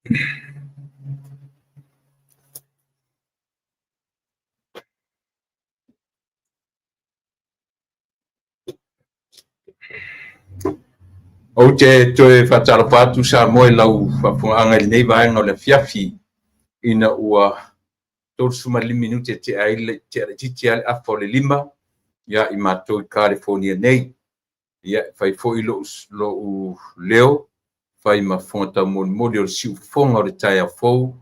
Ou te toe faatalofa atu Samoa i lau faafofogaaga i lenei vaega o le afiafi ina ua 35 minute tea ai tea laitiiti lava le afa o le 5 ia i matou i Kalifonia nei. Ia, e fai foi lou leo, fai ma fofoga taumolimoli o le siufofoga o le taeao fou,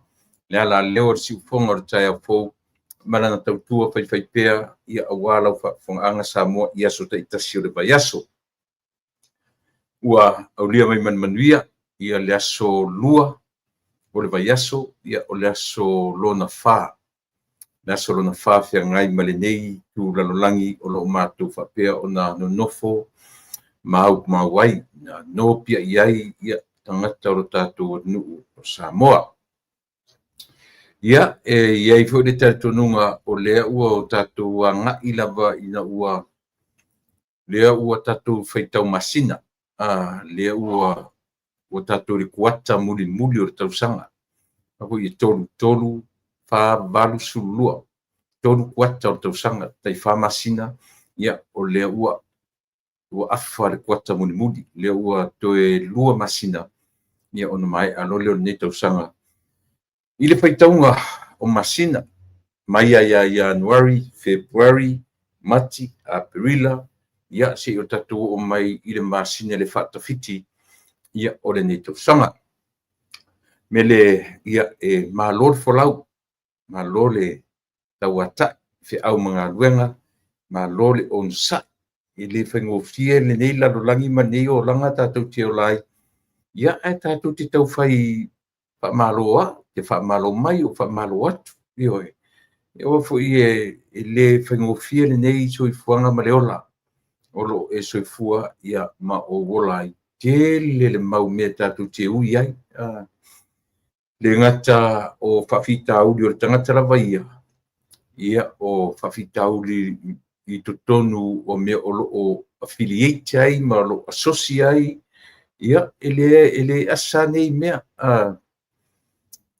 le alaleo o le siufofoga o le taeao fou ma lana tautua faifaipea, ia aua lau faafofogaaga Samoa i aso taitasi o le vaiaso. Ua aulia mai ma le manuia ia le aso 2 o le vaiaso, ia o le aso lona 4, le aso lona 4 feagai ma lenei itu lalolagi o lo o matou faapea ona nonofo maumau ai, na nopiai ai ia tagata o lo tatou atunuu o Samoa. Ia, e i ai foi le talitonuga o lea ua tatou agai lava ina ua lea ua tatou faitau masina, lea ua tatou i le kuata mulimuli o le tausaga. A foi e 3, 3, 4, 8, 12, 3 kuata o le tausaga, tai 4 masina, ia o lea ua afa le kuata mulimuli, lea ua toe 2 masina, ia ona maea loa lea o lenei tausaga. I le faitauga o masina, mai lava ia Ianuari, Fepuari, Mati, Aperila, ia seia o tatou oo mai i le masina le faatafiti ia o lenei tausaga. Mele ia e malo le folau, malo le tauatai, feau ma galuega, malo le onosai. E le faigofie lenei lalolagi ma lenei olaga tatou te ola ai, ia ae tatou te taufai faamalo au, te faamalo mai, ou faamalo atu. Ioe. Aua foi e le faigofie lenei soifuaga ma le ola o lo o e soifua ia ma ou ola ai. Tele le mau mea tatou te ui ai. Le gata o faafitauli o le tagata lava ia, ia o faafitauli i totonu o mea o lo o affiliate ai ma o lo o asosi ai, ia e le asa nei mea.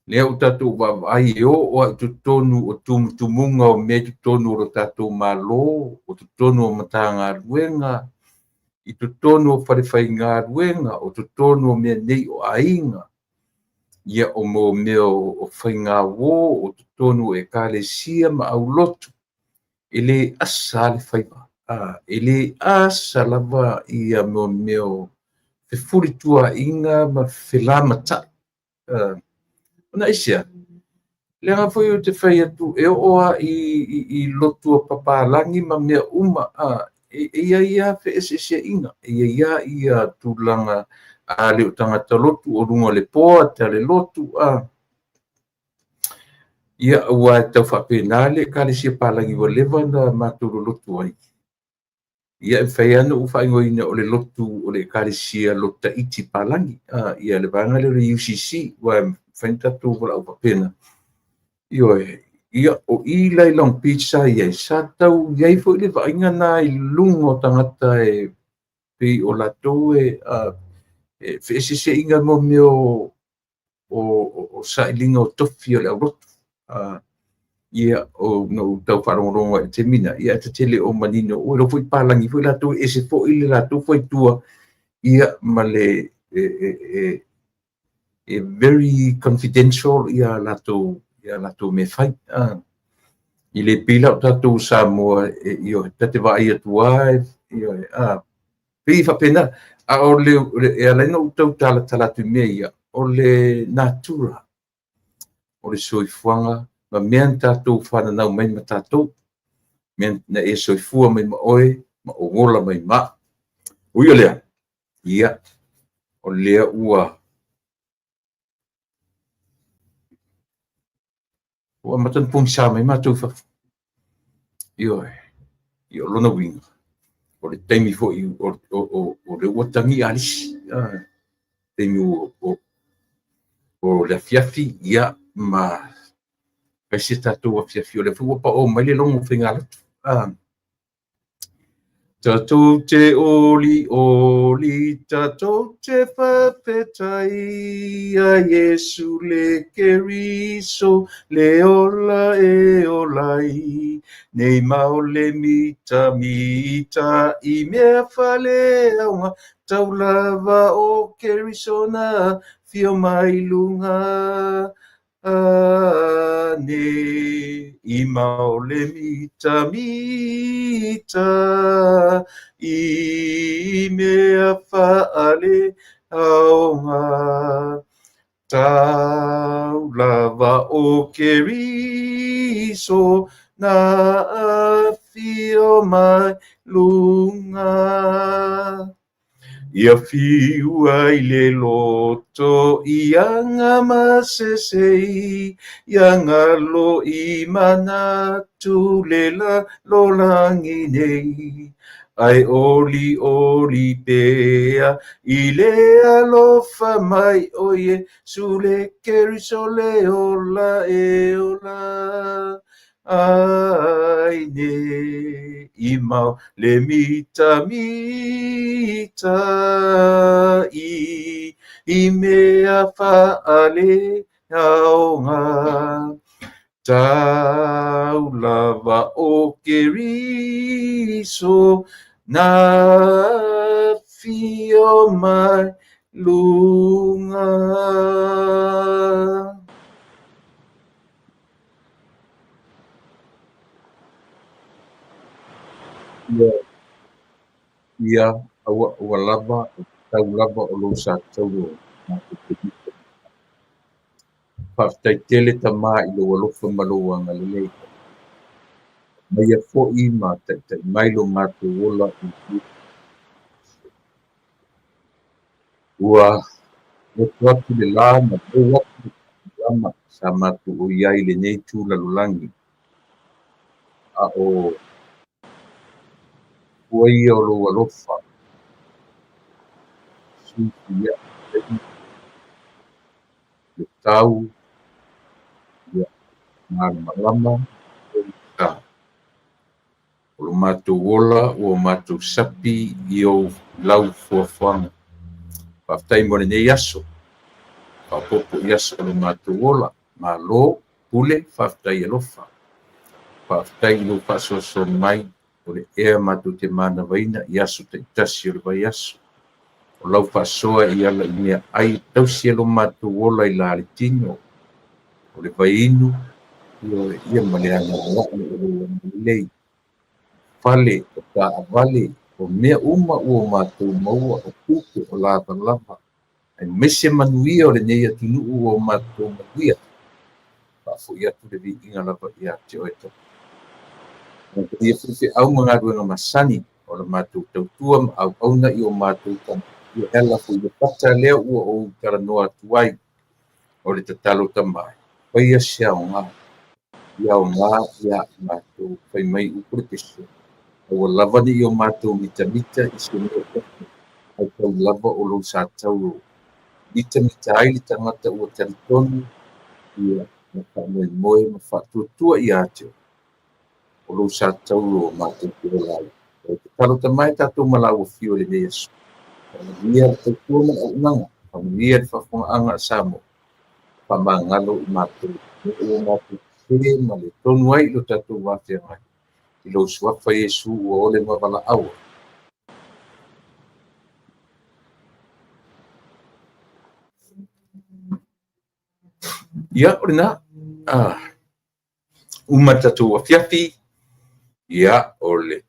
Lea ua tatou vaavaai e oo lava i totonu o tumutumuga o mea i totonu o lo tatou Malo, o totonu o Matagaluega, i totonu o falefaigaluega, o totonu o mea nei o aiga, ia o mea o faigauo, o totonu o ekalesia ma aulotu, e le asa lava le faiva, e le asa lava ia mea o fefulituaaiga ma felamatai. Ona aisea? Leaga foi ou te fai atu e oo lava i lotu a papalagi ma mea uma, e i ai lava feeseeseaiga, e i ai lava ia tulaga a le o tagata lotu o luga o le board a le lotu. Ia, aua e tau faapena le Ekalesia Palagi ua leva ona matou lolotu ai. Ia e mafai lava ona ou faaigoaina o le lotu o le Ekalesia Lotu Taiti Palagi, ia le vaega lea o le UCC, aua e mafai ona tatou valaau faapena. Ioe, ia o i la i Long Beach sa i ai, sa tau i ai foi le vaaiga na i luga o tagata e pei o latou e feeseeseaiga mo mea o sailiga o tofi o le aulotu. Ia, na ou tau faalogologo ai i le taimi lena, ia ae ta te le o manino, ua iloa foi palagi foi latou, e ese foi le latou faitua, ia ma le e very confidential ia latou mea fai. E le pei la o tatou o Samoa, ioe, ta te vaai atu lava, ioe, pei e faapena. A o le, e ala ai ona ou tau talatala atu i mea ia, o le natura o le soifuaga ma mea na tatou fananau mai ma tatou, mea na e soifua mai ma oe, ma ou ola mai ma au. Ui o lea, ia, o lea ua amata ona pogisa mai matou i fafo. Ioe, ia o lona uiga, o le taimi foi o lea ua tagi alisi, taimi o le afiafi, ia, ma fai se tatou afiafi, o lea foi ua pao mai le logo o faigalotu. Tatou te olioli, tatou te faafetai ia Iesu le Keriso, le ola e ola ai nei ma o le mitamita i mea faaleaoga, tau lava o Keriso na afio mai luga ane i ma o le mitamita i mea faaleaoga. Tau lava o Keriso na afio mai luga. Ia fiu ai le loto ia gamasese ia galo i manatu le lalolagi nei. Ae olioli pea i le alofa mai o Iesu le Keriso le ola e ola ai nei i ma o le mitamita i mea faaleaoga. Tau lava o Keriso na afio mai luga. Ia ua lava, tau lava o lou sa taulo. Faafetai tele Tama i lou alofa ma lou agalelei. Maia foi ma taitai mai lo matou ola i ua loto atu le la ma lou atu le lama sa matou o iai lenei tu lalolagi. A o fua ia o lou alofa sui ia le tau ia malamalama sa. O lo matou ola ua matou sapi i ou lau fuafuaga. Faafetai mo lenei aso. Faaopoopo i aso o lo matou ola. Malo, pule, faafetai alofa. Faafetai i lou faasoasoa mai o le ea matou te manavaina i aso taitasi o le vaiaso. O lau faasoa i ala i mea ai tausi e lo matou ola i la le tino. O le vainu, ia ma le agalelei o lou agalelei. Fale o taavale o mea uma ua matou maua o tupe o lavalava. Aemaise manuia o lenei atunuu ua matou manuia. Faafoi atu le viiga lava ia te oe tau. Ia feau ma galuega masani o le matou tautua ma auauna i o matou ia ala foi le pata lea ua ou talanoa atu ai o le tatalo tamai. Faia se aoga. Ia aoga ia matou fai mai upu le pese. Aua lava ni o matou mitamita i se mea ai tau lava o lou sa taulo. Mitamita ai le tagata ua talitonu ia ma faamoemoe ma faatuatua ia te oe. O lou sa taulo o matou te ola ai. O le tatalo tamai tatou malau fio i lenei aso. Faamanuia le tautua ma le auaunaga. Faamanuia le faafofogaaga a Samoa. Faamagalo i matou. Ua matou se ma le tonu ai i lo tatou vafeagai. I lou suafa Iesu ua ole ma valaauina. Ia, o lena. Uma tatou afiafi. Ia, o le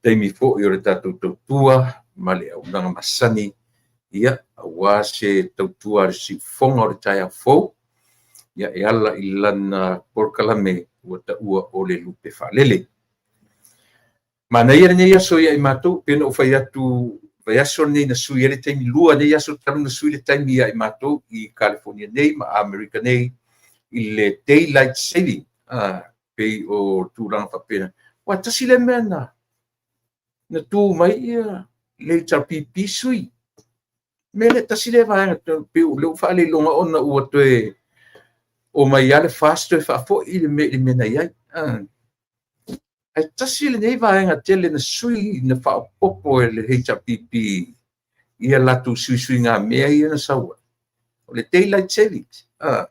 taimi foi o le tatou tautua ma le auaunaga masani. Ia, aua se tautua a le siufofoga o le taeao fou. Ia, e ala i lana polokalame ua taua o le lupe faalele. Manaia lenei aso ia i matou, pe na ou fai atu vaiaso lenei na sui ai le taimi lua nei aso talu na sui le taimi ia i matou i California nei ma Amerika nei i le daylight saving pei o tulaga faapena. Ua tasi le mea na tu mai ia le HRPP sui. Mea le tasi le vaega pe o le faaleiloga ona ua toe o mai lava le FAST toe faafoi le mea i le mea na i ai. Ae tasi lenei vaega tele na sui na faaopoopo e le HRPP ia latou suisuigamea ia na sau ai, o le daylight savings,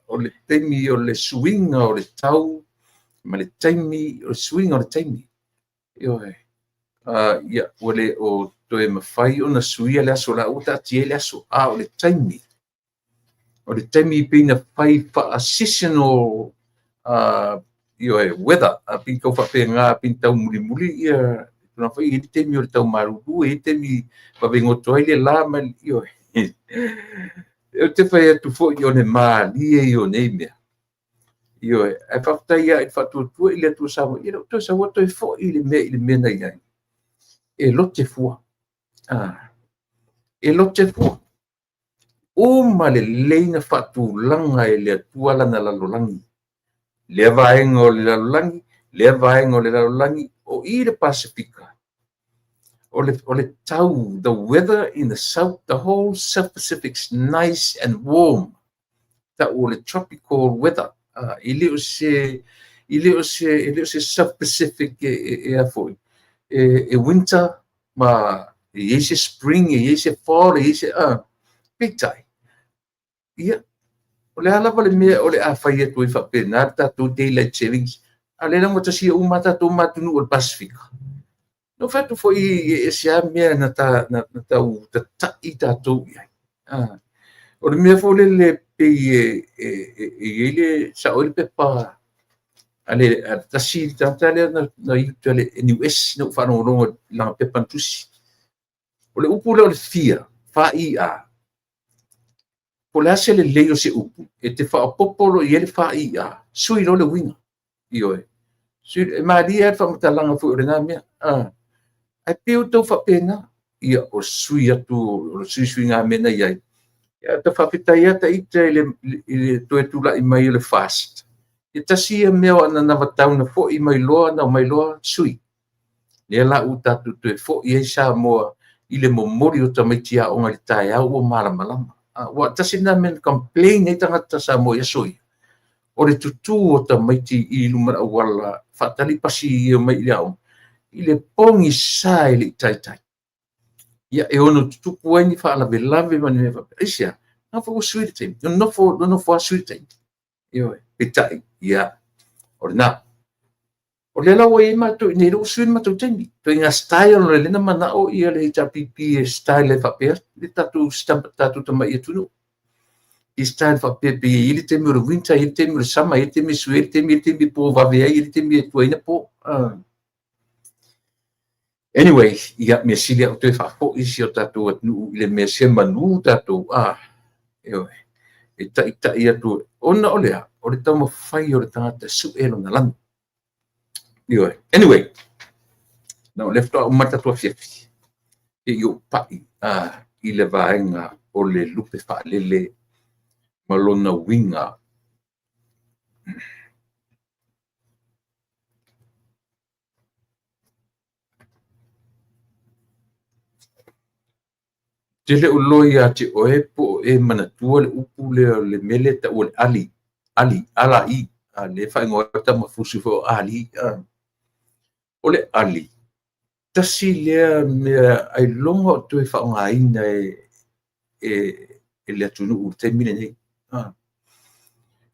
o le taimi o le suiga o le tau ma le taimi, o le suiga o le taimi. Ioe. Ia, ua le o toe mafai ona suia le aso, la ua taatia ai le aso, a o le taimi, o le taimi pei na fai faa-seasonal ioe, weather, a pei tau faapena, pei tau mulimuli ia tulaga foi, e i ai le taimi o le tau malulu, e i ai le taimi vave goto ai le la ma ioe. Ou te fai atu foi o le malie ia o nei mea. Ioe, ae faafetai lava i le faatuatua i le Atua Samoa, ia lea ua toe sau toe foi le mea i le mea na i ai. E lote fua. E lote fua. Uma lelei na faatulaga e le Atua lana lalolagi. Lea vaega o le lalolagi, lea vaega o le lalolagi, o i le Pasefika. O le tau, the weather in the south, the whole South Pacific's nice and warm. Tau o le tropical weather. E le o se e le o se e le o se South Pacific e a foi e winter ma e i ai se spring, e i ai se fall, e i ai se peitai ia o le a lava le mea o le a fai atu ai faapena le tatou daylight savings, a o lea laugatasia uma tatou ma atunuu o le Pasefika. Na fai atu foi e ese lava mea na tau tata'i tatou i ai. O le mea foi lele pei e i ai le sao ai le pepa a le tasi le tagata lea na i uta le NUS, na ou faalogologo i lana pepa na tusi. O le upu lea o le FIA, F-I-A, po o le a se lelei o se upu, e te faaopoopo loa i ai le F-I-A, sui loa le uiga. Ioe. E malie lava le faamatalaga foi o lena mea. Ae pei o tau faapena. Ia, o sui atu, o le suisuigamea na i ai. Ia, ta faafetai lava ta ita i le toe tulai mai o le FAST. E tasi ia mea o ananavatau na foi mai loa, na omai loa sui. Lea la ua tatou toe foi ai Samoa i le momoli o tamaiti aoga i le taeao ua malamalama. Ua tasi lena mea na complain ai tagata Samoa i aso ia, o le tutū o tamaiti i luma o le auala faatali pasi e omai i le aoga, i le pogisa e le i taitai. Ia, e ono tutupu ai ni faalavelave ma ni mea faapea. Aisea? Na foi ua sui le taimi. Nonofo, nonofo lava sui le taimi. Ioe, peitai, ia, o lena. O lea la ua i ai matou i inei, lea ua sui le matou taimi. Ituaiga style o lea na manao ia le HRPP e style ai faapea le tatou tatou tamai atunuu. I style faapea pe i ai le taimi o le winter, i ai le taimi o le summer, i ai le taimi e sui ai le taimi, i ai le taimi e po vave ai, i ai le taimi e tuai ai na po. Anyway, ia, mea sili a ua toe faafoi si o tatou atunuu i le mea se manu tatou, ioe, e taitai atu, ona o le a? O le taumafai o le tagata e sue lona lanu. Ioe. Anyway, na o lea faatoa uma le tatou afiafi, se i ou pai i le vaega o le lupe faalele ma lona uiga. Ou te le o iloa ia te oe po o e manatua le upu lea o le mea lea e taua le ali, ali, ala i, a lea e faaigoa ai le tama fusi foi o Ali. O le ali, tasi lea mea ailoga o toe faaaogaina e le atunuu i le taimi lenei.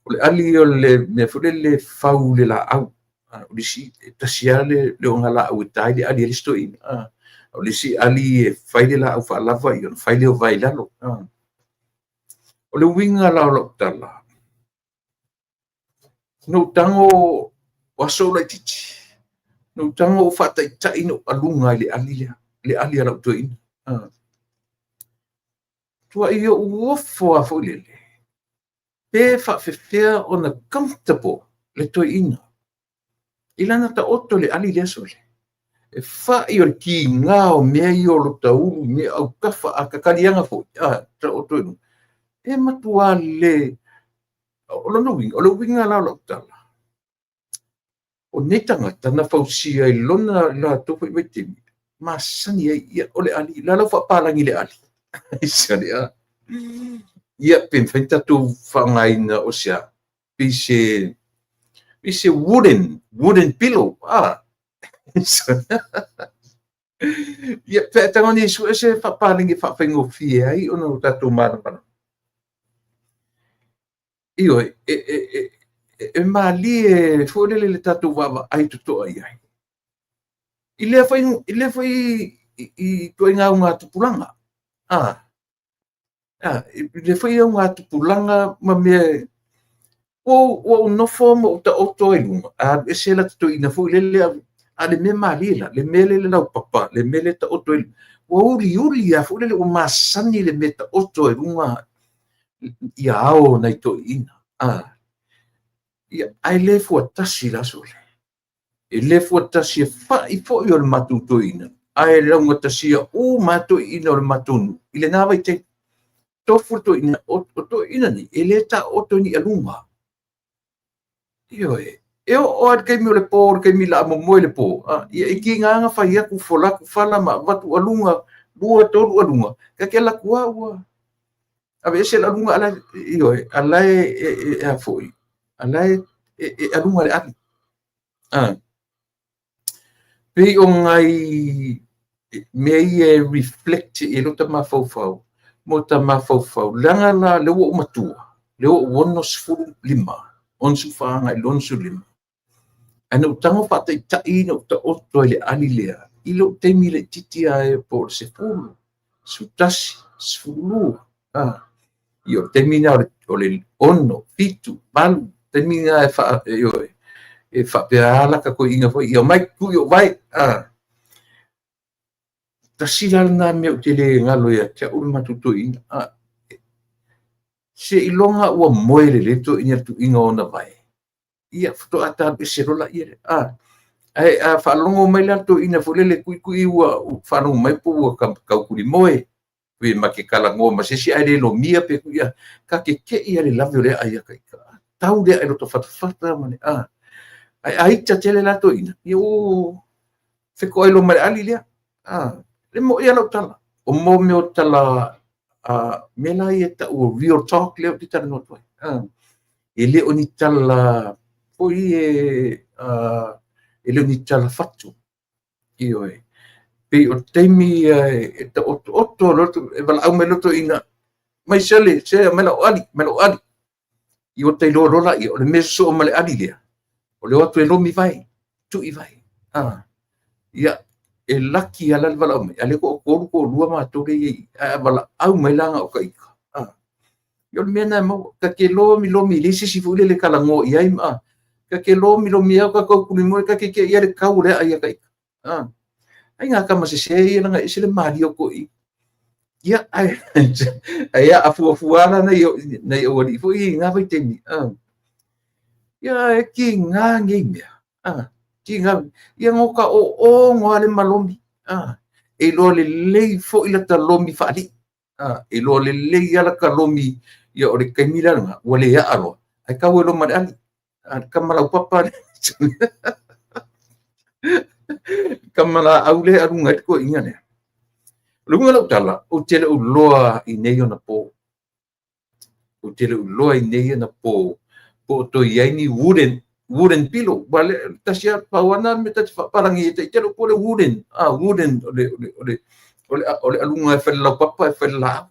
O le ali o le mea foi lele e fau i le laau. O le isi, e tasi lava le ogalaau e ta ai le ali a le isi toeaina. O le isi ali e fai le laau faalava ona fai lea o vae i lalo. O le uiga la o lau tala, na ou tago o aso ou laitiiti, na ou tago ou faataitai na ou aluga ai i le ali lea, le ali a lau toeaina. Tuai ou ofo lava foi lele, pe faapefea ona comfortable le toeaina i lana taoto i le ali lea sole. E fai o le kiga o mea ia o lota ulu, mea autafa, a tataliaga foi, taoto i luga. E matua le... O lona uiga, o le uiga la o lau tala, o nei tagata na fausia i lona latou foi vaitaimi, masani ai, ia, o le ali, la lau faapalagi i le ali. Sale a. Ia, pe mafai ona tatou faaaogaina o se a? Pei se wooden pillow. Ia, pe a e tago nei e sue se faapalagi e faafaigofie ai ona o tatou malamalama. Ioe, e malie foi lele le tatou vaavaai totoa i ai. I lea foi, i lea foi i ituaiga augatupulaga. I lea foi augatupulaga ma mea ua ou nofo ma ou taoto ai i luga, alu ese la ta toeaina foi lele, a o le mea malie la, le mea lea e i le laupapa, le mea lea e taoto ai, ua uliuli lava foi lele, ua masani le mea e taoto ai i luga ia ao o nai toeaiina. Ia, ae le fuatasi la sole. E le fuatasi e fa'i foi o le matou toeaina, ae laugatasia uma lava toeaiina o le matou nuu i lena vaitaimi. Tofu le toeaina, o toeaiina nei, e le taooto i ni aluga. Ioe, e oo lava i le taimi o le po, le taimi o le a momoe i le po, ia e tiga lava ona fai atu fola atu fala ma avatu aluga, 2, 3 aluga, ta te alu atu lava ua aveese le aluga, a o la e, ioe, a o la e a foi, a o la e aluga le ali. Pei o nai mea ia e reflect i ai lota mafaufau ma ota mafaufau, leaga la lea ua ou matua, lea ua ou 65, 64 agai i le 65, ae na ou tago faataitai na ou taoto ai i le ali lea i lou taimi laitiiti lava po o le 10, 11, 12, ia o le taimi lena o le 6, 7, 8, taimi lena e faapea lava lata toeaina foi, ia omai tuu i ou vae. Tasi la lena mea ou te le galo ia te au le matou toeaina. Seiloga ua moe lelei le toeaina i le tuuina o ona vae, ia faatoa ta alu ese loa lea. Ae a faalogo mai la le toeaina foi lele tuitui ua faalogo mai po ua taukulimoe, pe ma te talanoa ma se isi ae le lomia pe tui, ta te te i lava i le lave o le aa ia ita. Tau le aa i lota fatafata ma le a. Ae a ita tele la toeaina, ia ua fetoai loa ma le ali lea. Le moi lava lau tala. O mo mea o tala, mea la ia e tau o real talk lea ou te talanoa atu ai. E le o ni tala foi e, e le o ni tala fatu. Ioe. Pei o taimi ia e taotooto loto, e valaau mai loto ina mai sele, se mai lau ali, mai lau ali. I o tai loa loa laia, o le mea sosoo ma le ali lea, o le o atu e lomi vae, tui vae. Ia, e laki lava la le valaau mai, a o lea toatolu, toalua matou lea e i ai, ae a valaau mai la na o ita, ia o le mea lena e maua. Ta te lomilomi, e leai se isi foi lele e talanoa i ai, ma ta te lomilomi lava, ta taukulimoe, ta te te i lava le tau o le aa ia ita. Ai ngā tama sesē ia leaga e ese le malie o toeaiina. Ia, ae, ae aafuafua lava la nai aualii foi ia i na vaitaimi. Ia, e tiga nei mea. Tiga. Ia no ka oogo lava le malomi. E iloa lelei foi lata lomi faalii. E iloa lelei lava lata lomi, ia o le taimi la lena, ua le aa loa, ae tau ai loa ma le ali. Le tama laupapa le tama laau lea e aluga ai le toeaina lea. O le uiga o lau tala, ou te le o iloa i nei ona po. Ou te le o iloa i nei ona po po o toe i ai ni wooden pillow. Ua le tasi lava pau lava lena mea ta te faapalagi ai taitele po o le wooden, wooden o le o le o le o le o le aluga e fai le laupapa e fai le laau.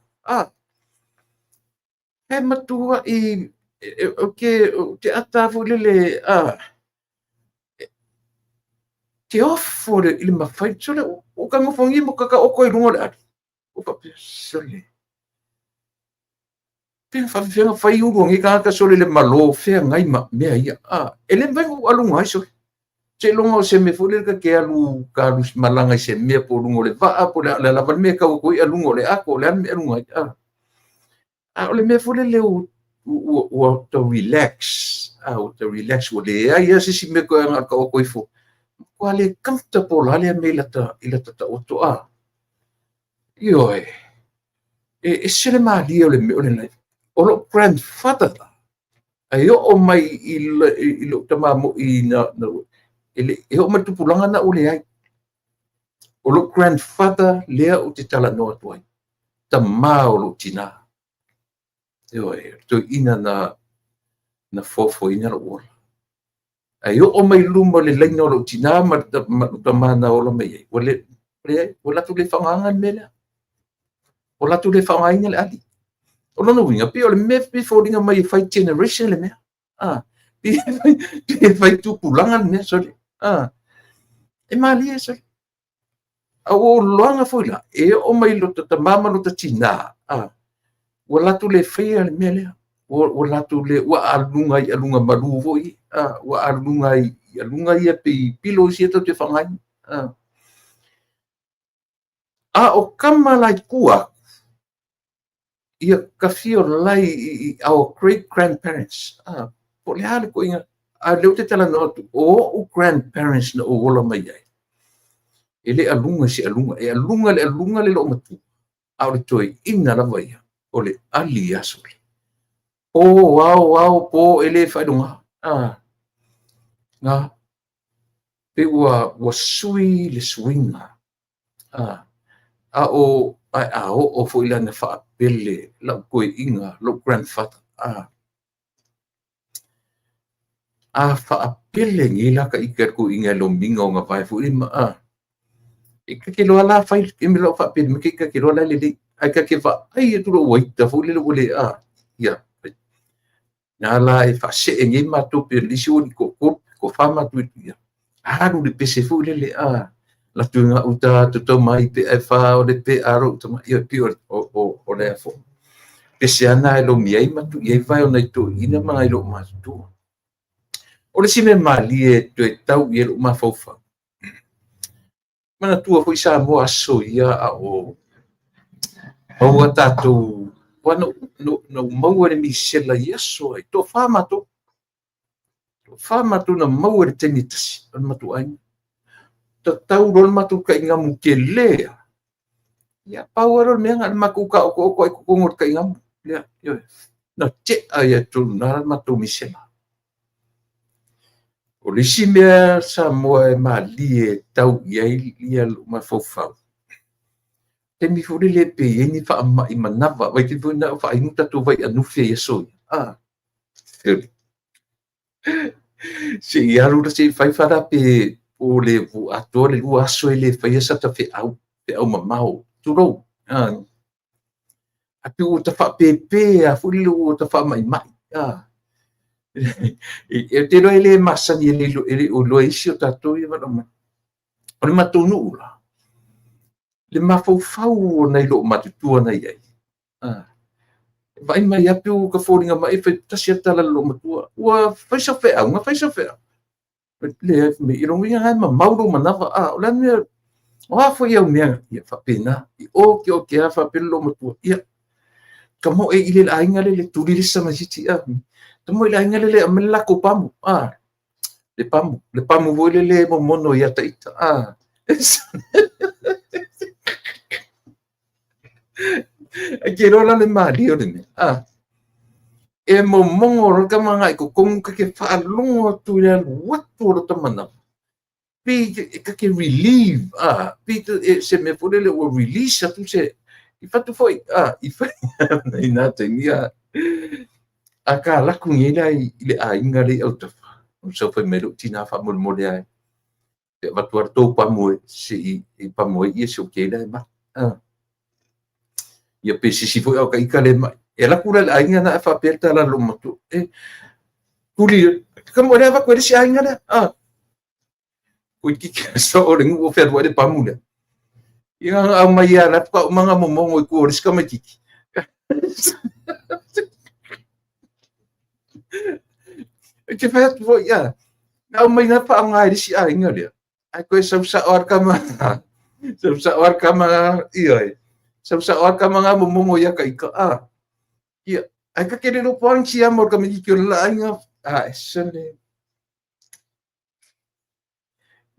E matuai ou te ata foi lele te ofo i le mafai sole ua ta nofogia ma ta taoto ai i luga o le ali. Ua faapea, sole, pe na faapefea ona fai ulu o nei tagata sole i le malo feagai ma mea ia. E le mafai ona ou aluga ai sole. Seiloga o se mea foi lele ta te alu ta alu malaga i se mea po o luga o le vaa po o le a lava le mea e tau atu ai luga o le ato, o le a le mea e aluga ai. A o le mea foi lele ua ta relax, ua ta relax, ua leai lava se isi mea toe na o le taoto ifo. Matua le comfortable lava lea mea i lata taoto, a. Ioe, e ese le malie o le mea o le life. O lou grandfather la, e oo mai i lou tama moi na, na, e, le, e oo mai le tupulaga na ua leai. O lou grandfather lea ou te talanoa atu ai, tamā o lou tinā. Ioe, o le toeaina na foafoaina lou ola. Ae oo mai luma o le laina o lou tinā ma lou tama na ola mai ai, ua le, leai, ua latou le faaaogaina le mea lea. Ua latou le faaaogaina le ali. O lona uiga, pei o le mea e foliga mai e fai generation le mea. Pei e fai tupulaga le mea, sorry. E malie, sorry. A ua ou iloaina foi la, e oo mai lota tama ma lota tinā, ua latou le faia le mea lea. Ua latou le, ua aluga i aluga malu foi, ua aluga i aluga ia pei pilo isi ia tatou te faaaogaina. A o kama la i tua atu, ia ka fia lai i our great grandparents. Po o le a le toaiga, a o lea ou te talanoa atu, o o'u grandparents na ou ola mai ai, e le aluga i se aluga, e aluga le aluga le loomatua, a o le toeaina lava ia, o le ali i aso ia. Po, ao, ao, po, e le faailoga. Na, pe ua sui le suiga. A o a oo foi la na faapele lau toeaina, lou grandfather. A faapele nei la ta ita le toeaina e lomiga ona vae foi ma e ka te iloa la fai e me lau faapele mai ke ka te iloa la lelei. Ae ka te vaai atu lou uaita foi lele ua le ia. Na la e faasee nei matou pe lisi ua ni toatolu, toafa matou ia. Alu le pese foi lele latu i gauta toto mai pe e fa o le pe aro tama ia pi o le afo. Pese ana e lomi ai ma tu i ai vai o nai toeaina ma nai loo matutua. O le isi mea malie toe tau i ai lou mafaufau. Manatua foi Samoa aso ia a o maua tatou, ua na maua le misela i aso ai, toafa matou. Toafa matou na maua le taimi e tasi o le matou aiga. Tatau loa le matou taigamu tele. Ia pau lava lea o le mea na o le matou taotooto ai i totonu o le taigamu. Ia, ioe. Na tea ia tonu na le matou misela. O le isi mea Samoa e malie tau i ai ia lou mafaufau, taimi foi lele pe i ai ni faamai manava, vai taimi foi na o faainu tatou vai anufi ai aso ia. Se i alu la se i fai fala pe o le atoa le 2 aso e le faia sa ta feau, feau mamao, tulou. A pe ua ta faapepe a foi lele ua ta faamaimai. E te iloa e le masani e le o iloa e isi o tatou ia valaau mai. O le matou nuu la, le mafaufau o nai loo matutua na i ai. Vaai mai lava pe ua ta foliga mai e fai tasi lava tala a le loomatua. Ua fai sau feau, na fai sau feau. Le i lona uiga na e mamau lou manava. O le a le mea, o a foi au mea, ia faapena. I o ke o ke a faapea le loomatua. Ia, ka mo e i le aiga lele, tuli le sama siti. Ka mo i le aiga lele, aumai le latou pamu. Le pamu, le pamu foi lele e momono ia taita. Ai ke iloa la le malie o le mea. E momono loa le tama agai i totonu ka te faalogo atu i le alu atu o lota manava. Pe ka te relieve, pe se mea foi lele ua release atu se, i fatu foi, i fai i nā taimi, a ka laku nei la i le aiga le i autafa. O sau fai mai lou tinā faamolemole ai. Pe avatu lava le tou pamu e se i pamu ai ia si ou keila e mai. Ia pe sisi foi au ka ika le mai. E laku la le aiga na e faapea le tala a le loomatua. E, tuli, ka mo le avatu e le isi aiga lea. Koe titi so o le nuu o fealuai le pamu lea. Ia nga aumai ia la faatoa uma ona momono i tua o le isi tamaitiiti. E te fai atu foi, na aumai na faaaoga e le isi aiga lea. Ae toe sau sao lava le tama, sau sao lava le tama, ioe, sau sao lava le tama na momono ia ta ita. Ia, ae ta te le iloa po o a ni siama o le tamaitiiti o le la aiga. Sole.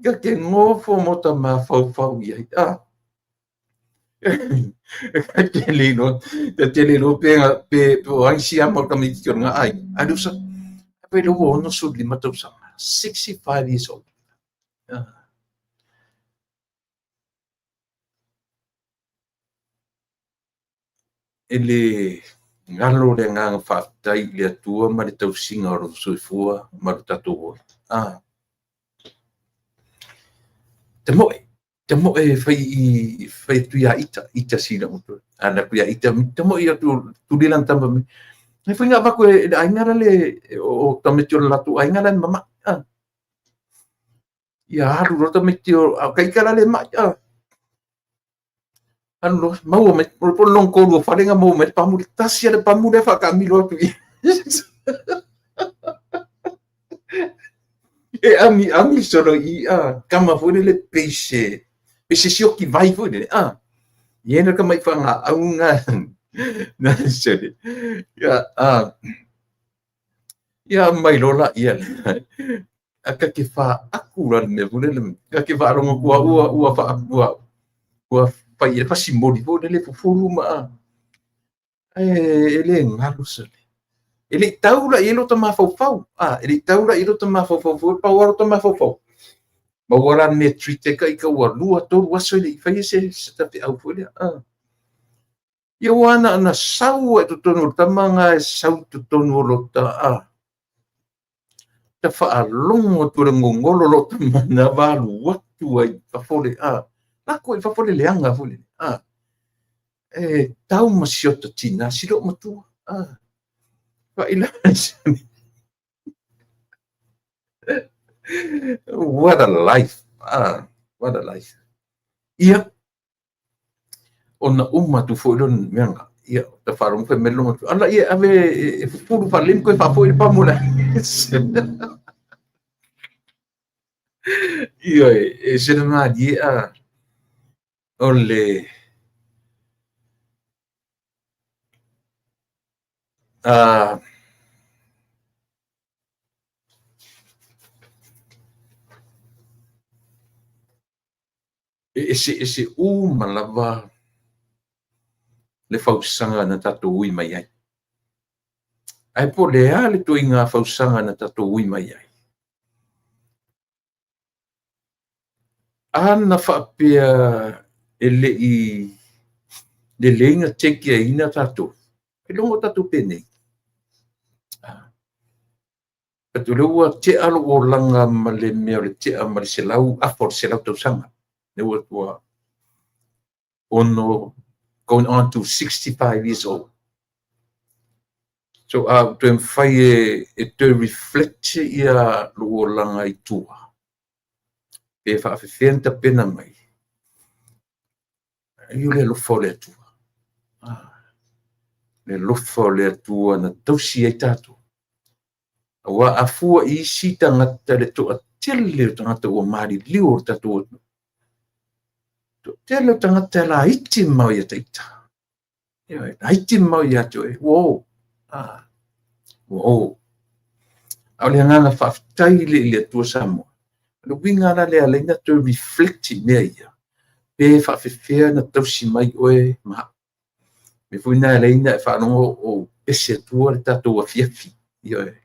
Ka te nofo ma ta mafaufau i ai. Ka te le iloa, ka te le iloa pe, pe, pe o a ni siama o le tamaitiiti o lena aiga. Ae le usa, pe le ua 65 tausaga, 65 years old. E le galo le agaga faafetai i le Atua ma le tausiga o lou soifua ma lo tatou ola. Tamoe, tamoe e fai i fai atu ia ita, ita sina mo ana ku ia ita tamoe atu tuli lan tamba me. E fai nga vaku e le ainga la le o tameti o le latu ainga la mama. Ia alu lo tameti o ka ika la le mai. Alu lo maua mai po long ko lu fale nga maua mai pamu tasi ale pamu le fa ka mi lo tu. E ami ami solo i a kama foi le peixe peixe sioki vai foi le a ia na ka mai fa nga au nga na sele ia a ia mai lola ia a ka ke fa aku la me foi le ka ke fa longo kua ua ua fa ua ua fa ia fa simoli foi le fufulu ma e le ngalo sele. E le taula i lo ta mafaufau. E le taula i lo ta mafaufau foi pa ua lo ta mafaufau. Ma ua la me treat ka i ka ua lua tolu aso le i fai se se ta pe au foi le. Ia ua na na sau e totonu o tama nga e sau totonu o lo ta Ta whaalongo tu le ngongolo lo tama na valu watu ai fafole Lako i fafole leanga foi le. E tau ma siota tina silo matua. What a life. What a life. Ia, ona uma tu foi lon meanga. Ia, ta wharongo whai melo matu. Ala ia, ave e fufuru whalim koe whafoi le pamula. Ia, e sena mā a o le e se u malava le fausanga na tatou ui mai ai. Ai po le a le tuiga fausanga na tatou ui mai ai. Ana faapea e le i le leiga teki aina tatou. E longo tatou penei. But o le ua tea lo o langa ma le mea o le tea ma le selau, afa o le selau tausaga. Le ua tua ono going on to 65 years old. So a toe mawhai e toe reflect ia lo o langa i tua. Pe whaafewhea ta pena mai. Ai o le alofa o le Atua. Le alofa o le Atua na tausi ai tātou. Aua a fua i isi tangata le toa tele o tangata ua maari liu o tātou atu. Toa tele o tangata la iti mau ia taita. Ia, la iti mau ia atu e. Ua o. Ua o. Au le ngana whaaftai le i le Atua Samoa. Le winga la le alaina toe reflect i mea ia. Pe whaafewhea na tausi mai oe ma. Me fui nā alaina e whaanongo o pese atua le tātou afiafi. Ia e.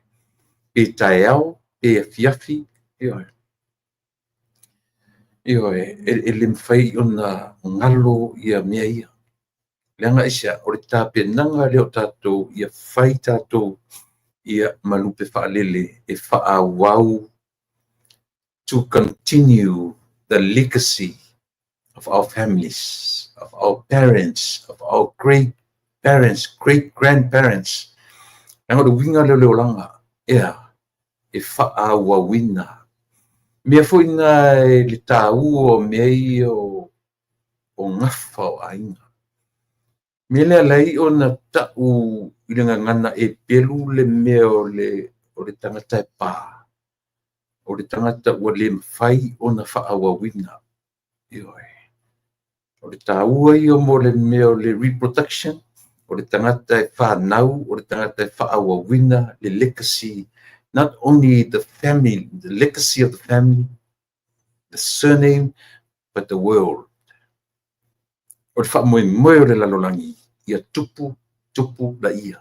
Pe taeao, pe afiafi. Ia e. Ia e, e le mwhai o nā ngalo ia mea ia. Leanga isia, o le tāpenanga leo tātou, ia whai tātou, ia malupe whaalele, e whaawau to continue the legacy of our families, of our parents, of our great parents, great grandparents. Leanga o le winga leo leo langa, ea, e whaawawina. Mea foi nā e le tāua o mea ia o ngafa o ainga. Mea lea lai o na tau i le ngangana e pelu le mea o le tangata e pā. O le tangata ua le mawhai o na whaawawina. Ioe. O le tāua ia mo le mea o le reproduction, o le tangata e whanau, o le tangata e whaawawina, le legacy, not only the family, the legacy of the family, the surname, but the world. O le whaamoe moe o le lalolangi, ia tupu, tupu la ia.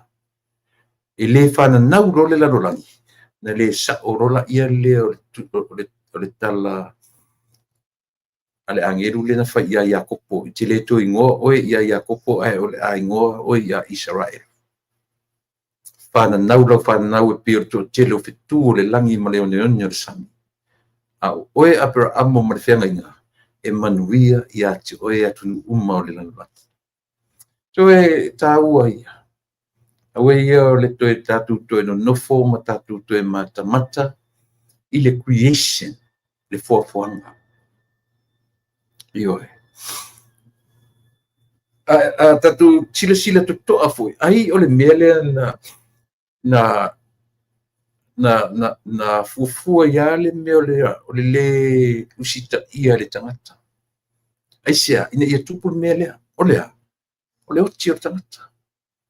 E le whananau ro le lalolangi, na le sa o rola ia le o le tala a le angelu le na whai ia Iakopo. I te le tō ingoa oe ia Iakopo ae o le a ingoa oe ia Israel. Fananau lau fanau e pei o le toatele o fetu o le lagi ma le oneone o le sami. A o oe Aperaamo ma le feagaiga, e manuia ia te oe atunuu uma o le lalolagi. Toe taua ia. Aua ia o le toe tatou toe nonofo ma tatou toe matamata i le creation, le foafoaga. Ioe. A tatou silasila totoa foi, ai o le mea lea na fuafua ia le mea o le lē usitaia e le tagata. Aisea? Ina ia tupu le mea lea. O le a? O le oti o le tagata.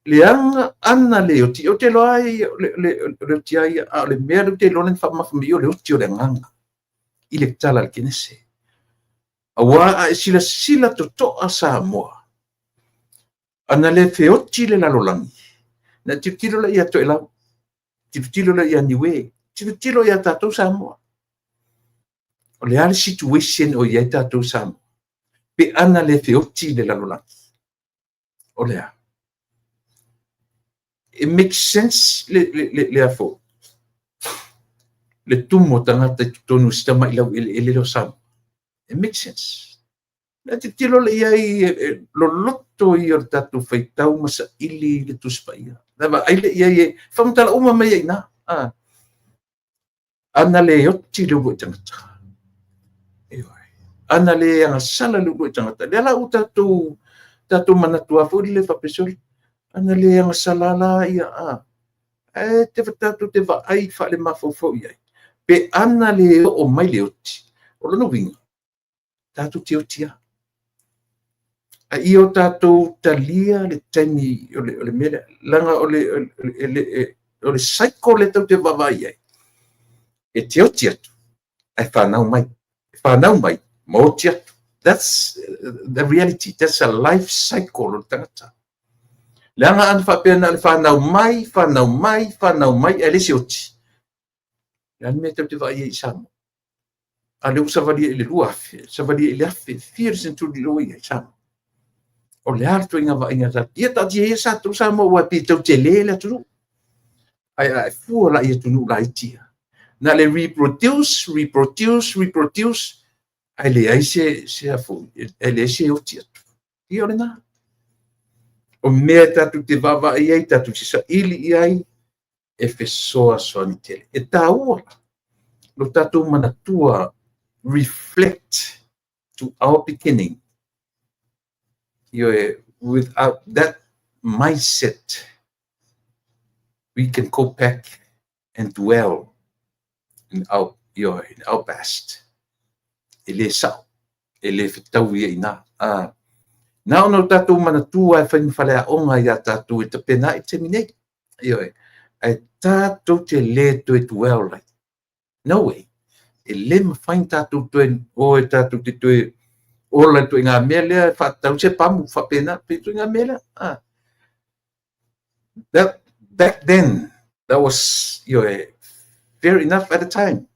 Leaga ana le oti, ou te iloa ai o le oti a ia, a o le mea lea ou te iloa na faamamafa mai i o le oti o le agaga i le tala a le Kenese. Aua a e silasila totoa Samoa, ana le feoti le lalolagi, na tilotilo lea ia Toelau, tilotilo lea ia Niue, tilotilo ia tatou Samoa. O le a le situation o i ai tatou Samoa? Pe ana le feoti le lalolagi. O le a? E make sense le afo le tumu o tagata i totonu o si tamai laueleele lea o Samoa. E make sense. Na tilotilo le i ai loloto ia o le tatou faitau ma saili le Tusi Paia. Na vaai le i ai e faamatala uma mai ai i. Ana le oti le uluai tagata. Ana le agasala le uluai tagata. Lea la ua tatou manatu a foi le faapesoli. Ana le agasala la ia a. Ae te tatou te vaai faale-mafaufau i ai. Pe ana le oo mai le oti. O lona uiga, tatou te oti lava. A ia o tatou talia le taimi o le mea lea. Leaga o le cycle lea tatou te vaavaai ai, e te oti atu, ae fanau mai. E fanau mai, ma oti atu. That's the reality. That's a life cycle o le tagata. Leaga ana faapea na o le fanau mai, fanau mai, fanau mai, ae le se oti. Le a le mea tatou te vaai ai i Samoa? A lea ua savalia i le 2000, savalia i le 1000, fia le century lea ua i ai Samoa. O le a le ituaiga vaaiga tatou? Ia taatia ia sa Samoa ua pei tau tele le atunuu. Ae a e fua la i atunuu laiti ia. Na le reproduce, reproduce, reproduce, ae leai se afo, ae leai se oti atu. Ia o lena. O mea tatou te vaavaai ai, tatou te saili i ai, e fesoasoani tele. E taua lo tatou manatua, reflect to our beginning. Without that mindset, we can go back and dwell in our past. E le sao, e le fetau ia i na. Na ona o tatou manatua e fai ma faleaoga ia tatou e tapena i taimi nei. Ioe, ae tatou te le toe dwell ai. No way. E le mafai ona tatou toe o e tatou te toe ola i ituaiga mea lea e faatatau se pamu faapena, pe ituaiga mea lea. That, back then, that was fair enough at the time.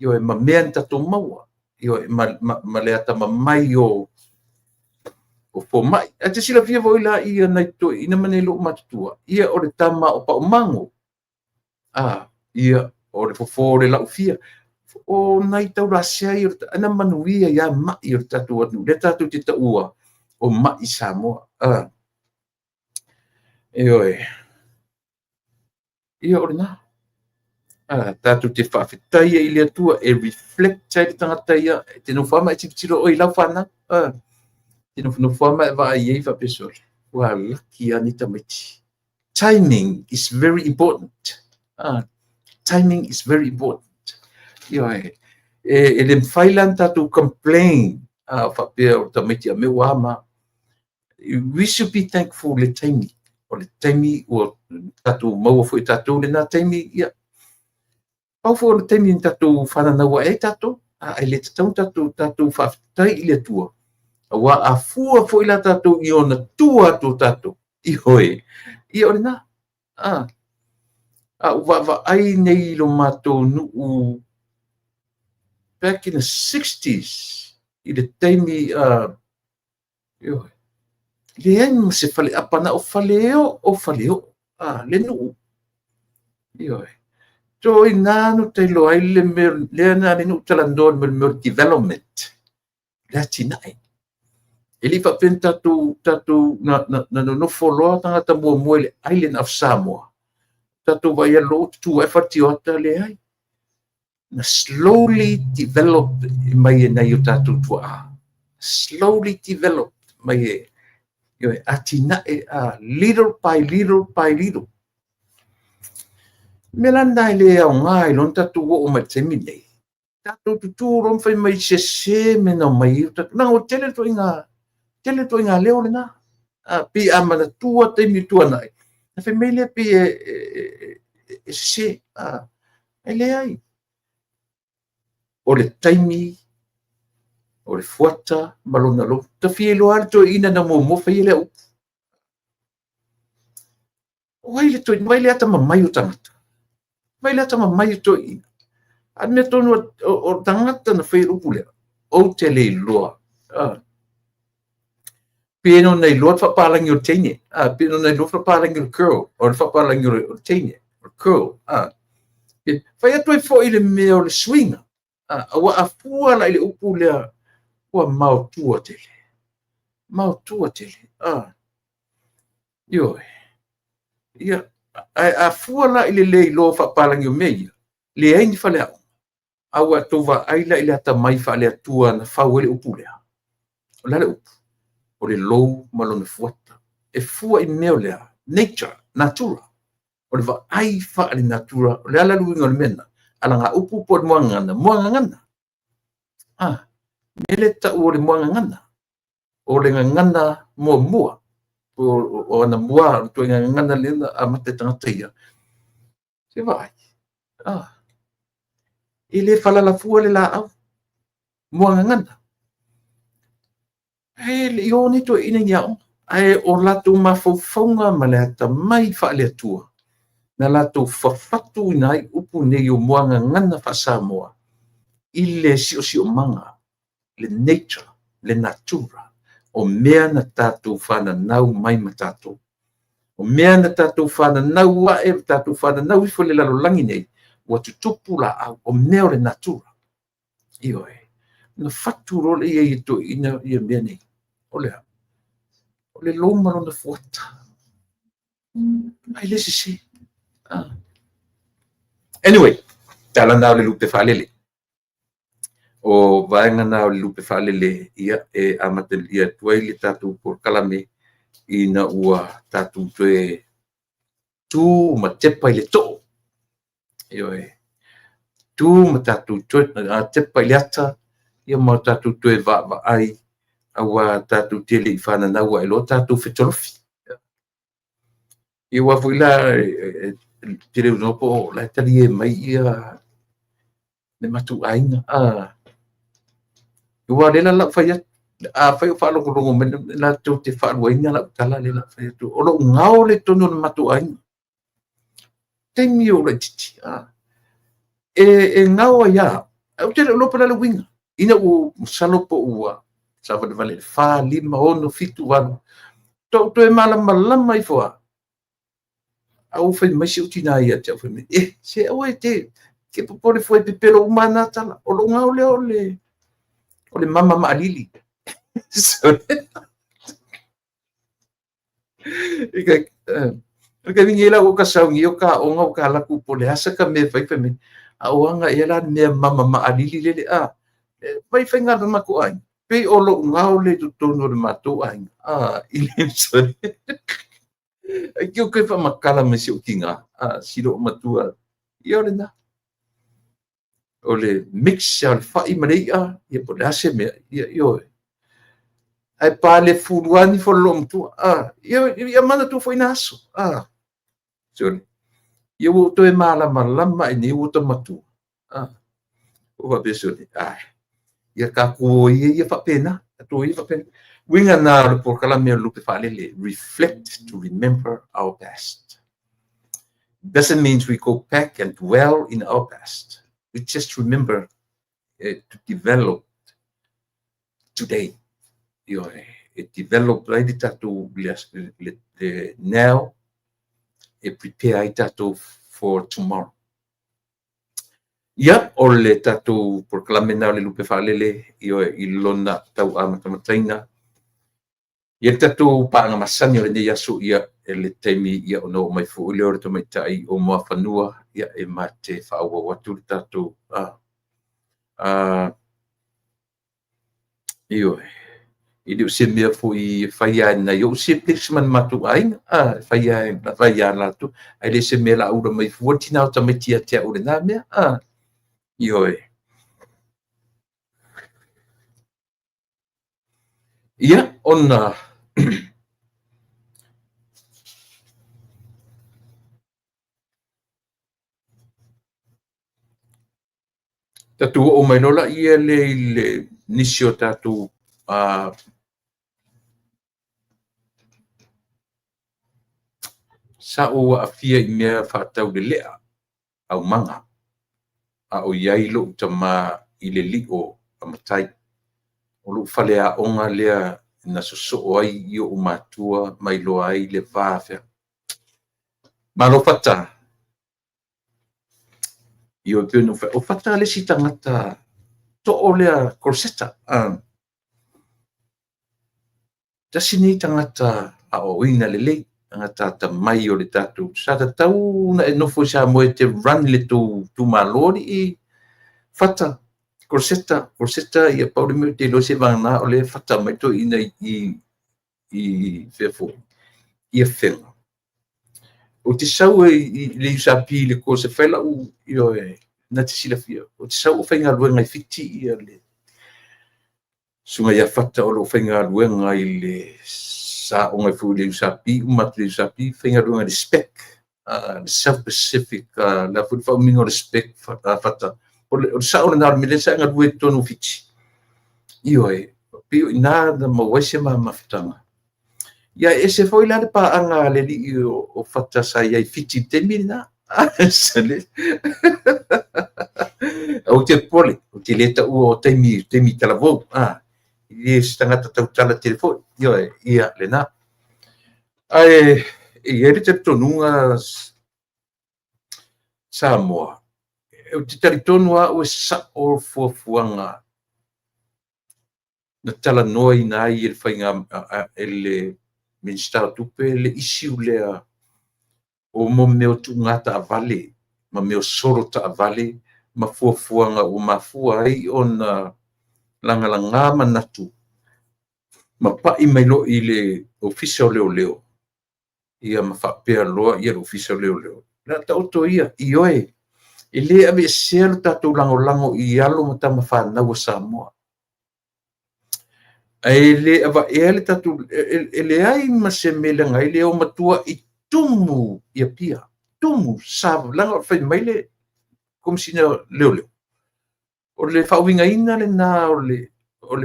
Ioe, ma mea na tatou maua. Ioe, ma le atamamai o fomai. Ae te silafia foi la ia nai toeaiina ma nai loo matutua. Ia o le tama o Paumango. Ia o le fofo o le laufia. O nai taulasea ia ana manuia ia mai o le tatou atunuu. Lea tatou te taua o mai Samoa. Ioe. Ia o lena. Tatou te faafetai ai i le Atua e reflect ai le tagata ia. E te nofo ma e tilotilo oe i lau fanau. Te nofonofo ma e vaai ai faapesoli. Ua laki a ni tamaiti. Timing is very important. Timing is very important. Ioe. E le mafai la ona tatou complain faapea o tamaiti a me ua ama. We should be thankful le taimi. O le taimi ua tatou maua foi tatou lena taimi. Ia. Pau foi o le taimi na tatou fananau ai tatou. Ae le tatau tatou faafetai i le Atua. Aua a fua foi la tatou i ona tua atu o tatou. Ioe. Ia o lena. A ua vaavaai nei i lo matou nuu back in the 60s i le taimi ioe, leai ma se faleapa na o faleoo faleoo le nuu. Ioe. Toina no te iloa ai le mea lea na ale na ou talanoa i le mea o le development, le atinae. E le i faapea na tatou na nonofo loa tagata muamua i le Island of Samoa, tatou vaai loa ua tutu ae fale-tioata, leai. Na slowly develop mai e nai o tatou tuaa. Slowly develop mai e, ioe, atinae, little by little by little. O le mea la lena e le aoga ai loa ona tatou oo mai i le taimi lenei, tatou tutu loa ma fai mai sese mea na omai ai o tatou. Leaga ua tele le ituaiga leo lena. Pei a manatua taimi tuanai, ona fai mai lea pei e sese. E leai. O le taimi, o le fuata ma lona lou. Ta fia iloa lava le toeaina na muamua faia lea upu. O ai le toeaina? Vaai le atamamai o tagata. Vaai le atamamai o toeaiina. A o le mea tonu o le tagata na faia le upu lea, ou te le iloa. Pe ona iloa le faapalagi o le teine, pe ona iloa le faapalagi o le curl, o le faapalagi o le teine, o le curl. Fai atu ai foi le mea o le suiga. Aua a fua la i le upu lea, ua maotua tele. Maotua tele. Ioe. Ia, ae a fua la i le le iloa faapalagi o mea ia, leai ni faleaoga. A ua outou vaai la i le atamai faale-Atua na fau ai le upu lea? O le a le upu? O le lou ma lona fuata. E fua i mea o le a? Nature, natura. O le vaai faale-natura. O le a la le uiga o le mea lena? Alagaupu po o le muagagana? Muagagana. Mea lea e tau o le muagagana. O le gagana muamua. O ana mua, o le ituaiga gagana lea na amata e tagata ia. Se vaai. E le falalafua le laau. Muagagana. E le i o nei toeaiina i ni aoga. Ae o latou mafaufauga ma le atamai faale-Atua na latou fafatuina ai upu nei o muagagana faa-Samoa i le siosiomaga, le nature, le natura, o mea na tatou fananau mai ma tatou. O mea na tatou fananau ae, tatou fananau ifo i le lalolagi nei, ua tutupu laau, o mea o le natura. Ioe. Na fatu loa lea i ai e toeaiina ia mea nei. O le a? O le lou ma lona fuata. Ai le sese. Anyway, tala na o le lupe faalele. O vaega na o le lupe faalele, ia, e amatalia atu ai le tatou polokalame ina ua tatou toe tu ma tepa i le too. Ioe. Tu ma tatou toe tepa i le ata, ia ma tatou toe vaavaai aua tatou te le i fananau ae loa tatou fetolofi. Ia aua foi la te le iloa po o la e talie mai ia le matou aiga. Aua o lea la lau fai atu, afai o faalogologo mai latou te faaluaina lau tala lea la fai atu, o lou gao le tonu o le matou aiga. Taimi o laitiiti. E gao ai lava, ou te le iloa po o le a le uiga. Ina ua masalo po ua savalivali i le 4, 5, 6, 7, 8, tou toe malamalama ifo lava. A ua fai mai si ou tina ia te au, fai mai, se aua e te popole fua e pepelo uma na tala. O lou gao lea o le mama maalili. O le taimi nei la ua ka sauni o ka aoga o ka laku po le asa ka mea fai fai mai. A o anga ia la mea mama maalili lele a. Vai faiga le matou aiga. Pei o lou gao le totonu o le matou aiga. I le sorry. Ai ke o ke whamakala mai si o tina. Si loo matua. Ia o le na. O le mix o le fai ma le i'a, ia po o le a se mea, ia ioe. Ae pa le fulu ani fo le loomatua. Ia, ia manatua foi na aso. Sorry. Ia ua ou toe malamalama ai nei ua ta matua. Ua faapea sole. Ia tatou o ia ia faapena. Tatou o ia faapena. Uiga na o le polokalame o le lupe faalele. Reflect to remember our past. Doesn't mean we go back and dwell in our past. We just remember to develop today. Ioe, e develop ai le tatou le now, e prepare ai tatou for tomorrow. Ia, o le tatou polokalame lena o le Lupe Faalele, ioe, i lona tau amatamataina. Ia le tatou paaga masani o lenei aso, ia, e le taimi, ia, ona oo mai foi lea o le tamaitai o Muafanua, ia, e ma te faaauau atu le tatou, ioe, e le o se mea foi e fai lava e nai ou siblings ma le matou aiga, e fai lava e fai lava latou, ae le se mea o le a ula mai fua le tina o tamaiti ia te au i lena mea, ioe. Ia, ona tatou oo mai loa lea i le nisi o tatou sa ou aafia i mea faatau lelea aumaga, a o i ai lou tama i le lio a matai. O lou faleaoga lea na sosoo ai i ou matua ma iloa ai le va. Malo Fata! O Fata le isi tagata too lea Koloseta. Tasi lenei tagata aoaoina lelei, tagata atamai o le tatou. Sa tatau ona e nofo i Samoa e te run le tou itumalo alii Fata, Koloseta, Koloseta, ia pau le mea ou te iloa seivagana o lea e fata mai le toeaina i fea foi, i Afega. Ou te sau i le USP i le course e fai lau, ioe, na te silafia, ou te sau o faigaluega i Fiti ia le susuga ia Fata o lo o faigaluega i le sa aoga foi i le USP, uma atu i le USP, faigaluega i le SPEC, le South Pacific, le a foi le faaumiga o le SPEC Fata. O le sao lena o le mea lea sa e galue ai i totonu o Fiti. Ioe, pei o i ina na maua ai se ma mafutaga. Ia e ese foi la le paaga a le alii o Fata sa i ai i Fiti i le taimi lena. Ou te popole, ou te le taua o taimi, taimi talavou. E le o se tagata tautala tele foi. Ioe, ia lena. Ae e i ai le talitonuga Samoa, ou te talitonu lava au e sao fuafuaga na talanoaina ai e le faiga e le Minisita o Tupe le issue lea o mo mea o tuuga taavale ma mea o solo taavale ma fuafuaga ua mafua ai ona lagalaga manatu ma pai mai loa i le Ofisa o Leoleo, ia ma faapea loa ia le Ofisa o Leoleo, o le a taoto ia, ioe, e le aveesea lo tatou lagolago i alo ma tama fanau a Samoa. Ae le avaea le tatou, e leai ma se mea leaga ai le o matua i tumu i Apia, tumu, sa, leaga fai mai le Komesina o Leoleo, o le faauigaina lena o le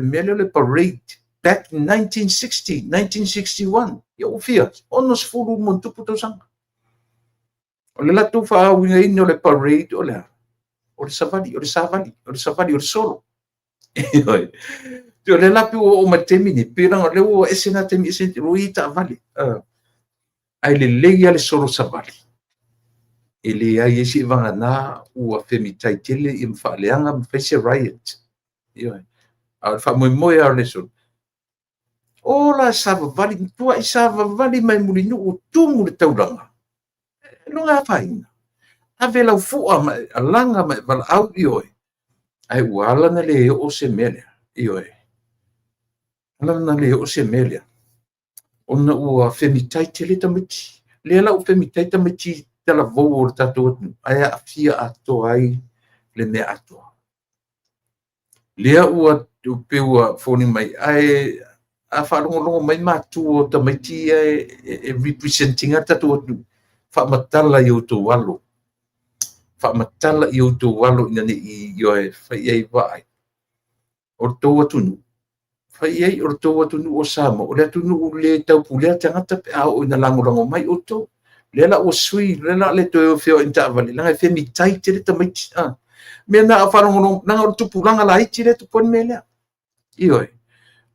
mea lea o le parade back in 1960, 1961, ia ua fia, 60 ma tupu tausaga. O le latou faauigaina o le parade o le a? O le savali, o le savali, o le savali, o le solo. O lea la pei ua oo mai le taimi nei, pei leaga o lea ua ese na taimi ese ua i ai taavale. Ae lelei lava le solo savali. E leai ai seivagana ua femitai tele ia ma faaleaga ma fai se riot. Ioe. A o le faamoemoe lava o le solo. O la savavali, matuai savavali mai Mulinuu tumu le taulaga. Iloga afaina. Ave lau fua ma e alaga ma e valaau, ioe. Ae ua ala ona le oo se mea lea, ioe. Ala ona le oo se mea lea, ona ua femitai tele tamaiti. Lea la ua femitai tamaiti talavou o le tatou atunuu, ae aafia atoa ai le mea atoa. Lea ua pei ua foliga mai, ae a faalogologo mai matua o tamaiti ia e represent ina le tatou atunuu, faamatala i outou alo, faamatala i outou alo ina ne i, ioe, fai i ai vaai. O le tou atunuu, fai i ai o le tou atunuu o Samoa, o le atunuu le taupulea tagata pe a oo ina lagolago mai outou. Lea la ua sui, lea la le toe feoai ni taavale, leaga e femitai tele tamaiti. Mea na a faalogologo, leaga o le tupulaga laiti lea e tupu ai le mea lea. Ioe,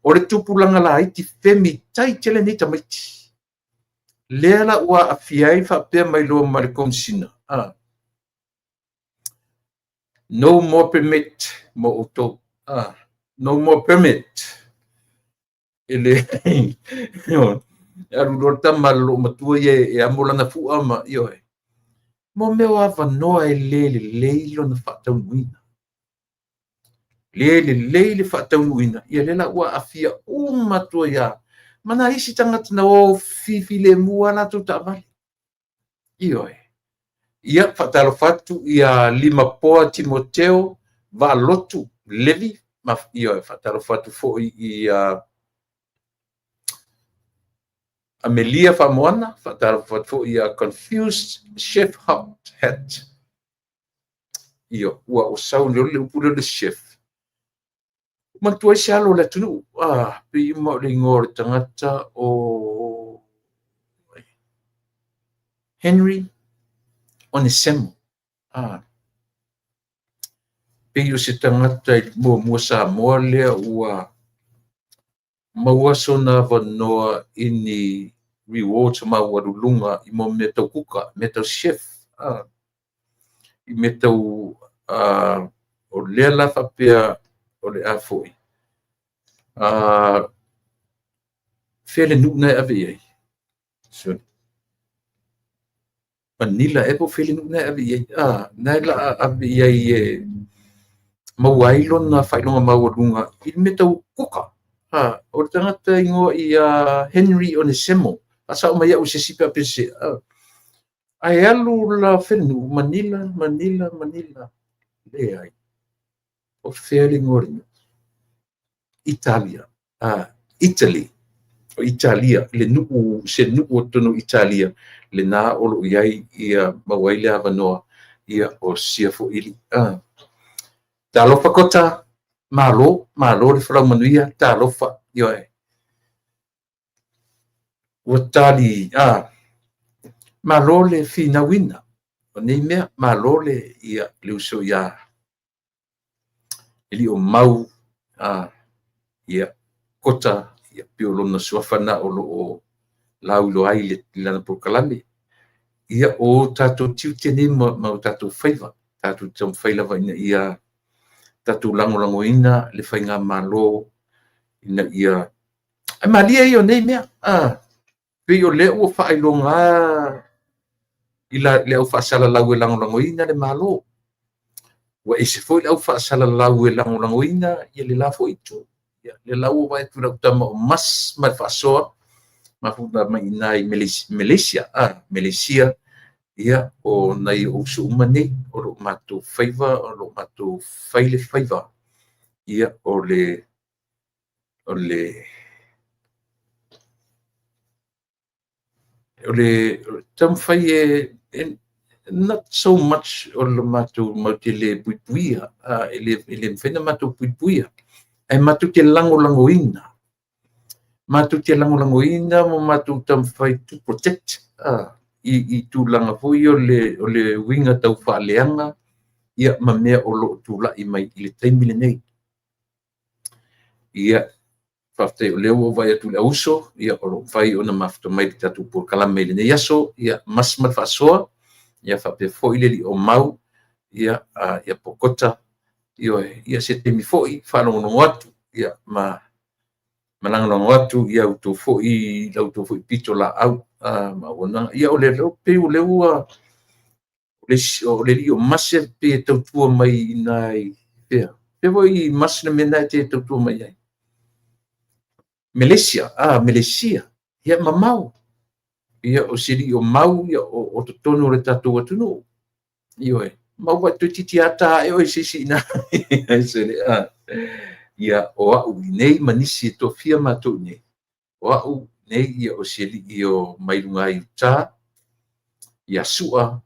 o le tupulaga laiti femitai tele nei tamaiti. Lea la ua aafia ai faapea mai loa ma le Komesina. No more permit mo outou. No more permit. E le e alu loa le tama a le loomatua ia e amo lana fua ma, ioe. Mo mea o avanoa e le lelei lona faataunuuina. Le lelei le faataunuuina, ia lea la ua aafia uma atu ai lava ma nai isi tagata na o fifilemu lava latou taavale. Ioe. Ia, faatalofa atu ia Limapoa Timoteo Vaalotu Levi, ma, ioe, faatalofa atu foi ia Amelia Faamoana, faatalofa atu foi ia Confused Chef Hot Hat. Io, ua o sau le upu lea o le chef. Manatua ai se alo o le atunuu, pei uma o le igoa o le tagata o Henry Onesemo. Pei o se tagata i muamua Samoa lea ua maua sona avanoa i ni rewards maualuluga i mo mea tau kuka, mea tau chef, i mea tau o lea la faapea o le a foi. Fea le nuu na e ave i ai? Sorry. Manila e po o fea le nuu na e ave i ai? Na e la ave i ai e maua ai lona faailoga maualuga i le mea tau kuka. O le tagata igoa ia Henry Onesemo. Faasao mai au i se isi pe a pese. Ae alu la fea le nuu? Manila, Manila, Manila. Leai. O fea le igoa o le nuu? Italia. Italy. O Italia, le nuu, se nuu o totonu o Italia, lena o loo i ai ia maua ai le avanoa ia o sia foi li. Talofa kota, malo, malo le folau manuia, talofa, ioe. Ua tali, malo le finauina o nei mea, malo le, ia, le uso ia e li o mau, ia, kota, ia, pei o lona suafa na o loo lauiloa ai le lana polokalame. Ia, o tatou tiute nei ma o tatou faiva, tatou taumafai lava ina ia tatou lagolagoina le faigamalo ina ia ai malie ia o nei mea. Pei o lea ua faailoga i le au faasalalau e lagolagoina le Malo. Ua ese foi le au faasalalau e lagolagoina ia le la foi itu. Ia, le la ua vaai atu i lau tama o Mas ma le faasoa, mafuta mai i ina i Malaysia, Malaysia, ia, o nai ou uso uma nei, o lo matou faiva, o lo matou fai le faiva, ia, o le taumafai e not so much o le matou matou te le puipuia, e le mafai ona matou puipuia, ae matou te lagolagoina. Matou te lagolagoina ma matou taumafai to protect i tulaga foi o le uiga tau faaleaga, ia, ma mea o loo tulai mai i le taimi lenei. Ia, faafetai o lea ua vaai atu i le auso, ia, o loo mafai ona mafuta mai le tatou polokalame i lenei aso, ia, mas ma le faasoa, ia, faapea foi le lio mau, ia, ia pokota, ioe, ia se taimi foi faalogologo atu, ia, ma lagolago atu ia outou foi, la outou foi pito laau, ma auaunaga. Ia, o le pei o lea ua o le lio mas e pe tautua mai i nai pea. Pea foi mas le mea na te tautua mai ai. Malaysia, Malaysia, ia mamao. Ia o se lio mau ia o totonu o le tatou atunuu. Ioe, mau vai toeitiiti ata ae oe se isi ina. Ia o au nei ma nisi e toafia matou nei. O au nei ia o se lio mai luga i uta, ia Sua,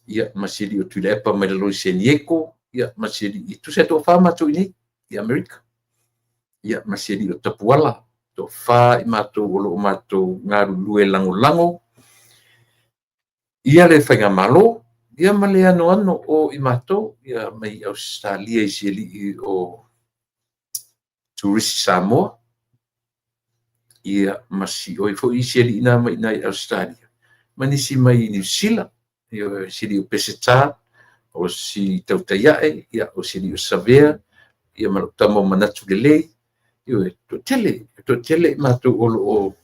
ia ma se lio Tuilaepa mai lalo i San Diego, ia ma se lio tusa e toafa matou nei i Amerika. Ia ma se lio Tapuala, toafa i matou o loo matou galulue lagolago ia le faigamalo, ia ma le anoano o i matou, ia mai Australia i se alii o Turisi Samoa, ia ma si oi foi i se alii na mai i Australia, ma nisi mai i Niu Sila, Ioe, si alii o Peseta, o si Tautaiae, ia, o si alii o Savea, ia ma lou tama o Manatu Lelei. Ioe, toatele, toatele i matou o lo o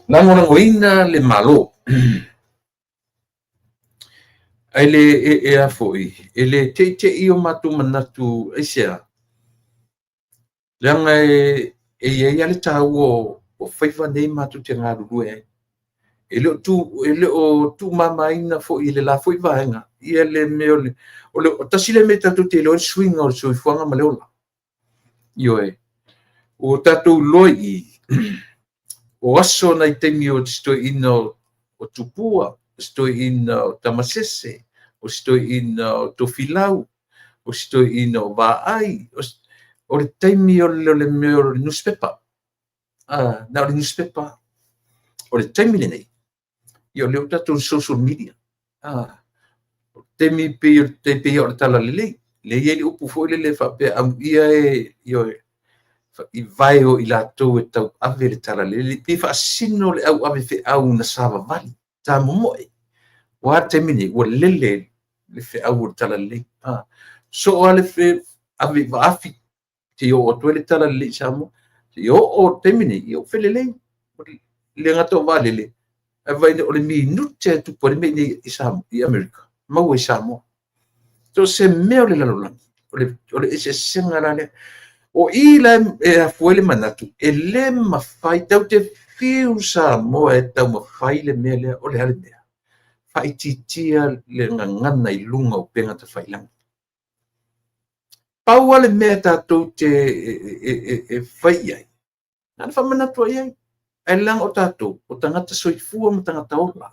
lagolagoina le Malo. Ae le e a foi, e le teitei o matou manatu aisea? Leaga e i ai lava le taua o faiva nei matou te galulue ai. E le o tuumamaina foi e le la foi vaega ia le mea o le tasi lea mea tatou te iloa ai le suiga o le soifuaga ma le ola. Ioe, ua tatou iloa i i, o aso nai taimi o si toeaina o Tupua, o si toeaina o Tamasese, o si toeaina o Tofilau, o si toeaina o Vaai, o le taimi o le mea o le nusipepa. Na o le nusipepa. O le taimi lenei, ia o lea ua tatou social media. O le taimi pei o le talalelei. Lea e i ai le upu foi lele faapea, amuia e, ioe, i vae o i latou e tauave le talalelei, pe faasino le au ave feau na savavali, tamomoe. Ua a le taimi lenei? Ua lele le feau o le talalelei. Soo lava le ave i vaafi seia oo atu ai le talalelei i Samoa. Seia oo le taimi lenei, ia ua felelei. E le gata o vaalele, ae vaai o le minute e tupu ai le mea i i Samoa, i Amerika, maua i Samoa. So o se mea o le lalolagi, o le eseesega la lea. O i la e afua ai le manatu, e le mafai, tatou te fiu Samoa e taumafai le mea lea, o le a le mea? Faaitiitia le gagana i luga o upega tafailagi. Pau lava le mea tatou te e fai i ai, na ona faamanatu i ai, ae leaga o tatou, o tagata soifua ma tagata ola.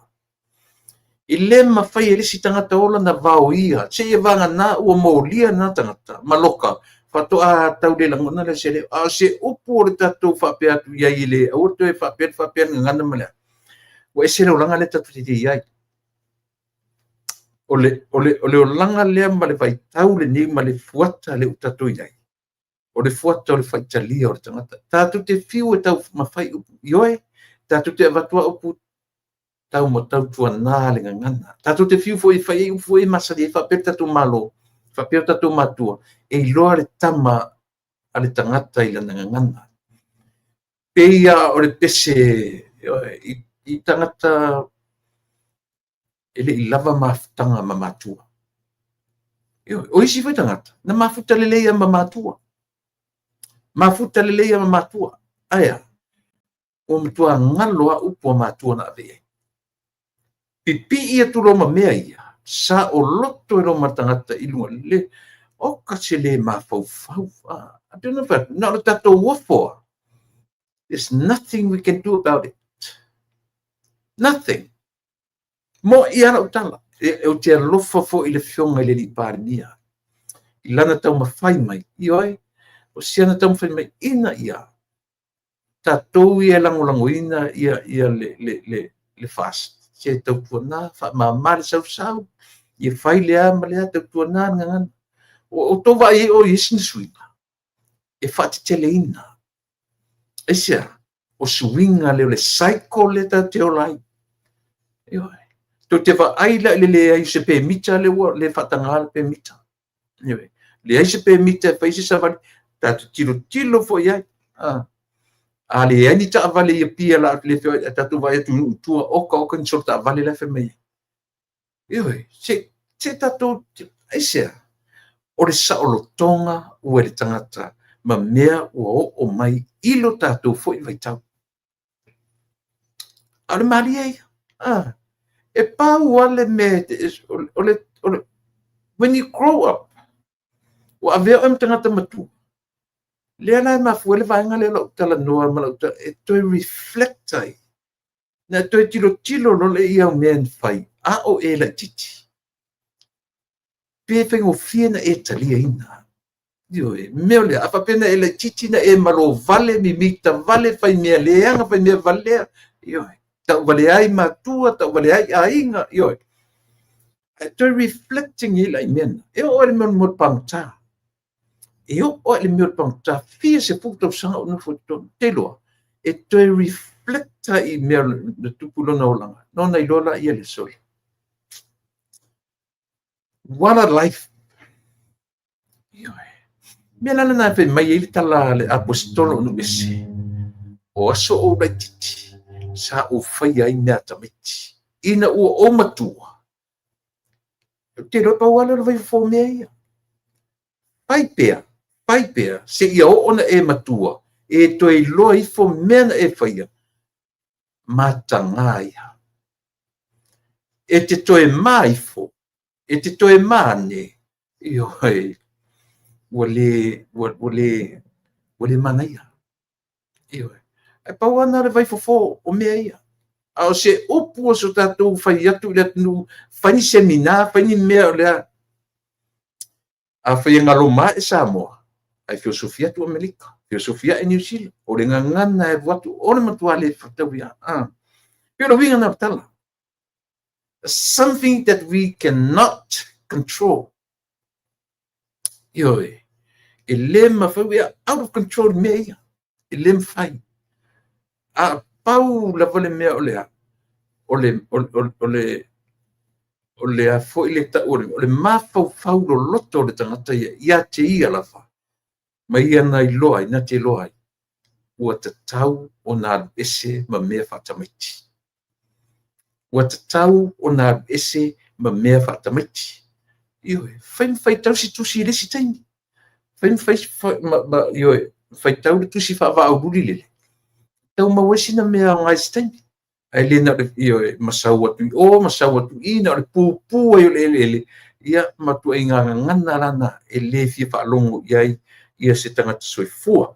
E le mafai e le isi tagata ola na vaoia, seia vagana ua molia lena tagata ma loka, faatoa tau le lagona lea o se leo. A o se upu o le tatou faapea atu i ai e le aua toe faapea faapea le gagana ma le a. Ua ese le olaga lea tatou te i ai. O le olaga lea ma le vaitau lenei ma le fuata lea ua tatou i ai, o le fuata o le faitalia o le tagata. Tatou te fiu e taumafai upu, ioe, tatou te avatu lava upu tau ma tautuana le gagana. Tatou te fiu foi e fai ai upu foi e masani ai faapea le tatou Malo, faapea o tatou matua, e iloa le tama a le tagata i lana gagana. Pei lava o le pese i tagata e le i lava mafutaga ma matua. O isi foi tagata, na mafuta lelei lava ma matua. Mafuta lelei lava ma matua. Ae a? Ua matua galo lava upu a matua na ave i ai. Pipii atu loa ma mea ia, saoloto ai loa ma le tagata i luga le, oka se le mafaufau. A pei ona fai atu, na o le tatou ofo lava. There's nothing we can do about it. Nothing. Mo'i lava lau tala. Ou te alofa foi i le Afioga i le Alii Palemia i lana taumafai mai, ioe, o si ana taumafai mai ina ia tatou ia e lagolagoina ia le FAST, se tautuana, faamama le sausau, ia fai le a ma le a, tautuana le gagana. O outou vaai ai o i ai sina suiga e faateteleina. Aisea? O suiga lea o le cycle lea tatou te ola ai. Ioe. Tou te vaai la i le leai o se pemita lea ua le faatagaina le pemita. Ioe. Leai se pemita e fai se savali. Tatou tilotilo foi i ai. A leai ni taavale i Apia la le feoai, ae tatou vaai atu i nuu i tua, oka oka ni solo taavale la e fai mai ai. Ioe, se tatou, aisea? O le saolotoga ua i le tagata ma mea ua oo mai i lo tatou foi vaitau. A o le malie ia. E pau lava le mea, o le, when you grow up, ua avea oe ma tagata matua, lea la e mafua ai le vaega lea o lau talanoa ma lau e toe reflect ai, na toe tilotilo loa lea i au mea na fai, a o e laitiiti. Pe faigofie na e taliaina. Ioe, mea o lea, a faapea na e laitiiti na e malovale, mimita vale, fai mea leaga, fai mea valea, ioe, tauvalea ai matua, tauvalea ai aiga, ioe. Ae toe reflecting i la i mea na. E oo ai le mea o le pagota. E oo ai le mea o le pagota, fia 10 tausaga o nofo i totonu. Te iloa, e toe reflect ai i mea na tupu i lona olaga, na ona iloa la ia le sole. What a life! Ioe. Mea la lena e fai mai ai le tala a le aposetolo o Nu'uese, O aso ou laitiiti, sa ou faia ai mea a tamaiti, ina ua ou matua, ou te iloa pau lava lea o le vaifofo o mea ia. Fai pea, fai pea, seia oo ona e matua, e toe iloa ifo mea na e faia, mataga ia. E te toe ma ifo, e te toe ma ane, ioe, ua le, ua, ua le, ua le manaia. Ioe. Ae pau lava lena o le vaifofo o mea ia. A o se upu a so tatou fai atu i le atunuu, fai ni semina, fai ni mea o lea. Afai e galo mae Samoa, ae feosofi atu Amerika, feosofi ae Niu Sila, o le gagana e alu atu o le matua le fetaui lava. Ah. Pei o le uiga lena o le tala. Something that we cannot control. Ioe, e le mafai, we are out of control i mea ia. E le mafai. A pau lava le mea o le a, o le, o, o, o le, o le a foi le tau o le, o le mafaufau loloto o le tagata ia, ia te ia lava, ma ia na iloa ai, na te iloa ai, ua tatau ona alu ese ma mea faatamaiti. Ua tatau ona alu ese ma mea faatamaiti. Ioe, fai ma faitau se tusi i le isi taimi. Fai ma fai, ma, ma, ioe, faitau le tusi faavaaululi lele. Tau maua ai sina mea aoga i se taimi. Ae le na o le, ioe, ma sau atu i o, ma sau atu i, na o le pupū ai o le eleele, ia, ma tuaiga gagana la na e le fia faalogo i ai ia se tagata soifua.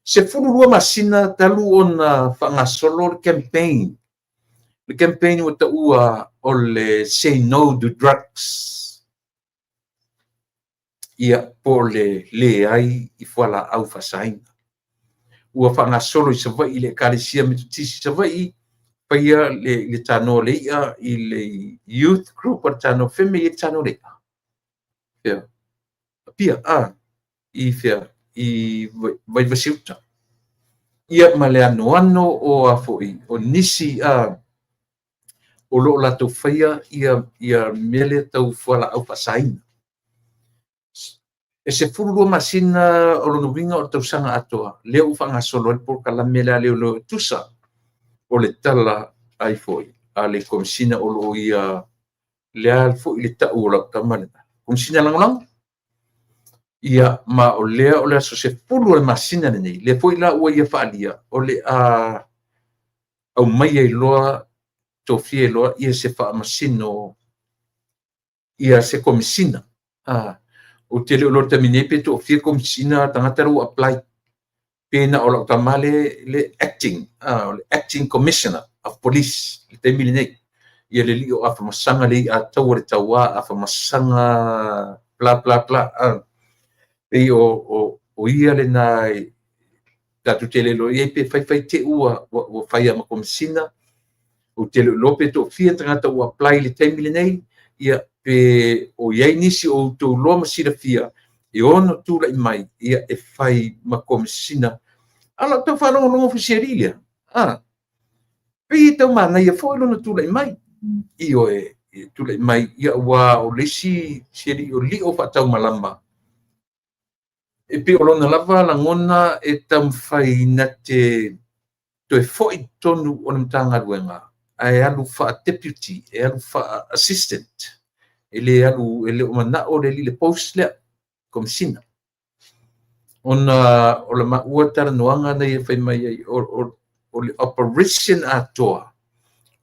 12 masina talu ona faagasolo le campaign. Le campaign ua taua o le Say No to Drugs. Ia, po o le leai i fualaau faasaina. Ua faagasolo i Savaii i le Ekalesia Metotisi i Savaii, faia le, le tanoa o le i'a i le youth group o le tanoa, fea mea i ai le tanoa o le i'a? Fea? Apia, a, i fea? I Vaivase-uta. Ia ma le anoano o a foi, o nisi a, o lo o latou faia ia, ia mea lea tau fualaau faasaina. E 12 masina o lona uiga o le tausaga atoa, lea ua faagasolo ai le polokalame lea a leoleo e tusa o le tala ai foi a le Komesina o lo o ia lea foi le tau o lau tama lena. Komesina lagolago? Ia, ma o lea o le aso 10 o le masina lenei, lea foi la ua ia faaalia, o le a aumai ai loa, tofia ai loa ia se faamasino, ia se komesina. A, ou te le o iloa i le taimi nei pe toafia komesina tagata la ua apply. Pe na o lau tama le, le acting, a, o le acting commissioner of police i le taimi lenei. Ia le alii o Afamasaga le i'a taua le tauā Afamasaga bla bla bla. A, pei o, o, o ia lena e, tatou te le iloa i ai pe faifai te ua, ua, ua fai ma komesina. Ou te le o iloa pe toafia tagata ua apply i le taimi lenei, ia pe o i ai nisi o outou iloa ma silafia e ono tulai mai, ia e fai ma komesina. A o lau tau faalogologo foi i si alii lea, a, pei e tau manaia foi lona tulai mai. Ioe, e tulai mai, ia aua o le isi si alii o lio faataumalama, E pei o lona lava lagona e taumafai na te toe foi i totonu o le Matagaluega ae alu faa-deputy, e alu faa-assistant, e le alu, e le o manao le alii i le post lea, Komesina. Ona o la maua talanoaga na ia fai mai ai, o, o, o le operation atoa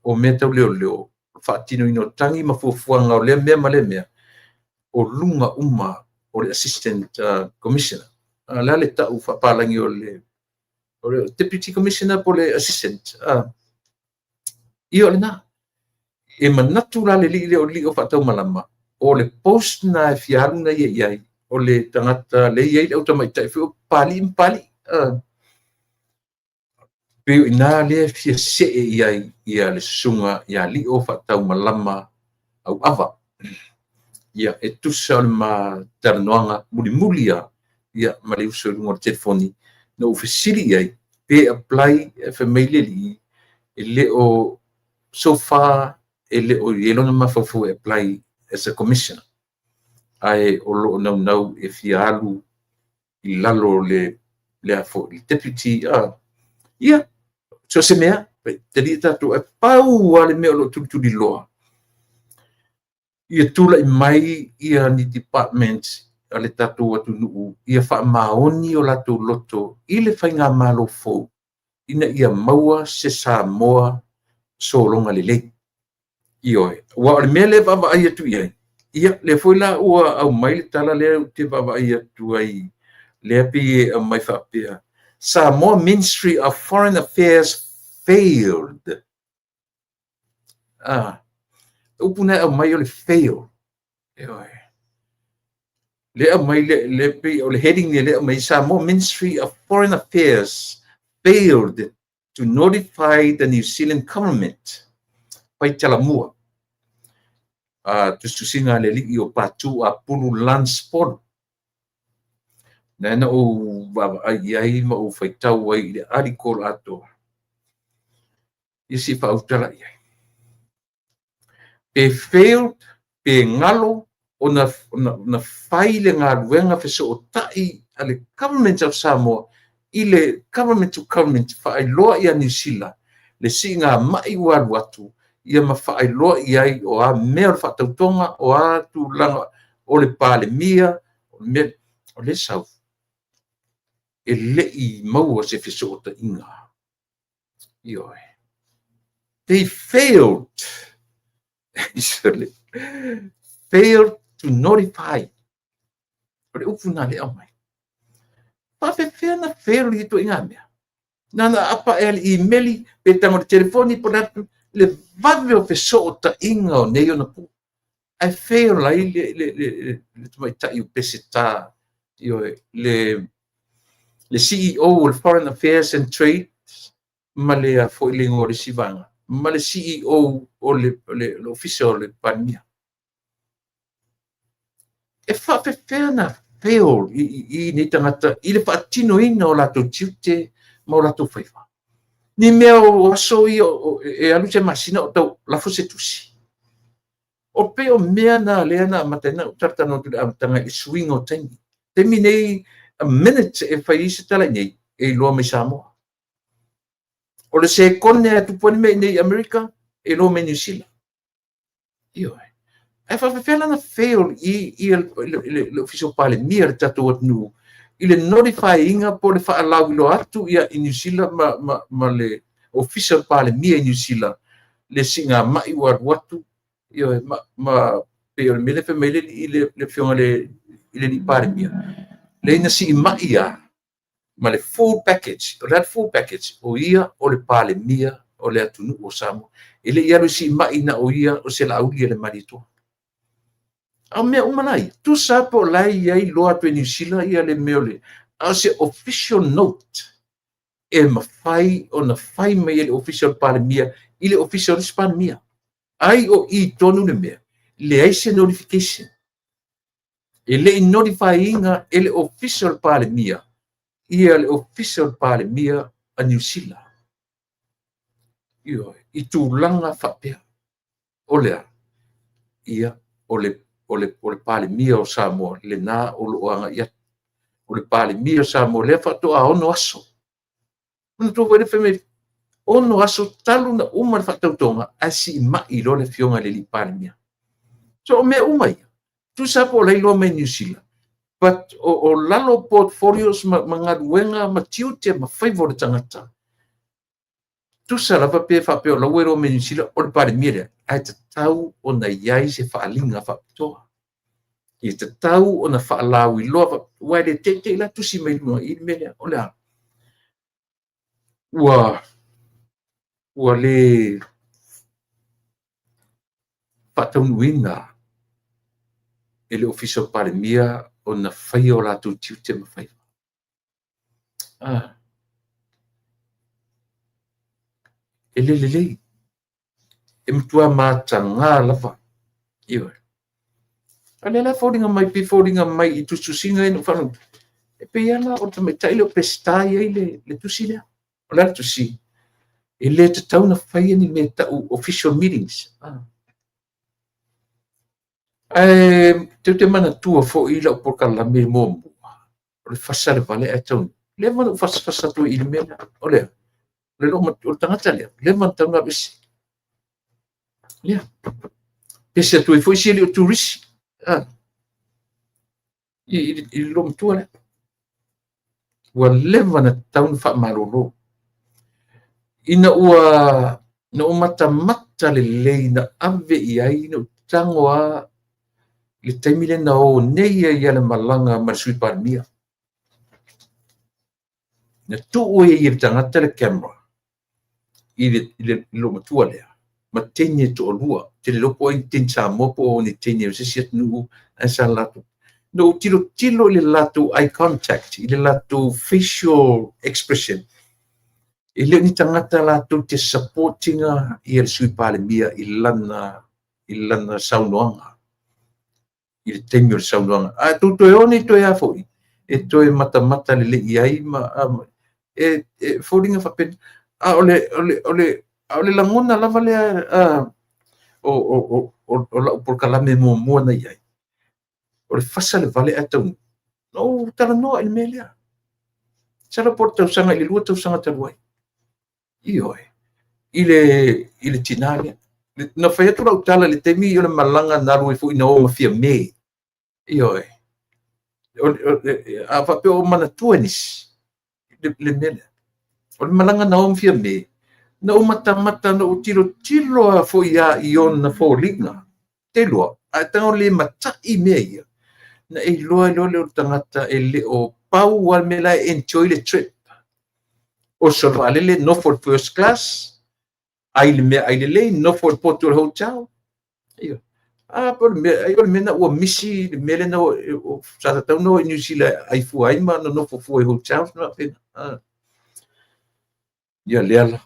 o mea tau leoleo, faatinoina o tagi ma fuafuaga o lea mea ma lea mea, o luga uma o le Assistant Commissioner. O le a le tau faapalagi o le, o le Deputy Commissioner po o le Assistant? Ia o lena. E manatu la le alii lea o Lio Faataumalama, o le post na e fia alu na ia i ai, o le tagata lea e i ai le au tamaitai foi o Papalii ma Papalii. Pei o i ina lea e fia see i ai ia le susuga ia Lio Faataumalama Auava. Ia, e tusa o le ma talanoaga mulimuli lava ia, ma le uso i luga o le telefoni, na ou fesili i ai pe apply, fai mai le alii, e le o, so far, e le o i ai lona mafaufau e apply as a commissioner. Ae o lo o naunau e fia alu i lalo o le le a foi, le deputy, ia, so o se mea, talia tatou, ae pau lava le mea o lo o tulituliloa, ia tulai mai ia ni departments a le tatou atunuu ia faamaoni o latou loto i le faigamalo fou ina ia maua se Samoa sologa lelei. Ioe. Aua o le mea lea e vaavaai atu i ai, ia, lea foi la ua aumai le tala lea ou te vaavaai atu ai, lea pei e aumai faapea, Samoa Ministry of Foreign Affairs failed. Ah, upu na e aumai o le fail. Ioe. Le aumai le, le pei o le heading le aumai Samoa Ministry of Foreign Affairs failed to notify the New Zealand government. Faitalamua. Tusitusiga a le alii o Patu Apulu Lance Polu. Na na ou vaavaai i ai ma ou faitau ai i le article atoa. Ia se i faautala i ai. Pe failed, pe galo ona na fai le galuega fesootai a le Government of Samoa i le government to government faailoa ia Niu Sila le siigamai ua alu atu ia ma faailoa i ai o a mea o le faatautoga, o a tulaga o le Palemia, o mea o le sau e le i maua se fesootaiga. Ioe. They failed. Failed to notify. O le upu na le aumai. Faapefea na fail i ituaiga mea? Na na apa e le imeli, pe tago le telefoni, po le vave o fesootaiga o nei ona po. Ae fail ai le tamaitai o Peseta, ioe, le CEO o le Foreign Affairs and Trade, ma le a foi le igoa o le isi vaega, ma le CEO o le Ofisa o le Palemia. E faapefea na fail i nei tagata i le faatinoina o latou tiute ma o latou faiva? Ni mea o aso ia e alu se masina o tau lafo se tusi. O pei o mea na lea na amata ai na ou talatalanoa atu i le amataga i le suiga o taimi. Taimi nei, a minute e fai ai se tala i nei, e iloa mai Samoa. O le sekone e tupu ai le mea i nei i Amerika, e iloa mai Niu Sila. Ioe. Ae faapefea la na fail i le Ofisa o Palemia le tatou atunuu i le notify-ina po o le faalauiloa atu ia i Niu Sila ma le Ofisa o Palemia i Niu Sila le siigamai ua alu atu, ioe, ma pei o le mea lea fai mai le afioga i le alii Palemia, lea na siimai lava ma le full package. O le a le full package? O ia o le Palemia o le atunuu o Samoa. E le i alu e siimai na o ia o se Laauli a le Malietoa. A o mea uma la ia, tusa po o la e i ai loa atu e Niu Sila ia le mea o le, a o se official note e mafai ona fai mai e le Ofisa o le Palemia i le Ofisa o le isi Palemia. Ai o i tonu le mea, leai se notification. E le i notify-ina e le Ofisa o le Palemia ia le Ofisa o le Palemia a Niu Sila. Ioe, i tulaga faapea. O le a? Ia, o le Palemia o Samoa, lena o lo o agai atu. O le Palemia o Samoa, lea faatoa 6 aso. Manatua foi le fai mai, 6 aso talu na uma le faatautoga, ae siimai loa le afioga i le alii Palemia. So o mea uma ia, tusa po o la e iloa mai Niu Sila, but o lalo portfolios ma galuega ma tiute ma faiva o le tagata, tusa lava pe faapea o la ua iloa mai Niu Sila o le Palemia lea, ae tatau ona i ai se faaaliga faapitoa. Ia tatau ona faalauiloa, aua e le teitei la tusi mai luga i le mea lea. O le a? Ua le faataunuuina e le Ofisa o Palemia ona faia o latou tiute ma faiva. E le lelei. E matua mataga lava. Ioe. A lea la e foliga mai, pei foliga mai i tusitusiga ia na ou faalogo, e pei lava la o le tamaitai lea o Peseta e i ai le tusi lea. O le a le tusi? E le tatau ona faia ni mea e tau official meetings. Ae tou te manatua foi i lau polokalame muamua, o le fasa le vale ae taunuu. Leva ona ou fasafasa atu i le mea lea. O le o le o le tagata lea, leva ona tatau ona alu ese. Ia. Pese atu ai foi si alii o turisi. Ah. I le loomatua lea. Ua leva ona tatau ona faamalolo. Ina ua na ou matamata lelei na ave i ai, na ou tago lava i le taimi lea na o nei ai i le malaga ma le Sui Palemia. Na tuu ai e le tagata le camera i le loomatua lea ma teine e toalua. Ou te le iloa po o ai ni teine Samoa po o ni teine o se isi atunuu ae sa latou. Na ou tilotilo i le latou eye contact, i le latou facial expression, e le o ni tagata latou te support ina ia le Sui Palemia i lana saunoaga, i le taimi o le saunoaga. A tou toe o nei toe a foi, e toe matamata lelei i ai ma e foliga faapena. A o le lagona lava lea o lau polokalame muamua na i ai, o le fasa le vale ae taunuu. Na ou talanoa i le mea lea. Masalo po o le tausaga i le 2 tausaga talu ai. Ioe. I le tinā lea. Na fai atu lau tala i le taimi o le malaga na alu ai foi na o ma Fiame. Ioe. A faapea o manatua nisi le mea lea. O le malaga na o ma Fiame, na ou matamata, na ou tilotilo lava foi lava i ona foliga. Te iloa, a e tago le matai mea ia, na e iloa loa lea o le tagata e le o pau lava le mea la e enjoy le trip. Oso le vaalele, nofo i le first class, ai le mea ai lelei, nofo i le potu o le hotel. Ia. A po o le mea, ai o le mea na ua misi le mea lea na sa tatau ona o i Niu Sila ai fua ai ma nonofo fua i hotels ma faapena. Ia lea la.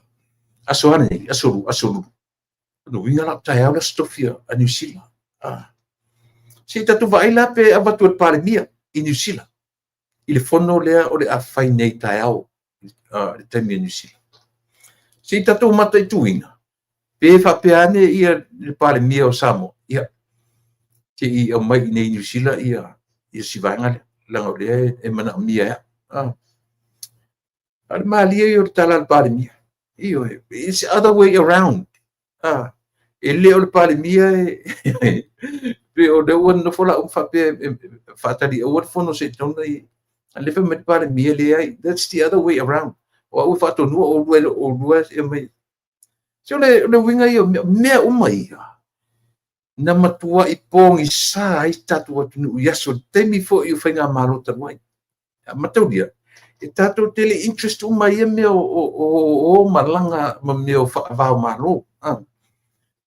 Aso a lenei, aso lu, aso lulu. No uiga la o taeao le Aso Tofi a Niu Sila. Se i tatou vaai la pe avatu e le Palemia i Niu Sila i le fono lea o le a fai nei taeao le taimi o Niu Sila. Se i tatou mataituina pe faapea ane ia le Palemia o Samoa, ia, se i aumai i nei Niu Sila ia si vaega lea, leaga o lea e manaomia e au. A o le malie ia o le tala a le Palemia. Ioe, it's the other way around. E le o le Palemia e pe o lea ua nofo la faapea faatali aua le fono se i tau i a le fai mai le Palemia leai. That's the other way around. O au e faatonua o lua o lua e mai. Se o le uiga ia o mea uma ia na matuai pogisa ai tatou atunuu i aso le taimi foi o faigamalo talu ai. Mataulia, e tatou te le interest uma ia mea o malaga ma mea o faavao malo.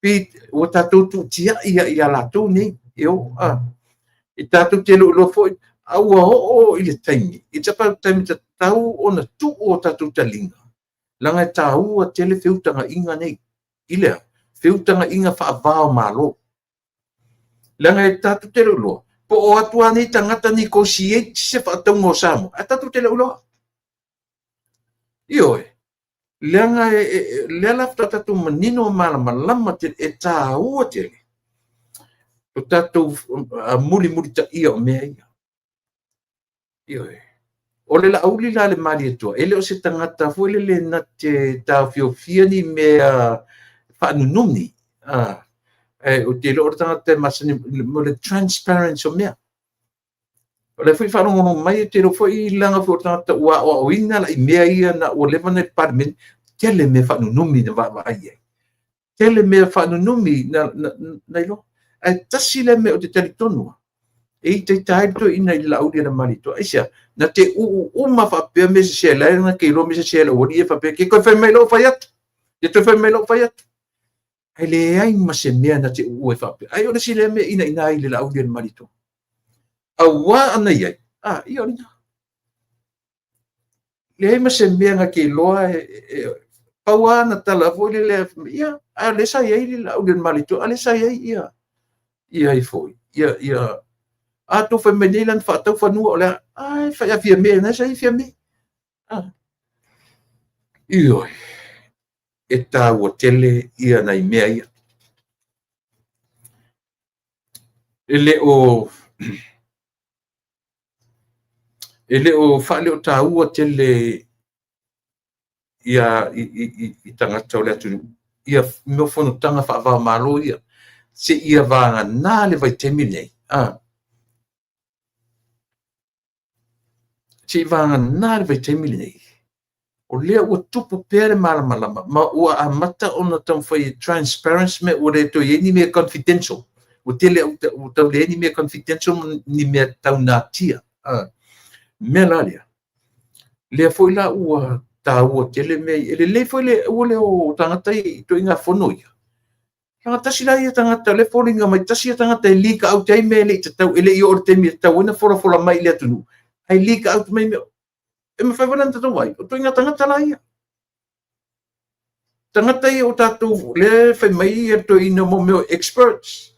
Pe ua tatou tuutiai ia ia latou nei e o. E tatou te iloa foi, a ua oo i le taimi, it's about time tatau ona tuu o tatou taliga, leaga e taua tele feutagaiga nei. I lea, feutagaiga faavao malo. Leaga e tatou te iloa, po o atu lava nei tagata negotiate se faatauga o Samoa, ae tatou te le iloa. Ioe, leaga lea la faatoa tatou manino ma malamalama tele, e taua tele o tatou mulimulitaia o mea ia. Ioe. O le Laauli la le Malietoa, e le o se tagata foi lele na te taofiofia ni mea faanunumi. Ou te iloa o le tagata e masani mo le transparency o mea. O le foi faalogologo mai, e te iloa foi leaga foi o le tagata ua aoaoina la i mea ia na ua leva na i le Palemene, tele mea faanunumi na vaavaai ai. Tele mea faanunumi na iloa. Ae tasi lea mea ou te talitonu e itaita ai le toeaina i le Laauli a le Malietoa. Aisea? Na te uu uma faapea mea sese la na ke iloa mea sese le auali e faapea ke toe fai mai lou fai atu. Ke toe fai mai lou fai atu. Ae leai ma se mea na te uu e faapea. Ai o le si lea mea ina ina ai le Laauli a le Malietoa. Auā ana i ai, ia o lena. Leai ma se mea na ke iloa e pau lava na tala foi lele, ia, a o lea sa i ai le Laauli a le Malietoa, a lea sa i ai ia, ia ai foi, ia, a tou fai mai nei lana faatau fanua o le a, fai a Fiame, na sa i Fiame. Ioe, e taua tele ia nai mea ia. E le o e le o faaleotaua tele ia i tagata o le atunuu ia mea fonotaga faava-o-Malo ia, seia vagana le vaitaimi lenei. Seia vagana le vaitaimi lenei, o lea ua tupu pea le malamalama ma ua amata ona taumafai e transparent mea, ua le toe i ai ni mea confidential. Ua tele ua tau leai ni mea confidential ma ni mea tau natia. Mea la lea, lea foi la ua taua tele mea ia. E lelei foi le aua le o tagata ia i ituaiga fono ia. Leaga tasi la ia tagata o lea e foliga mai tasi ia tagata e leak out ai mea e le i tatau, e le i oo i le taimi e tatau ai ona folafola mai i le atunuu, ae leak out mai mea. E mafai foi la ona tatou vaai, o ituaiga tagata la ia. Tagata ia o tatou, lea e fai mai ia le toeaina mo mea o experts.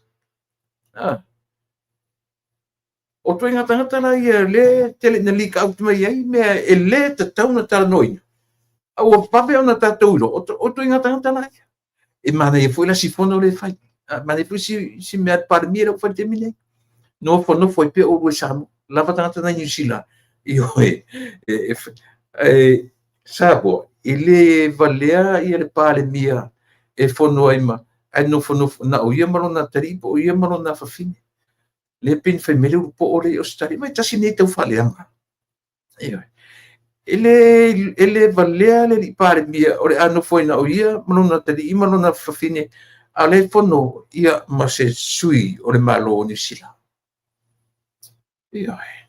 O ituaiga tagata la ia lea e tele ina leak out mai ai mea e le tatau ona talanoaina, a ua vave ona tatou iloa, o ituaiga tagata la ia. E manaia foi la si fono lea e fai. Manaia foi si mea a le Palemia lea ua fai i le taimi lenei. Nofonofo ai pea oulua i Samoa. Lava tagata na i Niu Sila. Ioe. Samoa, e le valea ia le Palemia e fono ai ma, ae nofonofo na o ia ma lona atalii po o ia ma lona afafine. Lea pei na fai mai le ulupoo lea i Ausetalia, mai tasi lenei tau faaleaga. Ioe. E le valea le alii Palemia o le a nofo ai na o ia ma lona atalii ma lona fafine, a o lea e fono ia ma se sui o le Malo o Niu Sila. Ioe.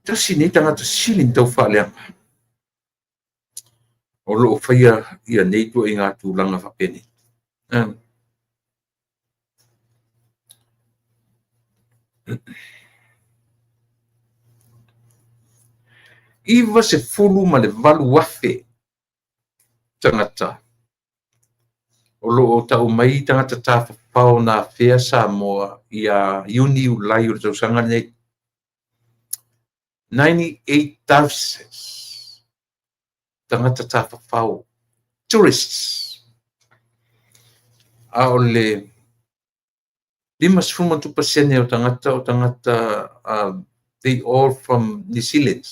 Tasi nei tagata sili ona tau faaleaga o lo o faia ia nei ituaiga tulaga faapenei. 98,000 tagata o lo o tau mai tagata tafafao na afea Samoa ia Iuni Iulai o le tausaga lenei. 98,000 tagata tafafao, tourists. A o le 50% o tagata o tagata, they all from New Zealand.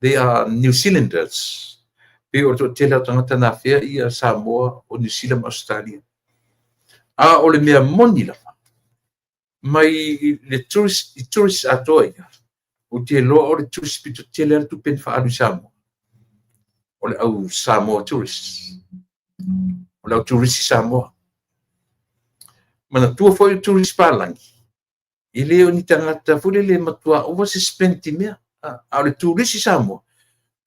They are New Zealanders. Pei o le toatele o tagata na afea ia Samoa o New Zealand ma Australia. A o le mea moni lava, mai le tourist, i tourist atoa ia, ou te iloa o le tourist pito tele lava le tupe na faaalu i Samoa. O le au Samoa tourists. O le au tourist i Samoa. Manatua foi o tourist palagi, e le o ni tagata foi lele e matua ova se spend i mea. A o le tourist i Samoa,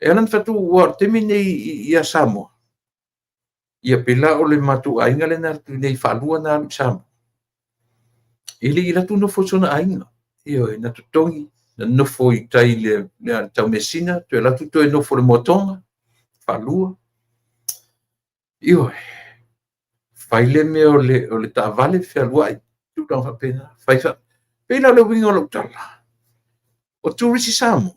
e ala ona fai atu ua o le taimi lenei ia Samoa, ia pei la o le matou aiga lea na alu atu nei faalua na alu i Samoa. E le i alu atu nofo i sona aiga. Ioe, na totogi, na nofo i tai i le Taumeasina, toe alu atu toe nofo i le Moatonga, faalua. Ioe, fai le mea o le taavale fealuai, tulaga faapena. Fai fa... Pei la o le uiga o lau tala, o turisi Samoa,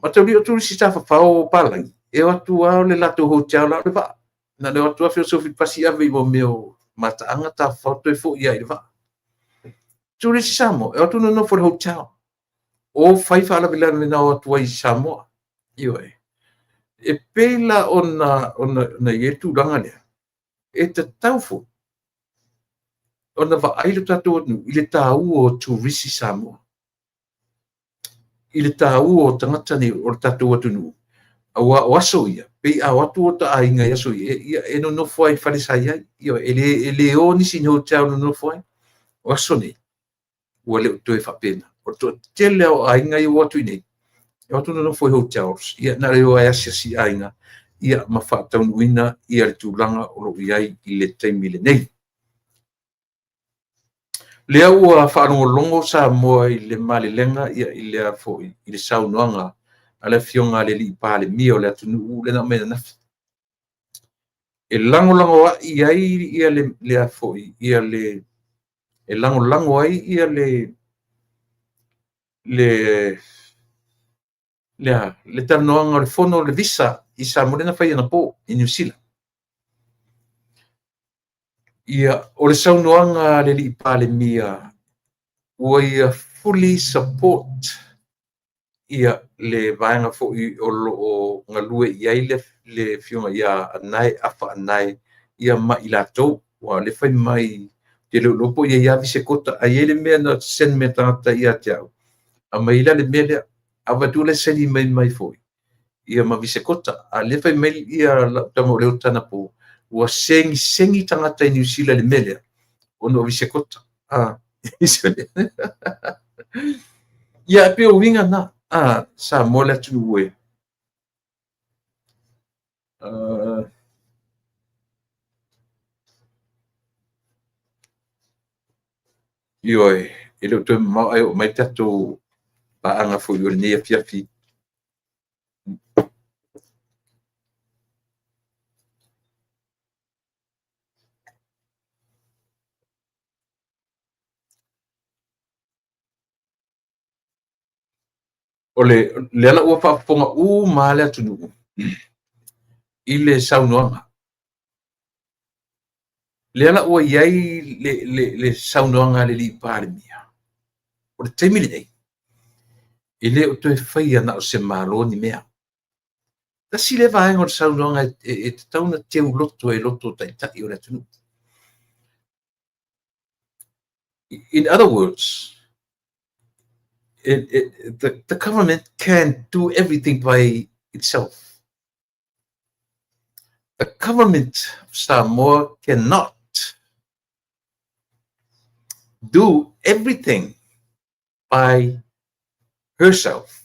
mataulia o turisi tafafao o palagi, e o atu lava o le latou hotel la o le vaa. Na o le o atu lava feosofi i le pasi ave i mea o mataaga tafafao toe foi lava i le vaa. Turisi Samoa, e o atu nonofo i le hotel, o fai faalavelave na o atu ai i Samoa. Ioe. E pei la ona i ai le tulaga lea, e tatau foi ona vaai le tatou atunuu i le taua o turisi Samoa, i le taua o tagata nei o le tatou atunuu, aua o aso ia, pei a o atu o ta aiga i aso ia, ia e nonofo ai i fale sa i ai. Ioe, e le o nisi i hotel nonofo ai. O aso nei, ua le o toe faapena. O le toatele o aiga ia ua o atu i inei, e o atu nonofo i hotels, ia na o le o e asiasi i aiga, ia ma faataunuuina ia le tulaga o lo o i ai i le taimi lenei. Lea ua faalogologo Samoa i le malelega, ia, i le foi, i le saunoaga a le afioga a le alii Palemia o le atunuu lea na aumai ananafi. E lagolago ai ia le foi, ia le, e lagolago ai ia le le talanoaga o le fono o le visa i Samoa lea na fai anapo i Niu Sila. Ia, o le saunoaga a le Alii Palemia ua ia fully support ia le vaega foi o lo o galue i ai le Afioga ia Anae Afa Anae ia ma i latou. Aua o lea e fai mai, ou te le o iloa po o i ai lava Visekota, ae i ai le mea na send mai e le tagata ia te au, aumai ai la le mea lea. Ae ou vaai atu o la e saini mai foi ia ma Visekota. A o lea e fai mai ia lau tama o Leota anapo, ua segisegi tagata i Niu Sila i le mea lea, ona o Visekota. Ah. Ia, e pei o uiga na. Ah, Samoa le atunuu e. Ioe, e le o toe mamao ae oo mai le tatou paaga foi o lenei afiafi. O le lea la ua faafofoga uma lava le atunuu i le saunoaga. Lea la ua i ai le saunoaga a le alii Palemia, o le taimi lenei, e le o toe faia na o se Malo ni mea. Tasi lea vaega o le saunoaga e tatau ona teuloto ai i loto o taitai o le atunuu. In other words, the government can't do everything by itself. The government of Samoa cannot do everything by herself.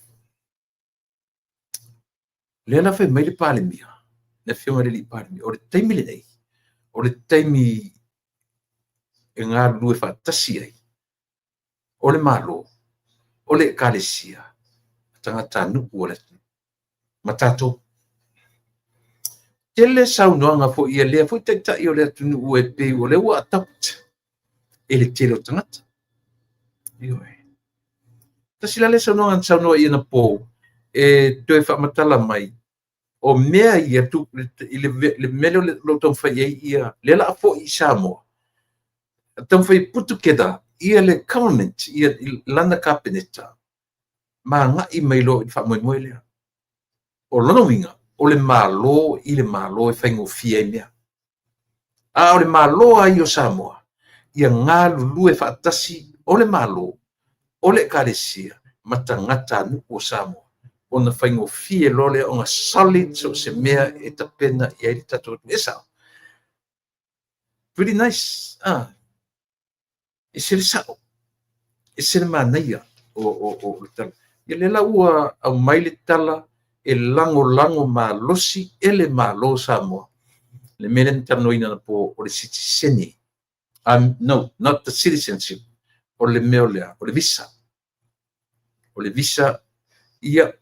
Lea la fai mai le Palemia, le Afioga i le Alii Palemia, o le taimi lenei, o le taimi e galulue faatasi ai o le Malo, o le Ekalesia, tagatanuu o le atunuu ma tatou. Tele saunoaga foi a lea foi taitai o le atunuu e pei o lea ua adopt e le tele o tagata. Ioe. Tasi la lea saunoaga na saunoa i anapo e toe faamatala mai o mea ia i le mea lea o lo o taumafai i ai ia lea la a foi i Samoa taumafai e put together ia le government ia lana kapeneta ma agai mai loa i le faamoemoe lea. O lona uiga, o le Malo i le Malo e faigofie ai mea. A o le Malo lava ia o Samoa, ia galulue faatasi o le Malo, o le Ekalesia ma tagatanuu o Samoa, ona faigofie loa lea ona solid so o se mea e tapena i ai le tatou atunuu. E sao? Pretty nice. Ah. Ese le sao, ese le manaia o le tala. Ia lea la ua aumai le tala e lagolago malosi e le Malo o Samoa le mea lea na talanoaina anapo o le sitiseni. No, not the citizenship. O le mea o lea, o le visa. O le visa, ia,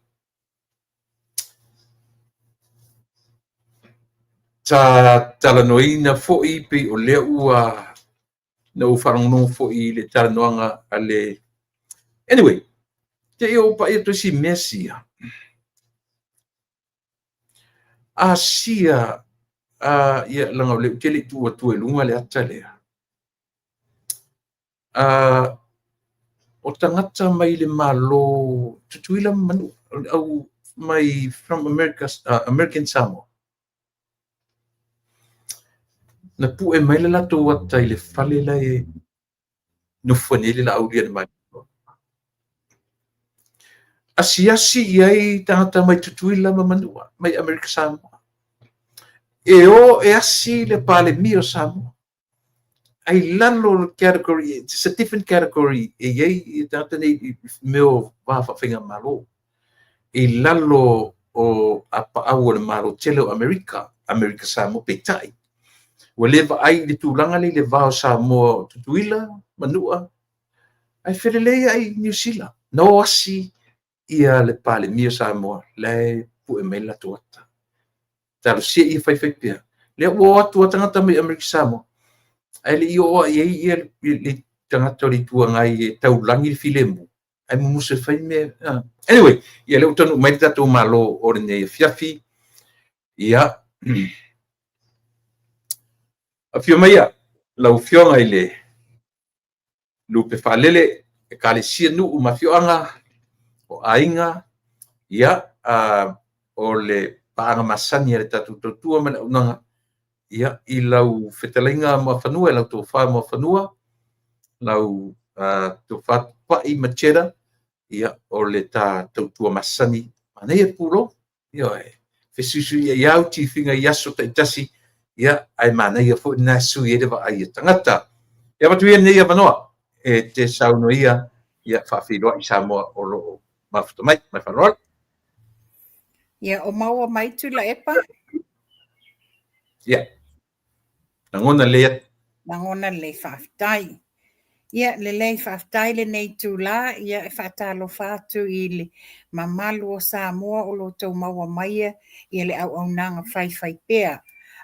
sa talanoaina foi pei o lea ua na ou faalogologo foi i le talanoaga a le. Anyway, te i ou pai atu isi mea sia. Asia, ia, leaga o lea ou te le i tuu atu i luga le ata lea. O tagata mai le Malo Tutuila ma Manua, au mai from America, American Samoa. Na pue mai le latou ata i le fale la e nofo nei le Laaulialemalietoa. Asiasi i ai tagata mai Tutuila ma Manua, mai Amerika Samoa. E o e asi le Palemia o Samoa. Ai lalo o le category, it's a different category e i ai i tagata nei i mea o va faafaigamalo. I lalo o apaau o le Malo tele o Amerika, Amerika Samoa, peitai, ua le vaai i le tulaga lea i le va o Samoa o Tutuila, Manua, ae felelei lava i Niu Sila. Na o asi ia le Palemia o Samoa, la e pue mai le latou ata. Talosia ia faifai pea. Lea ua o atu a tagata mai Amerika Samoa, ae le i oo i ai ia le tagata o le Itu Agai e taulagi le filemu, ae mumusu e fai mea. Anyway, ia lea ua taunuu mai le tatou Malo o lenei afiafi. Ia, afio maia. Lau Afioga i le Lupe Faalele, Ekalesia, nuu ma afioaga, o aiga, ia, o le paaga masani a le tatou tautua ma le auaunaga, ia, i lau fetalaiga Muafanua, i lau tofa Muafanua, lau tofa Tupai Macheta, ia, o le ta tautua masani, manaia le pulou, ioe, fesuisuiai lava au tifiga i aso taitasi, ia, ae manaia foi lena e sui ai le vaai a tagata. Ia avatu ia lenei avanoa e te saunoa ia, ia faafeiloai Samoa o lo o mafuta mai. Ma le faaaloalo. Ia, o maua mai Tuilaepa? Ia, lagona lelei atu. Lagona lelei, faafetai. Ia, lelei, faafetai lenei itulā, ia, e faatalofa atu i le mamalu o Samoa o lo o outou maua maia ia le auaunaga faifaipea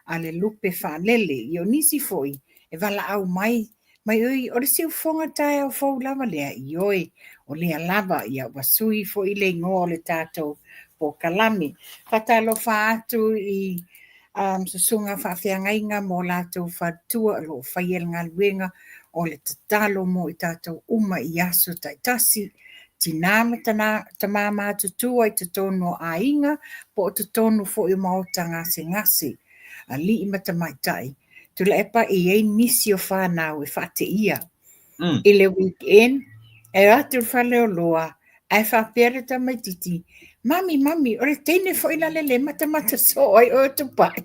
a le Lupe Faalele. Ia, o nisi foi e valaau mai, mai oi, o le siufofoga taeao fou lava lea, ioe, o lea lava, ia, ua sui foi le igoa o le tatou polokalame. Faatalofa atu i susuga faafeagaiga ma o latou faletua o lo o faia le galuega o le tatalo mo i tatou uma i aso taitasi, tinā ma tama matutua i totonu o aiga po o totonu foi o maota gasegase, alii ma tamaitai. Tuilaepa e i ai nisi o fanau e faateia i le weekend e o atu i le faleoloa ae faapea le tamaititi, Mami, mami, o le teine foi la le le matamata soo ai oe o Tupai.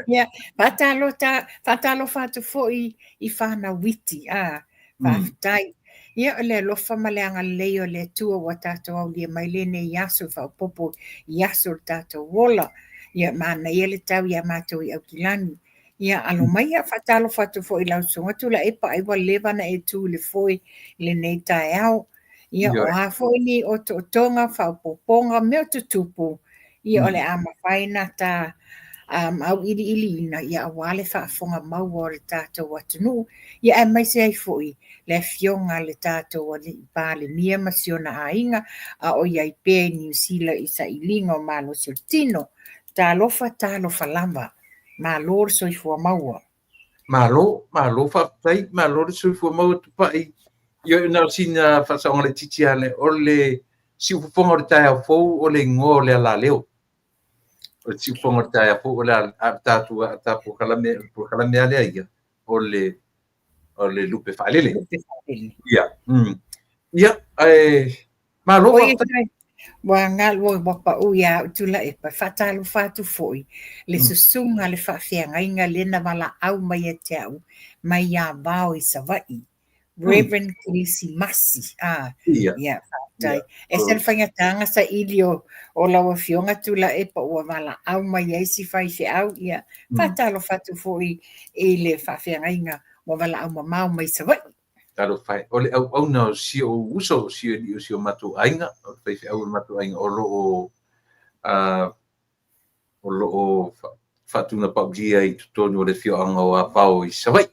Ia, faatalofa atu foi i fanau iti, a, faafetai. Ia, o le alofa ma le agalelei o le Atua ua tatou aulia mai lenei aso e faaopoopo i aso o le tatou ola. Ia, manaia le tau ia matou i Aukilani. Ia, alo maia, faatalofa atu foi i lau Susuga Tuilaepa, ai ua leva ona e tu i le foe i lenei taeao. Ia, o a foi ni otootoga, faaopoopoga, mea o tutupu, ia, o le a mafai ona ta auiliiliina, ia, aua le faafofoga maua o le tatou atunuu, ia, aemaise ai foi le afioga a le tatou Alii Palemia ma si ona aiga, a o i ai pea i Niu Sila i sailiga o malosi o le tino. Talofa, talofa lava. Malo le soifua maua. Malo, malo faafetai, malo le soifua maua Tupai. Ioe, na o sina faasaoga laitiiti lava lea, o le siufofoga o le taeao fou o le igoa o le alaleo. O le siufofoga o le taeao fou o le a tatou a polokalame, polokalame lava lea ia, o le o le lupe faalele. Lupe faalele. Ia. Ia, ae Malo faafetai. Ua galue ua pau ia au Tuilaepa, faatalofa atu foi le susuga le faafeagaiga lea na valaau mai ia te au mai Avao i Savaii, Reverend Kerisimasi. Ah, ia, faafetai. Ese le faigataga saili o, o lau Afioga Tuilaepa ua valaau mai ai si faifeau. Ia, faatalofa atu foi i le faafeagaiga ua valaau mamao mai Savaii. Talofa e, o le auauna o si ou uso, o si alii o si o matou aiga, o le faifeau o le matou aiga, o lo o, o lo o faatunapaulia i totonu o le afioaga o Avao i Savaii.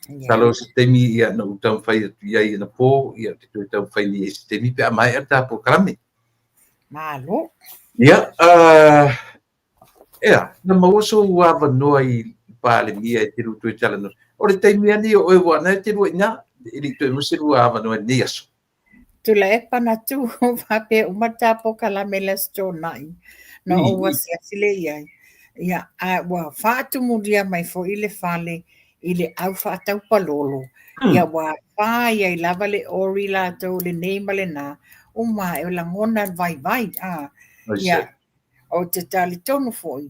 Masalo o se taimi ia na ou taumafai atu i ai anapo, ia ou te toe taumafai nei i se taimi pe a maea le ta polokalame. Malo. Ia, Ea, na maua sou avanoa i Palemia e te lua toe talanoa. O le taimi lava lenei o oe ua na e te lua i ina, e le i toe maua se lua avanoa i lenei aso. Tuilaepa na tu faapea uma le ta polokalame i le Aso Toonai, na ou asiasi lea i ai. Ia, a ua faatumulia mai foi le fale i le au faataupalolo, ia ua fai ai lava le ori latou lenei ma lena, uma ae o lagona le vaivai. A, ia, Ou te talitonu foi,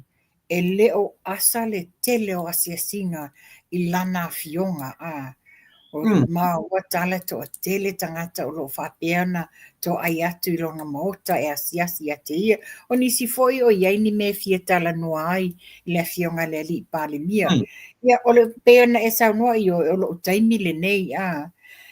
e le o asa le tele o asiasiga i lana afioga, a o maua tala toatele tagata o lo o faapea ona toai atu i lona maota e asiasi ia te ia. O nisi foi o i ai ni mea e fia talanoa ai i le afioga i le Alii Palemia. Ia, o le, pei ona e saunoa ioe, o lou taimi lenei, a,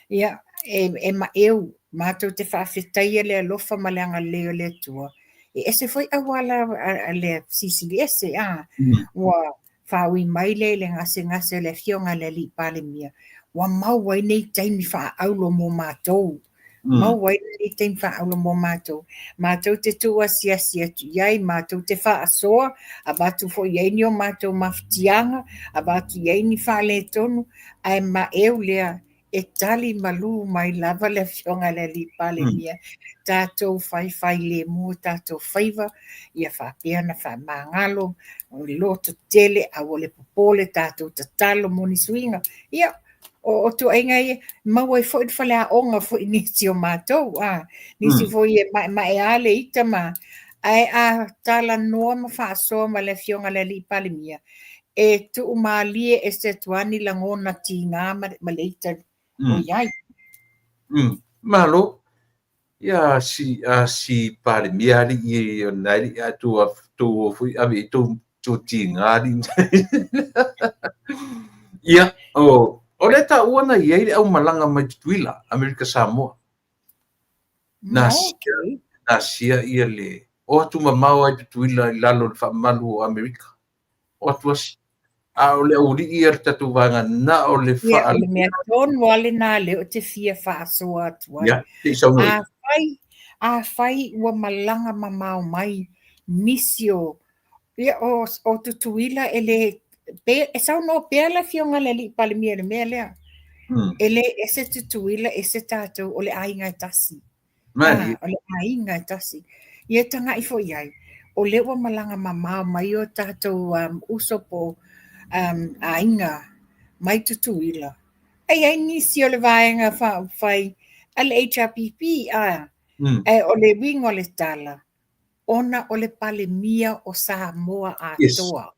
ia, e maeu, matou te faafetaia le alofa ma le agalelei o le Atua, E ese foi auala a le Silisili Ese, a ua faaui mai lea i le gasegase o le Afioga i le Alii Palemia, ua maua ai nei taimi faaauro mo matou. Maua ai lenei taimi faaauro mo matou. Matou te tuu asiasi atu i ai, matou te faasoa, avatu foi i ai ni o matou mafatiaga, avatu i ai ni faaletonu, ae maeu lea e tali malu mai lava le Afioga i le Alii Palemia, tatou faifailemu o tatou faiva, ia faapea ona faamagalo, lototele, aua le popole, tatou tatalo mo ni suiga. Ia, o tuuaiga ia, maua ai foi le faleaoga foi i nisi o matou, a, nisi foi e maemae lava le ita ma, ae a talanoa ma faasoa ma le Afioga i le Alii Palemia, e tuumalie ese atu lava ni lagona tiga ma le ita o i ai. Malo. Ia si a si Palemia alii e na alii a tou tou foi ave i tou tou tiga alii. Ia, o le taua na i ai le aumalaga mai Tutuila, Amerika Samoa. Na sia, na sia ia le o atu mamao ai Tutuila i lalo o le faamalu o Amerika. O atu asi. A o le aualii ia le tatou vaega na o le Ia, o le mea tonu lava lena lea ou te fia faasoa atu ai. Ia, se i saunoa ia. Afai, afai ua malaga mamao mai nisi o, ia, o Tutuila e le, pe, e saunoa pea le Afioga i le Alii Palemia i le mea lea. E le ese Tutuila, ese tatou, o le aiga e tasi. Malie. O le aiga e tasi. Ia tagai foi i ai, o lea ua malaga mamao mai o tatou uso po o aiga mai Tutuila. E i ai nisi o le Vaega Faaupufai a le HRPP, a, ae o le uiga o le tala, ona o le Palemia o Samoa atoa.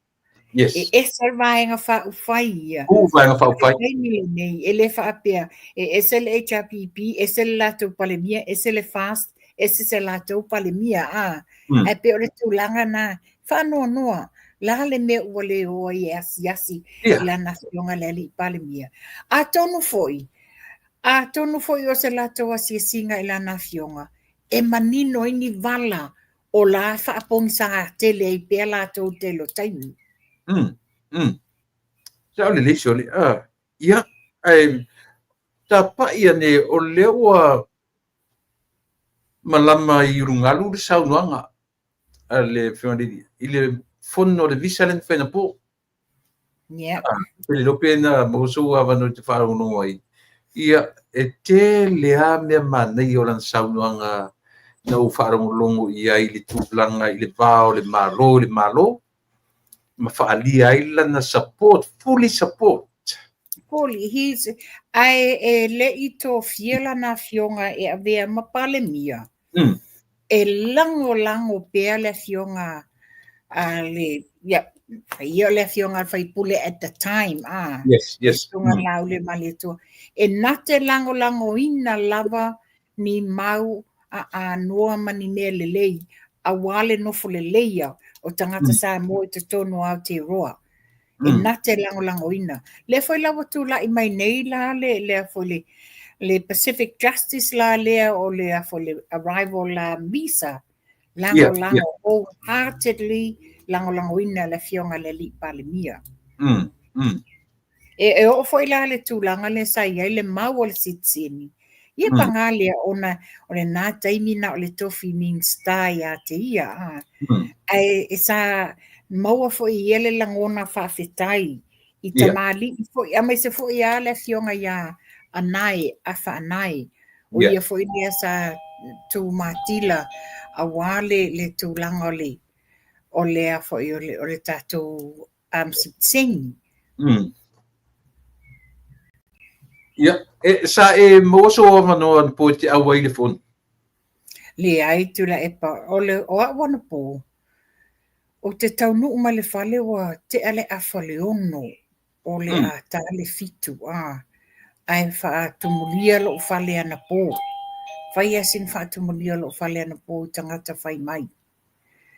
Yes. E ese le Vaega Faaupufai ia. Uu Vaega Faaupufai. I le taimi lenei, e le faapea, e ese le HRPP, ese le latou Palemia, ese le FAST, ese se latou Palemia, a. Ae pei o le tulaga na, faanoanoa, la le mea ua le o ai e asiasi i lana afioga i le Alii Palemia. Atonu foi, atonu foi o se latou asiasiga i lana afioga, e manino ai ni vala o la faapogisa tele ai pea latou i le tele o taimi. Sao lelei sole. Ia, ae tapa'i ane o lea ua malama i ulugalu le saunoaga a le Afioga i le i le fono o le Visa lea na fai anapo. Pe le iloa pe na maua sou avanoa e te faalogologo ai. Ia, e tele lava mea manaia o lana saunoaga na ou faalogologo i ai i le tulaga i le va o le Malo i le Malo ma faaalia ai lana support, fully support. Fully, he's, ae e le i tofia lana afioga e avea ma Palemia. E lagolago pea le afioga a le, ia, ia o le afioga a le sui usufono at the time, a. Yes. Susuga Laaulialemalietoa. E na te lagolagoina lava ni mau aanoa ma ni mea lelei, aua le nofo leleia o tagata Samoa i totonu o Aotearoa. E na te lagolagoina. Lea foi la ua tulai mai nei la le, lea foi le Pacific Justice la lea o le, a foi le arrival la visa, lagolago wholeheartedly lagolagoina le afioga i le Alii Palemia. E oo foi la le tulaga lea sa i ai le mau o le sitiseni. Ia paga lea ona o lena taimi na o le tofi Minisita ia te ia. A. Ae e sa maua foi e ia le lagona faafetai i tamalii foi, aemaise foi lava le afioga ia Anae, Afa Anae. O ia foi lea sa tumatila aua le tulaga o le o lea foi o le tatou sitiseni. Ia, e, sa e maua sou avanoa anapo e te ʻau ai i le fono? Leai, Tuilaepa, o le o au anapo, ou te taunuu mai le fale ua tea le afa o le 6, o le a ta le 7, a, ae faatumulia lou fale anapo. Fai lava sina faatumulia lou fale anapo i tagata fai mai.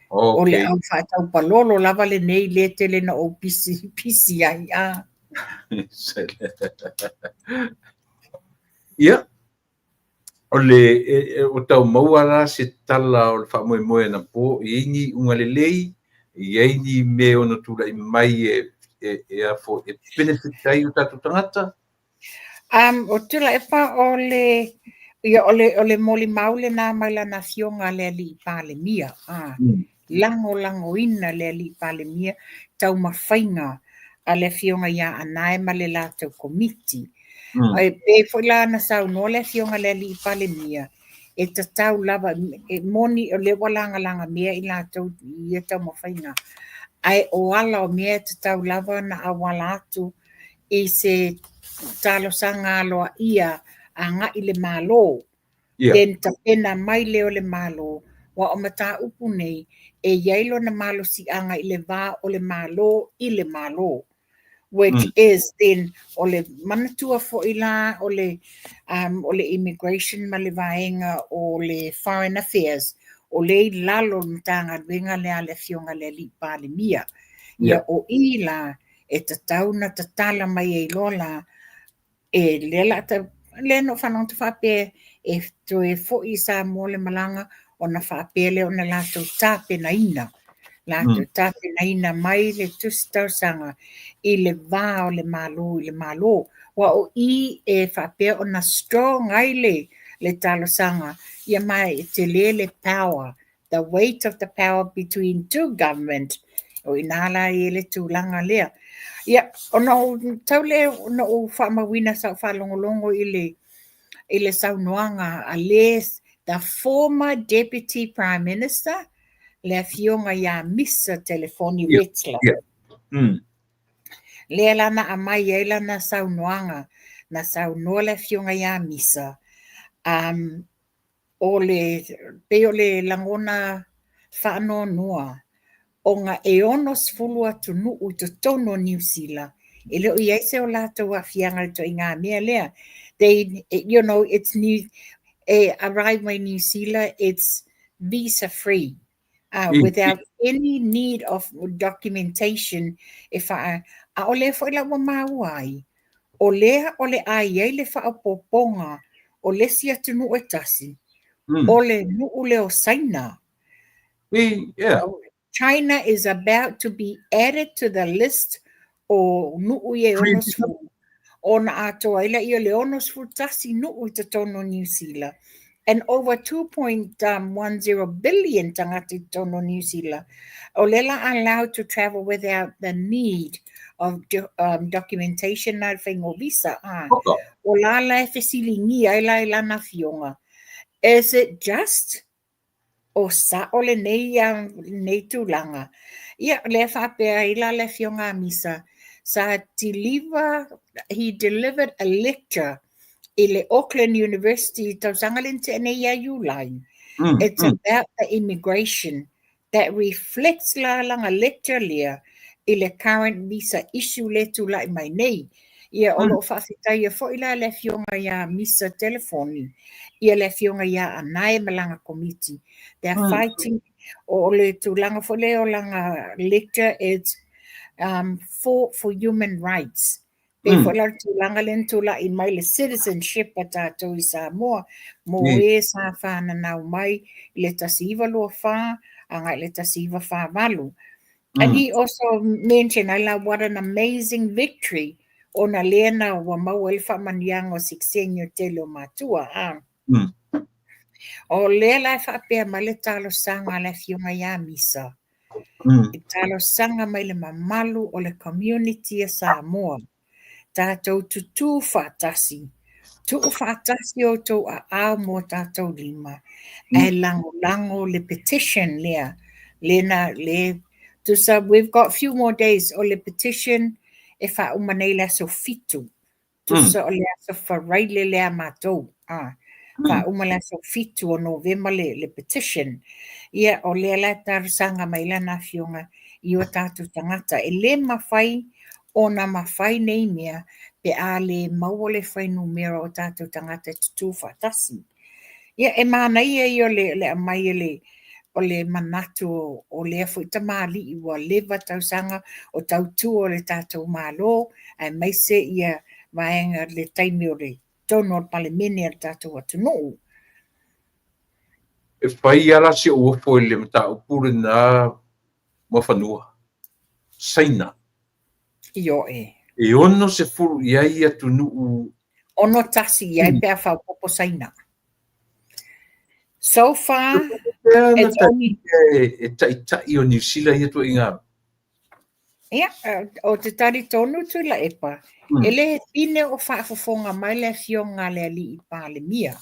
O le au faataupalolo lava lenei lea tele na ou pisi, pisi ai, a. Ia, o le e, o tau maua la se tala o le faamoemoe anapo, e i ai ni iuga lelei, e i ai ni mea e ono tulai mai e, a foi, e benefit ai o tatou tagata. O Tuilaepa, o le Ia, o le, o le molimau lena mai lana afioga a le Alii Palemia, a lagolagoina le Alii Palemia taumafaiga a le afioga ia Anae ma le latou Komiti. E pei foi la na saunoa le afioga i le Alii Palemia, e tatau lava, e moni o lea ua lagalaga mea i latou i ia taumafaiga, ae o ala o mea e tatau lava ona auala atu i se talosaga aloaia agai i le Malo, then tapena mai lea o le Malo, aua o mataupu nei e i ai lona malosiaga i le va o le Malo i le Malo, which is then o le manatua foi la o le o le immigration ma le vaega o le foreign affairs, o lea i lalo o le Matagaluega lea a le Afioga i le Alii Palemia. Ia, o i la e tatau ona tatala mai ai loa la, e lea la ta, lea na ou faalogo atu faapea e toe foi i Samoa le malaga ona faapea lea ona latou tapenaina, latou tapenaina mai le tusi talosaga i le va o le Malo i le Malo. Aua o i e faapea ona strong ai le talosaga, ia ma e tele le power, the weight of the power between two government. O i nā la i le tulaga lea. Ia, ona ou tau lea ona ou faamauina sa ou faalogologo i le saunoaga a le the former Deputy Prime Minister, le afioga ia Misa Telefoni Wexler. Lea la na aumai ai lana saunoaga, na saunoa le afioga ia Misa, o le pei o le lagona faanoanoa ona e 60 atunuu i totonu o Niu Sila e le o i ai se o latou aafiaga i le ituaiga mea lea. They, you know, it's new, e arrive mai New Zealand, it's visa free, without any need of documentation e wha, a o lea foi la ua maua ai, o lea o le a i ai le faaopoopoga o le isi atunuu e tasi, o le nuu lea o Saina. China is about to be added to the list o nuu ia e 60. Ona atoa ai lea o le 61 nuu i totonu o New Zealand. And over 2.10 billion tagata i totonu o New Zealand. O lea la allowed to travel without the need of documentation na le faiga o visa. Ah. O la la e fesiligia ai la i lana afioga. Is it just? O sao lenei, lenei tulaga? Ia, lea faapea ai la le afioga a Misa, sa deliver, he delivered a lecture i le Auckland University tausaga le na tea nei ia Iulai. It's about the immigration that reflects la lana lecture lea i le current visa issue le tulai mai nei. Ia, o loo faafetaia foi la le afioga ia Misa Telefoni, ia le afioga ia Anae ma lana komiti. They are fighting, o le tulaga foi lea o lana lecture, it's for human rights. Pei foi la le tulaga lea na tulai mai le citizenship a tatou i Samoa, mo e sa whananau mai i le 1924 agai i le 1948. And he also mentioned ai la what an amazing victory ona lea na ua maua ai le faamanuiaga o sekiseni o tele o matua. Ah. O lea la e faapea mai le talosaga a le afioga ia Misa. E talosaga mai le mamalu o le community a Samoa. Tatou tutū faatasi. Tuu faatasi outou aao mo tatou lima. Ae lagolago le petition lea. Le na, le, tusa, we've got few more days o le petition e faauma nei le aso 7. Tusa o le aso Faraile lea matou. Ah. Faauma le aso 7 o Novema le petition. Ia, o lea la e talosaga mai lana afioga i o tatou tagata. E le mafai ona mafai nei mea pe a le maua le fuainumera o tatou tagata e tutū faatasi. Ia, e manaia ia o le aumai e le o le manatu o lea foi tamalii ua leva tausaga o tautua o le tatou Malo, aemaise ia vaega le taimi o le tonu o le Palemene a le tatou atunuu. E fai lava la si ou ofo i le mataupu lena Muafanua. Saina. Ioe. E 60 i ai atunuu. 61 i ai pe a faaopoopo Saina. So far, it's only... E taitai o Niu Sila ia ituaiga. Ia, ou te talitonu Tuilaepa, e le pine o faafofoga mai le Afioga a le Alii Palemia.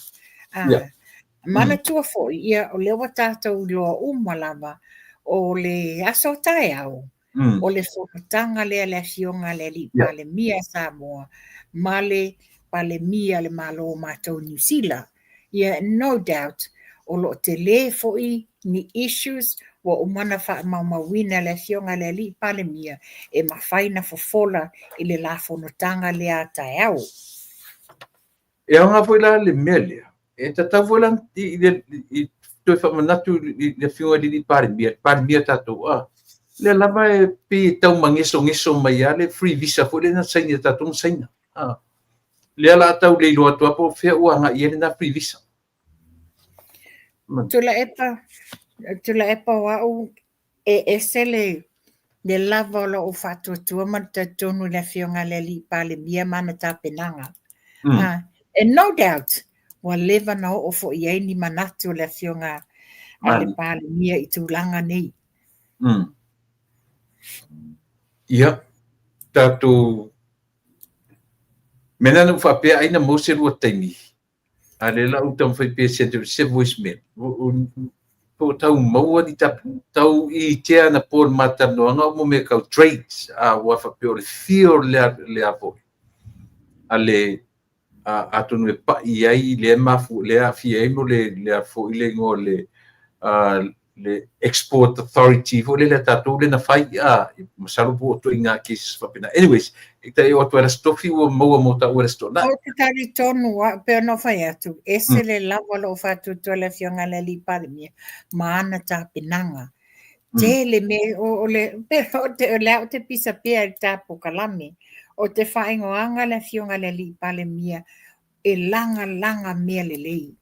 Manatua foi, ia, o lea ua tatou iloa uma lava, o le aso taeao, o le fonotaga lea a le Afioga a le Alii Palemia a Samoa ma le Palemia a le Malo o matou Niu Sila. Ia, no doubt, o lo o tele foi ni issues ua uma ona faamaumauina e le Afioga i le Alii Palemia e mafai ona fofola i le la fonotaga lea a taeao. E aoga foi la le mea lea, e tatau foi la i toe faamanatu i le Afioga i le Alii Palemia, le Palemia tatou, a, lea lava e pei e tau magesogeso mai lava le free visa foi lea na saini e tatou ma Saina. A, lea la tau le iloa atu lava po o fea ua agai i ai lena free visa. Tuilaepa, Tuilaepa o au e ese le le lava o lou faatuatua ma le talitonu i le Afioga i le Alii Palemia ma ana tapenaga. And no doubt, ua leva na oo foi i ai ni manatu o le Afioga a le Palemia i tulaga nei. Ia, tatou mea na ou faapea ai na maua se lua taimi, a lea la ou taumafai pea e send se voice mail. Po o tau maua ni tau i tea na po le matalanoaga o mo mea kau trades, a ua faapea o le fear lea lea foi. A le atonu e pai ai lea mafu lea aafia ai mo le lea foi le igoa le le Export Authority foi lele a tatou lea na fai, a masalo po o ituaiga cases faapena. Anyways, e tai oo atu ai le Aso Tofi ua maua mo taua le Aso Toonai. Ou te talitonu au, pei ona ou fai atu, ese le lava o lou faatuatua i le Afioga i le Alii Palemia ma ana tapenaga. Tele mea, o le, o lea ou te pisa pea i le ta polokalame. O te faaigoaga le Afioga i le Alii Palemia e lagalaga mea lelei.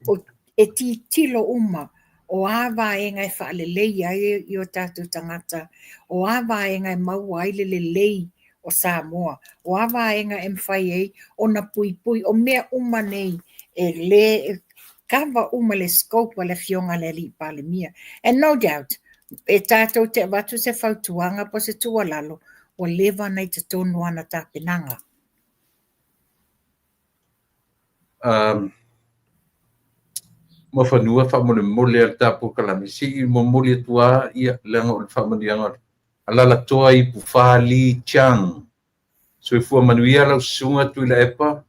O, e titilo uma o a vaega e faaleleia ai i o tatou tagata, o a vaega e maua ai le lelei o Samoa, o a vaega e mafai ai ona puipui, o mea uma nei e le kava uma le scope a le Afioga i le Alii Palemia. And no doubt, e tatou te avatu se fautuaga po o se tuualalo, ua leva ona i totonu o ana tapenaga. Muafanua faamolemole a le ta polokalame, se i momoli atu lava ia, leaga o le faamanuiaga Alalatoa Ipu Fa Li Chang. Soifua manuia lau susuga Tuilaepa,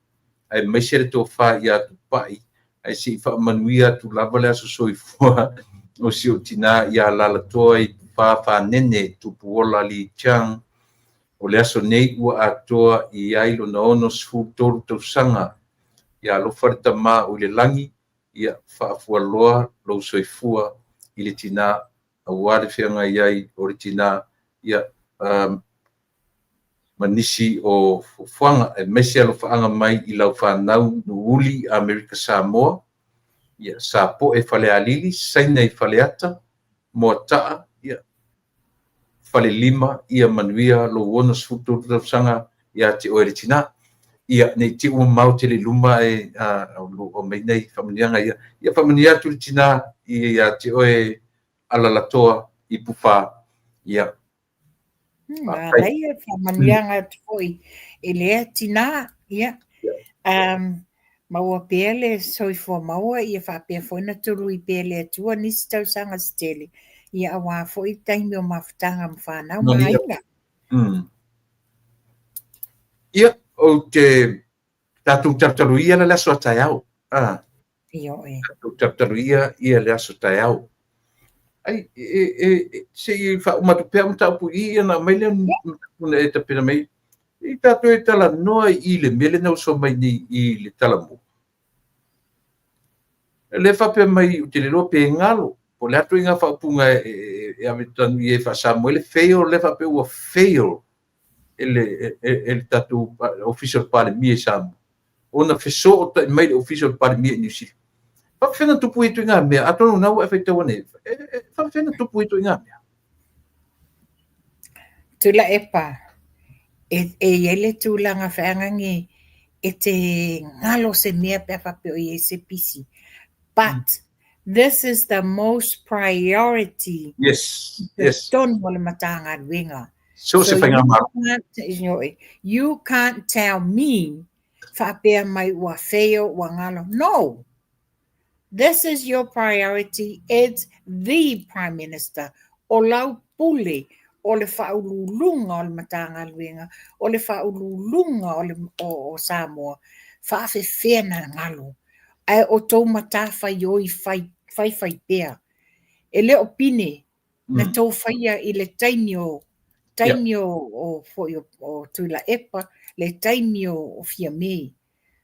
aemaise le tofa ia Tupai, ae se i faamanuia atu lava le aso soifua o si ou tina ia Alalatoa Ipu Fa Fanene Tupuola Li Chang. O le aso nei ua atoa i ai lona 63 tausaga. Ia alofa le Tama o i le lagi, ia faafualoa lou soifua i le tina aua le feagai ai o le tina, ia, ma nisi o fuafuaga, aemaise alofaaga mai i lau fanau Nuuuli Amerika Samoa, ia, Sapoe Falealili, Saina i Faleata, Moataa, ia, Falelima, ia manuia lou 63 tausaga ia te oe le tina. Ia, ne i te i ua mamao tele i luma ae o lo o aumai nei faamanuiaga ia. Ia faamanuia atu le tina ia te oe Alalatoa Ipufa. Ia. Manaia, faamanuiaga atu foi i lea tina. Ia. Maua pea le soifua maua, ia faapea foi ona tului pea e le Atua nisi tausaga se tele, ia aua foi taimi o mafutaga ma fanau ma aiga. Ia, ou te tatou talutalu ia le aso a taeao. Ah. Ioe. Tatou talutalu ia ia le aso taeao. Ai, e, e, e, se i faauma atu pea mataupu i ia na aumai lea na e tapena mai. I tatou e talanoa i le mea lea na oso mai nei i le Talomua. Lea faapea mai ou te le iloa pe galo, po o le a ituaiga faaupuga e ave tanu i ai faa-Samoa i le fail, lea faapea ua fail e le, e le tatou Ofisa o le Palemia i Samoa, ona fesootai mai le Ofisa o le Palemia i Niu Sila. Faapefea ona tupu ia ituaiga mea? Atonu o lena ua e faitau ane, e faapefea ona tupu ia ituaiga mea? Tuilaepa, e i ai le tulaga feagagi e te galo se mea pe a faapea o i ai se pisi. But, This is the most priority. Yes, yes. Totonu o le Matagaluega. So se faigamalo. You can't tell me faapea mai ua fail, ua galo. No! This is your priority, it's the Prime Minister. O lau pule, o le Faauluuluga o le Matagaluega, o le Faauluuluga o, le, o, o Samoa, faafefea na galo. Ae o tou matafaioi fai, faifai pea. E le o pine na tou faia i le taimi o taimi o, o foi o, o Tuilaepa, le taimi o, o Fiame.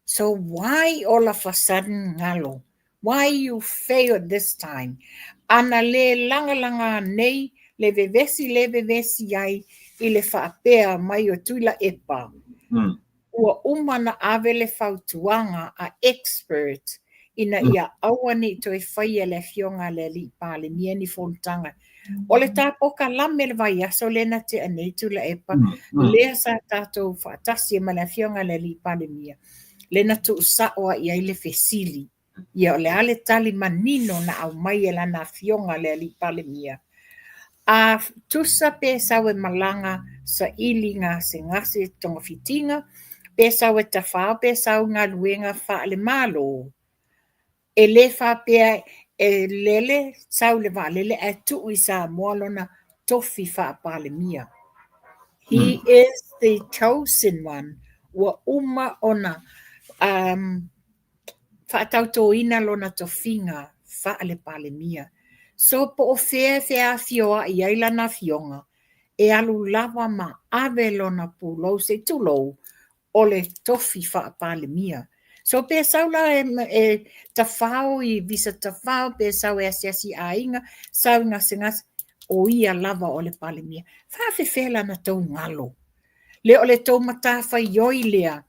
So why all of a sudden galo? Why you failed this time? Ana le lagalaga nei le vevesi le vevesi ai i le faapea mai o Tuilaepa. Ua uma na ave le fautuaga a expert ina ia aua ne i toe faia le afioga a le Alii Palemia ni fonotaga. O le tapoka lame le vaiaso lea na tea nei Tuilaepa, lea sa tatou faatasi ai ma le afioga a le Alii Palemia, lea na tuusao ai i ai le fesili. Ia o le a le tali manino na aumai e lana afioga le Alii Palemia? A tusa pe sau e malaga saili gasegase togafitiga, pe sau e tafao pe sau i galuega faale-Malo, e le faapea e lele sau i le vaalele ae tuu i Samoa lona tofi faa-Palemia. He is the chosen one. Ua uma ona um, faatautoina lona tofiga faale-Palemia. So po o fea e feafioai ai lana afioga, e alu lava ma ave lona pulou se i tulou o le tofi faa-Palemia. So pe sau la e, e tafao i visa tafao, pe sau e asiasi i aiga, sau i gasegase, o ia lava o le Palemia. Faafefea lana tou galo. Le o le tou matafaioi lea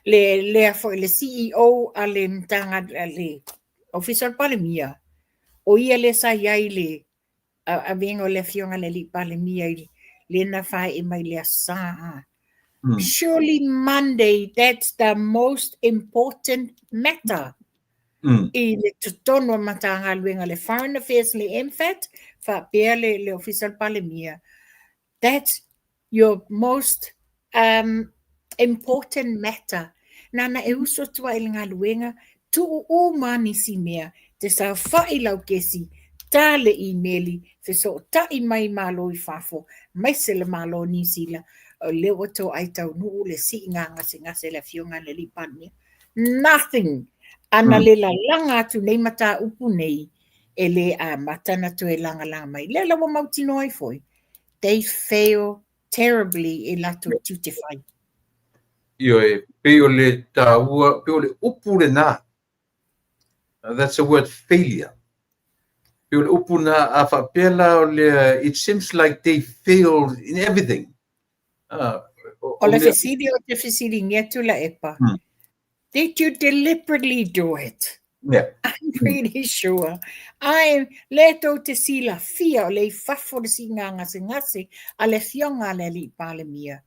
le lea foi le CEO a le Matagaluega le Ofisa o le Palemia, o ia lea sa i ai le avega o le afioga i le Alii Palemia i lea na faee mai le Aso Sa. Surely Monday, that's the most important matter. I le totonu o Matagaluega le Foreign Affairs le MFAT, faapea le, le Ofisa o le Palemia. That's your most um, important matter. Nana e uso atu ai i le galuega, tuu uma nisi mea, te saofai lau kesi, tā le imeli, fesootai mai i Malo i fafo, aemaise le Malo o Niu Sila, o lea ua toai taunuu le siiga gasegase le afioga i le Alii Palemia. Nothing! Ana le lalaga atu nei mataupu nei, e le amata na toe lagalaga mai. Lea la ua mautinoa ai foi, they fail terribly i latou tiute fai. Ioe, pei o le taua, pei o le upu lena. That's the word failure. Pei o le upu na a faapea la o le, it seems like they failed in everything. O le fesili o te fesiligia Tuilaepa, Did you deliberately do it? Yeah. I'm pretty sure. Ai, le tou te silafia o le i fafo le siiga gasegase a le afioga a le Alii Palemia.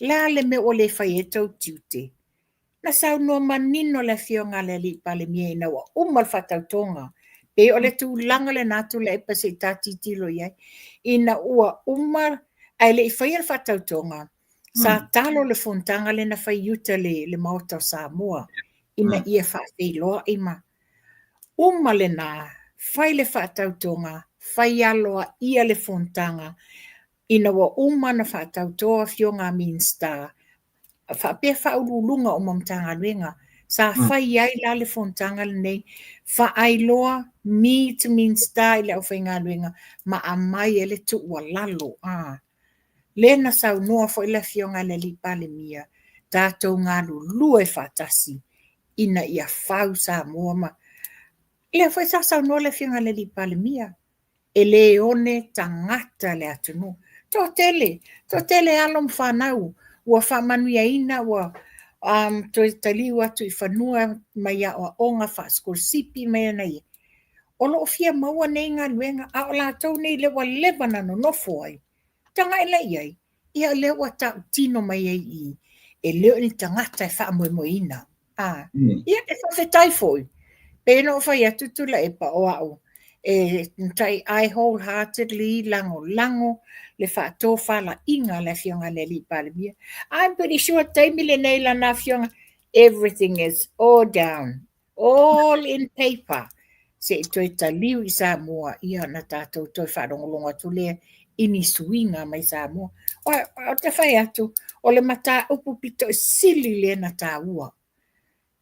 Le a le mea ua le fai ai tou tiute? Na saunoa manino le afioga a le Alii Palemia ina ua uma le faatautoga, pei o le tulaga lena Tuilaepa se i ta tilotilo i ai. Ina ua uma ae le i faia le faatautoga, Sa talo le fonotaga lea na fai i uta le, le Maota o Samoa ina ia faafeiloai ma uma lena, fai le faatautoga, fai aloaia le fonotaga ina ua uma ona faatauto afioga a Minisita faapea faauluuluga uma o Matagaluega. Sa fai ai la le fonotaga lenei, faailoa meet Minisita i le aufaigaluega ma aumai ai le tuualalo. A. Lea na saunoa foi le Afioga i le Alii Palemia, tatou galulue faatasi ina ia fau Samoa ma lea foi sa saunoa le Afioga i le Alii Palemia, e le one tagata le atunuu. Toatele, toatele alo ma fanau ua faamanuiaina, ua um, toe taliu atu i fanua mai aoaoga faasikolasipi mai ana ia. O lo o fia maua nei galuega, a o latou nei lea ua leva na nonofo ai, tagai la i ai, ia lea ua tautino mai ai i i, e le o ni tagata e faamoemoeina. A, ia e faafetai foi. Pei ona ou fai atu Tuilaepa o au e matai I wholeheartedly lagolago le faatofalaiga a le Afioga i le Alii Palemia. I'm pretty sure taimi lenei lana afioga everything is all down, all in paper se i toe taliu i Samoa ia ona tatou toe faalogologo atu lea i ni suiga mai Samoa. Ou te fai atu, o le mataupu pito i sili lea na taua.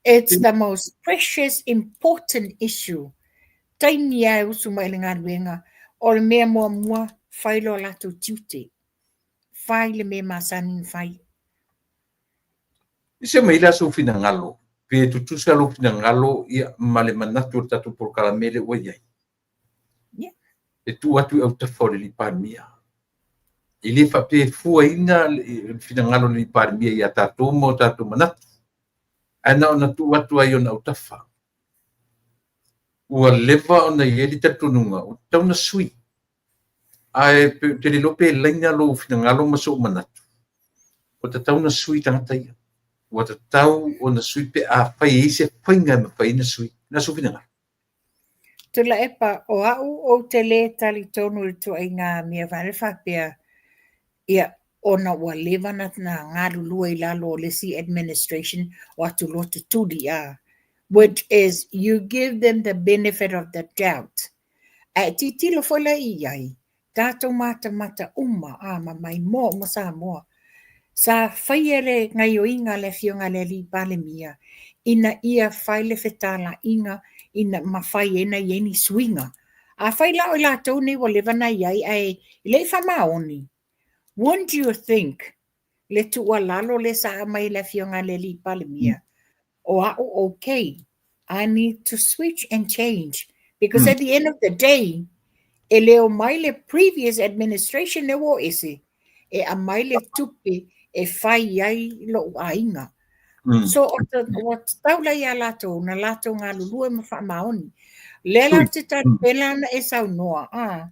It's the most precious important issue. Taimi lava e usu mai i le galuega, o le mea muamua, fai lo latou tiute. Fai le mea masani ona fai. I se mai la sou finagalo, pe tutusa lou finagalo ia ma le manatu o le tatou polokalame lea ua i ai. Yeah. E tuu atu i autafa o le Alii Palemia. E le faapea e fuaina le finagalo o le Alii Palemia ia tatou ma o tatou manatu, ae na ona tuu atu ai i ona autafa. Ua leva ona i ai le talitonuga ua tatau ona sui, ae ou te le iloa pe laina lou finagalo ma sou manatu, ua tatau ona sui tagata ia. Ua tatau ona sui pe afai e i ai se faiga e mafai ai ona sui. O le a sou finagalo? Tuilaepa, o au ou te lē talitonu i le tuaiga mea vale faapea, ia, ona ua leva na galulue i lalo o le isi administration o atu loa tutuli, a, which is you give them the benefit of the doubt. Ae tilotilo foi la i ai, tatou matamata uma, a, ma maimoa uma Samoa. Sa faia le gaioiga a le Afioga i le Alii Palemia ina ia fai le fetalaiga ina mafai ai ona i ai ni suiga. Afai la o i latou nei ua leva ona i ai ae le i faamaoni, wouldn't you think le tuualalo lea sa aumai e le Afioga i le Alii Palemia, o au okay, I need to switch and change because at the end of the day, e le o mai le previous administration le ua o ese, e aumai le tupe e fai ai lou aiga. So, ua tatau la ia latou na latou galulue ma faamaoni. Lea la te pela na e saunoa, a,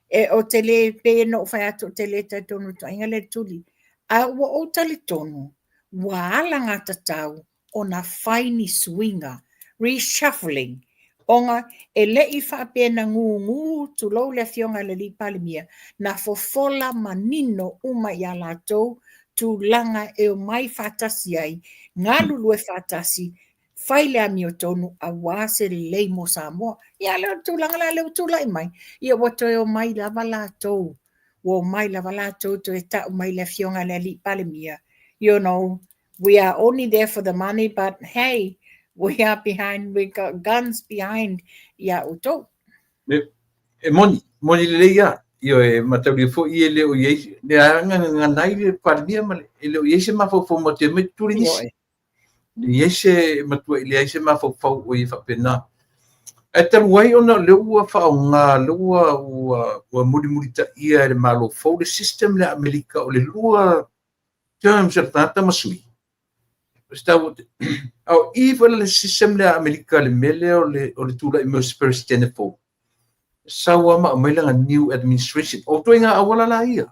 e o te le pe na ou fai atu o te le talitonu i tuaiga le tuli. A ua ou talitonu, ua alagatatau ona fai ni suiga, reshuffling, ona e le i faapea na gūgū, tulou le Afioga i le Alii Palemia, na fofola manino uma iā latou tulaga e omai faatasi ai, galulue faatasi, fai le amiotonu auā se lelei mo Samoa. Ia, a o le tulaga la lea ua tulai mai, ia ua toe omai lava latou, ua omai lava latou toe ta'u mai le Afioga i le Alii Palemia, you know, we are only there for the money, but hey, we are behind, we got guns behind ia outou. E moni, moni lelei ia. Ioe, mataulia foi e le o i ai, le agagana ai le Palemia ma le, e le o i ai se mafaufau ma te mai tutuli nisi. Le i ai se matua i leai se mafaufau o ia faapena. Ae talu ai ona o lea ua faaaoga, lea ua mulimulitaia e le Malo fou le system lea a Amerika o le lua terms o le tagata ma sui. A o i foi le system lea a Amerika le mea lea o le tulai mai o se Presidente fou. Sau lava ma aumai lana new administration. O ituaiga auala la ia.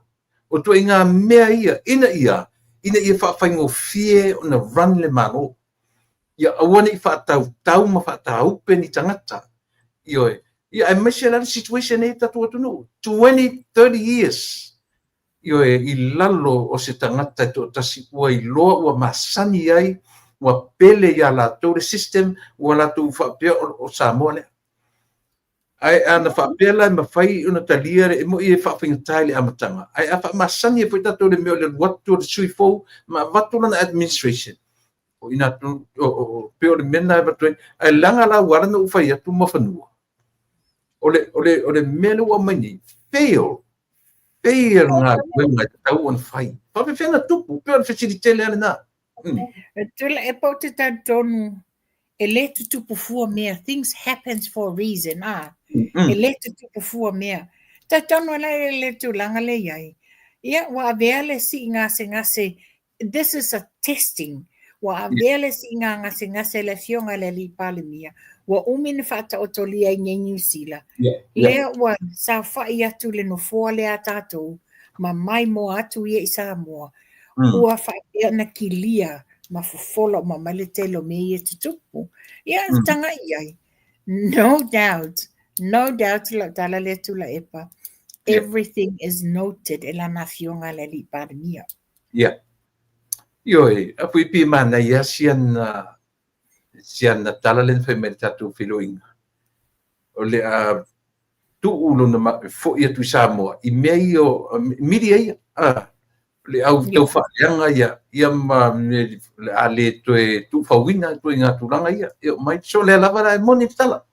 O ituaiga mea ia ina ia faafaigofie ona run le Malo. Ia aua ne i faatautau ma faataupe ni tagata. Ioe. Ia aemaise la le situation nei tatou atunuu. 20, 30 years. Ioe, i lalo o se tagata e toatasi ua iloa ua masani ai, ua pele ia latou le system, ua latou faapea o Samoa lea. Ae ana faapea la e mafai ona talia e moi e faafaigata i le amataga, ae a faamasani ai foi tatou le mea o le alu atu o le sui fou ma avatu lana administration, o ina pei o le mea lena e avatu ai. Ae leaga la ua ala ona ou fai atu ma fanua. O le mea lea ua aumai nei, fail, fail galuega e tatau ona fai. Faapefea ona tupu, pei o le fesili tele lava lena. Tula e pau te talitonu e le tutupu fua mea, things happens for a reason, a. E le tutupu fua mea. Talitonu ala e le tulaga le i ai. Ia, ua avea le sii gasegase, this is a testing. Ua avea le sii gasegase le Afioga i le Alii Palemia. Ua umi na faataotolia i nei Niu Sila. Lea ua saofai atu le nofoa lea a tatou, ma maimoa atu ia i Samoa. Ua faapea ona kilia ma fofola uma mai le tele o mea ia tutupu. Ia, tagai i ai. No doubt, no doubt lau tala lea Tuilaepa, everything is noted e lana afioga le Alii Palemia. Ia. Ioe, apu i pi manaia si ana tala lea na fai mai le tatou feiloaiga. O le a tuu lona fo'i atu i Samoa i mea ia o media ia. Le au tau faaleaga ia ma le a le toe tuufauina ituaiga tulaga ia. E oo mai so lea lava la e moni le tala.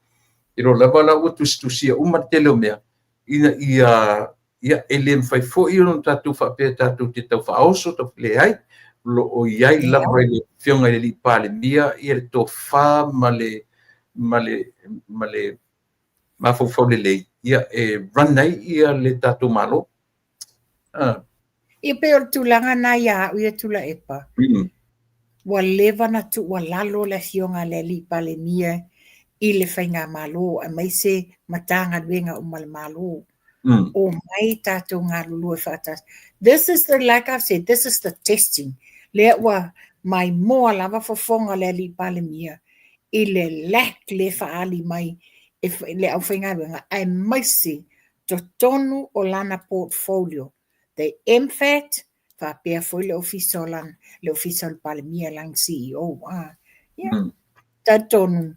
E lo lava la ua tusitusia uma le tele o mea ina ia ia e le mafai foi ona tatou faapea tatou te tau faaoso tau leai. O lo o i ai lava i le afioga i le Alii Palemia ia le tofa ma le mafaufau lelei ia e run ai ia le tatou Malo. Ia pei o le tulaga na ia au ia Tuilaepa. Ua leva na tuualalo le afioga a le Alii Palemia i le faigamalo aemaise Matagaluega uma le Malo. O mai tatou galulue faatasi. This is the, like I've said, this is the testing. Lea ua maimoa lava fofoga le Alii Palemia i le lack le faaali mai e le aufaigaluega aemaise totonu o lana portfolio. The MFAT, faapea foi le ofisa o lana, le ofisa o le Palemia, lana CEO. Yeah. Talitonu,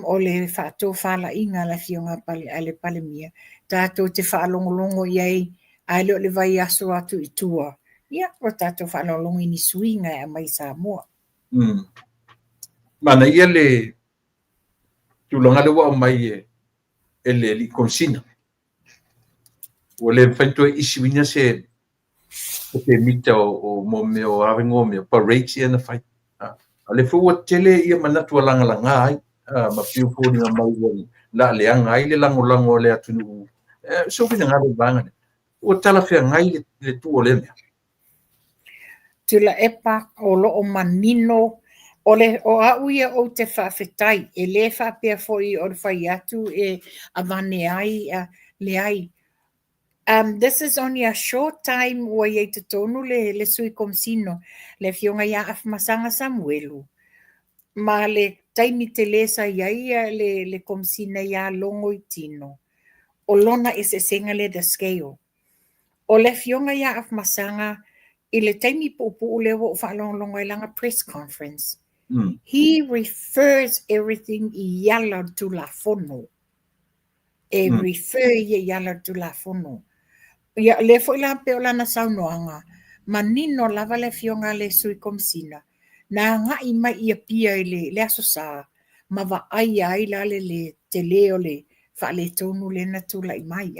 o le faatofalaiga a le afioga a le Palemia, tatou te faalogologo i ai, ae le o le vaiaso atu i tua. Ia, ua tatou faalogologo i ni suiga e aumai i Samoa. Manaia le tulaga lea ua aumai e le Alii Komesina. Ua le mafai toe issue ina se pemita o mo mea o avego mea parades ia na fai. A le foi ua tele ia manatu a lagalaga ai ma piu foliga mai ua laaleaga ai le lagolago a le atunuu. So finagalo i vaega lea. Ua talafeagai le tuu o lea mea. Tuilaepa, o lo o manino, o le o au ia ou te faafetai, e le faapea foi o le fai atu e avane ai, leai. This is only a short time ua i ai totonu le sui komesino, le afioga ia Afamasaga Samuelu, ma le taimi tele sa i ai le komesina ia Logoitino. O lona eseesega lea, the scale. O le afioga ia Afamasaga, i le taimi puupuu lea ua ou faalogologo ai lana press conference, he refers everything i ala o le Tulafono. E refer ia i ala o le Tulafono. Ia, lea foi la pei o lana saunoaga, manino lava le afioga a le sui komesina, na agai mai i Apia i le Aso Sa, ma vaai ai la le tele o le faaletonu lea na tulai mai.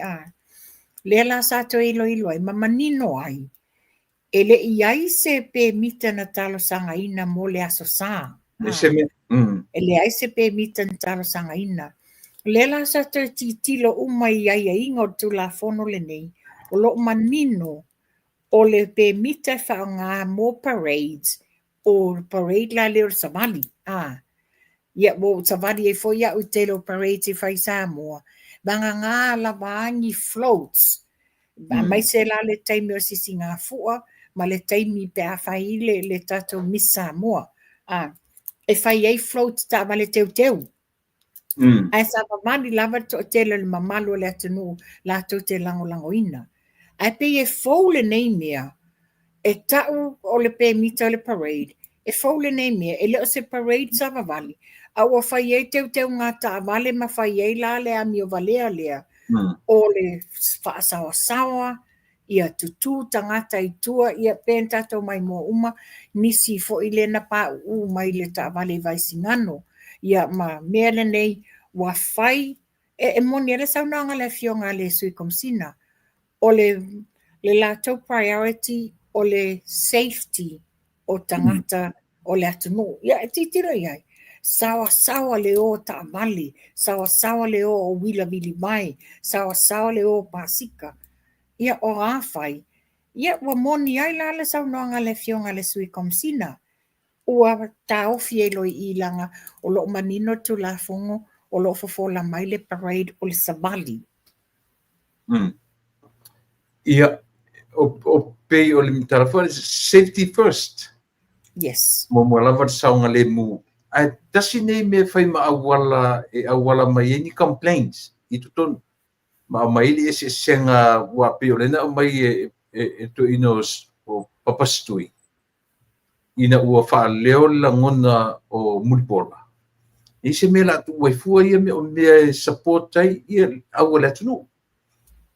Lea la sa toe iloilo ai, ma manino ai, e le i ai se pemita na talosagaina mo le Aso Sa. E se mea. E leai se pemita na talosagaina. Lea la sa toe tilotilo uma i aiaiga o le Tulafono lenei, o lo o manino o le pemita e faaaoga mo parades, o parade la lea o le savali. Ia, ua ou savali ai foi au i tele o parades e fai i Samoa, vagana lava ni floats, aemaise la le taimi o Sisigafua ma le taimi pe a fai le tatou Miss Samoa. E fai ai floats taavale teuteu. Ae savavali lava le toatele o le mamalu o le atunuu latou te lagolagoina. Ae pei e fou lenei mea, e tau o le pemita o le parade, e fou lenei mea, e le o se parade savavali, a ua fai ai teuteuga taavale ma fai ai la le amio valea lea, o le faasaoasaoa, ia tutū tagata i tua, ia pe na tatou maimoa uma, nisi foi lea na pauu mai le taavale i Vaisigano, ia ma mea lenei ua fai, e moni ai le saunoaga a le afioga a le sui komesina, o le latou priority o le safety o tagata o le atunuu. Ia e tilotilo i ai, saoasaoa le o taavale, saoasaoa le o o uila vilivae, saoasaoa le o pasika. Ia o a fai, ia ua moni ai la le saunoaga a le afioga a le sui komesina, ua taofi ai loa i i laga o lo o manino le Tulafono o lo o fofola mai le parade o le savali. Ia, o pei o le tala foi, safety first. Yes. Muamua lava le saogalemu. Ae tasi nei mea e fai ma auala e auala mai ai ni complaints i totonu ma aumai ai le eseesega aua pei o lea na aumai e toeaina o Papa Setui ina ua faaleo le lagona o Mulipola, e i ai se mea o le a tuu ai fua ia mea o mea e support ai au a le atunuu.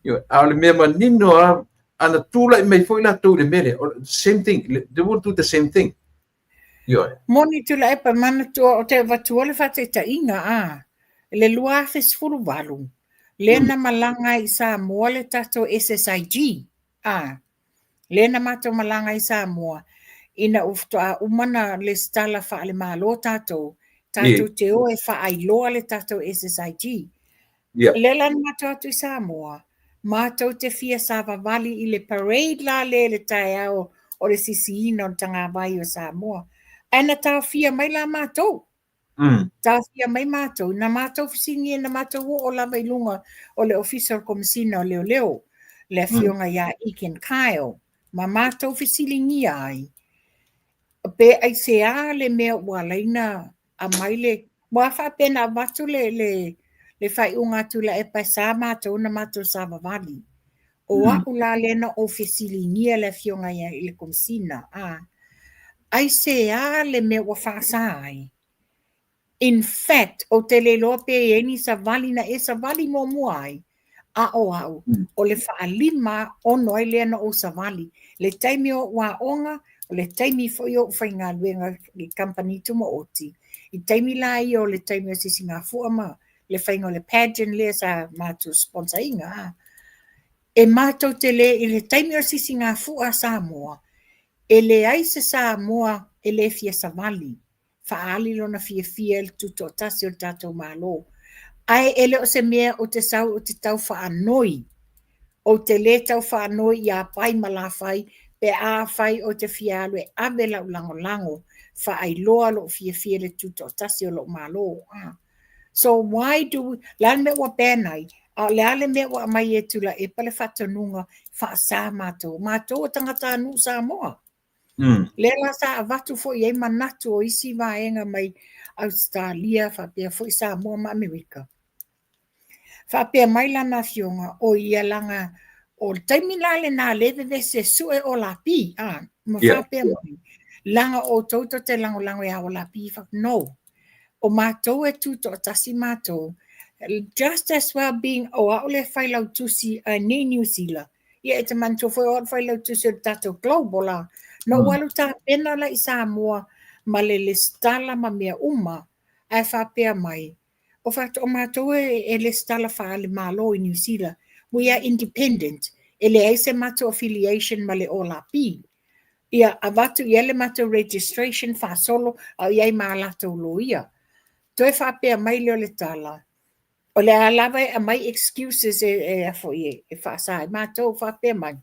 Ioe, a o le mea manino lava, ana tulai mai foi latou i le mea lea, same thing, they will do the same thing. Ioe. Moni Tuilaepa, manatua ou te avatua le faataitaiga a le 2018, lea na malaga ai i Samoa le tatou SSIG, a lea na matou malaga ai i Samoa ina ua faatoa uma na lesitala faale-Malo tatou, tatou te o e faailoa le tatou SSIG. Lea la na matou o atu i Samoa, matou te fia savavali i le parade la lea i le taeao o le sisiina o le tagavai o Samoa. Ae na taofia mai la matou. Taofia mai matou, na matou fesiligia, na matou oo lava i luga o le Ofisa o le Komesina o Leoleo, le afioga ia Ekin Kyle, ma matou fesiligia ai, pe aisea le mea ua ala ai ona aumai le, aua faapea na avatu le faaiuga a Tuilaepa e sa matou na matou savavali. O au la lea na ou fesiligia le afioga ia i le Komesina, a, aisea le mea ua faasa ai? In fact, ou te le iloa pe i ai ni savali na e savali muamua ai, a o au, o le faalima ono ai lea na ou savali. Le taimi o ou aoga, o le taimi foi o ou faigaluega i kamupani tumaoti, i taimi la ia o le taimi o Sisigafua ma le faiga o le pageant lea sa matou sponsor ina. E matou te le, i le taimi o Sisigafua a Samoa, e leai se Samoa e le fia savali faaali lona fiafia i le tutoatasi o le tatou Malo. Ae e le o se mea ou te sau ou te tau faanoi. Ou te le tau faanoi ia Pai ma Lafai pe afai ou te fia alu e ave lau lagolago faailoa lou fiafia i le tutoatasi o lou Malo. So why do we, le a le mea ua ban ai? A o le a le mea ua aumai e Tuilaepa le faatonuga faasa matou? Matou o tagatanuu Samoa. Lea la sa avatu foi i ai manatu o isi vaega mai Ausetalia faapea foi Samoa ma Amerika. Faapea mai lana afioga, o ia laga o le taimi la lena lea e vevesi e sue Olapi, a, ma faapea mai, laga outou tou te lagolago ia Olapi, fa, no. O matou e tutoatasi matou, just as well being o au le failautusi a nei Niu Sila, Ia e te manatua foi o au le failautusi o le tatou Global la. Na ou alu tapena la i Samoa ma le lesitala ma mea uma, ae faapea mai, o o matou e lesitala faale-Malo i Niu Sila, we are independent, e leai se matou affiliation ma le OLAP. Ia avatu i ai le matou registration faasolo a o i ai ma a latou loia. Toe faapea mai lea o le tala, o le a lava e aumai excuses e faasa ai matou faapea mai,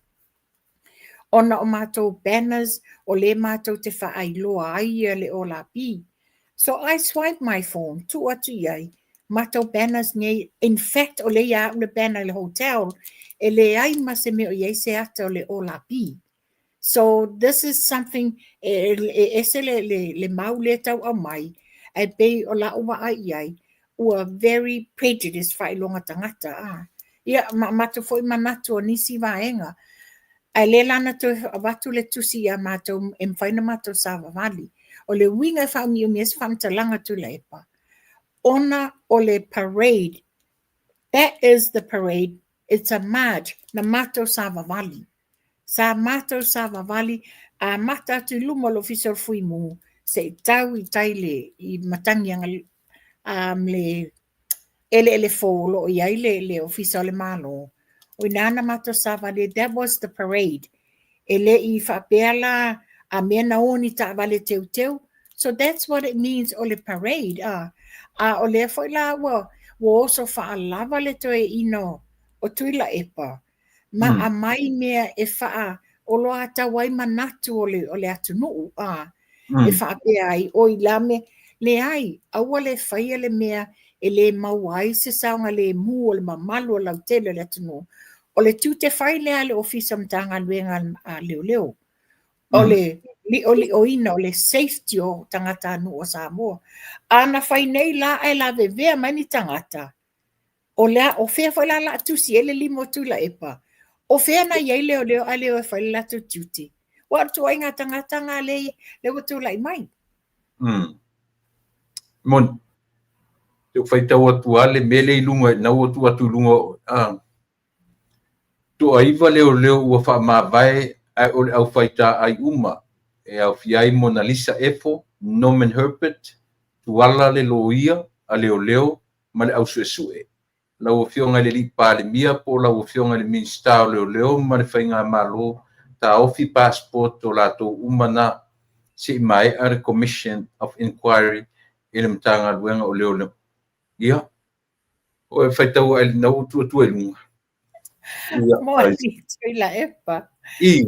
ona o matou banners o lea matou te faailoa ai le OLAP. So I swipe my phone, tuu atu i ai, matou banners nei, in fact o lea ia au le banner i le hotel, e leai ma se mea o i ai se ata o le OLAP. So this is something e ese le mau lea tau aumai, ae pei o lau vaai i ai, ua very prejudice faailoga tagata. A. Ia, ma matou foi manatu o nisi vaega. Ae lea la na toe avatu le tusi ia matou e mafai ona matou savavali. O le uiga e faaumiumi ai se faamatalaga Tuilaepa, ona o le parade, that is the parade, it's a march na matou savavali. Sa matou savavali amata atu i luma o le Ofisa o le Fuimu se i tau i tai le i Matagiaga le eleele fou o lo o i ai le Ofisa o le Malo. O i ina na matou savavali, that was the parade. E le i faapea la a mea na o ni taavale teuteu. So that's what it means o le parade. A o lea foi la ua oso faalava le toeaina o Tuilaepa ma aumai mea e faaoloatau ai manatu o le atunuu, a, e faapea ai, oi la mea, leai, aua le faia le mea e le maua ai se saogalemu o le mamalu o lautele o le atunuu. O le tiute fai lea a le Ofisa o Matagaluega a Leoleo. O le Li'oli'oina o le safety o tagatanuu o Samoa. A na fai nei la ae lavevea mai ni tagata, o le a, o fea foi la o le a tusi ai le lima o Tuilaepa? O fea na i ai leoleo ae le o e fai le latou tiute? Aua o le ituaiga tagata lena lea ua tulai mai. Moni. Te faitau atu lava le mea lea i luga, na ua tuu atu i luga, toaiva leoleo ua faamavae ae o le aufaitaai uma e aofia ai Monalisa Efo, Norman Herbert, Tuala le loia a leoleo ma le ausuesue. Lau Afioga i le Alii Palemia po o lau Afioga i le Minisita o Leoleo ma le Faigamalo, taofi passport o latou uma na se i maea le Commission of Inquiry i le Matagaluega o Leoleo. Ia, o e faitau ae na ua tuu atu i luga. Ia, Moni, Tuilaepa. I.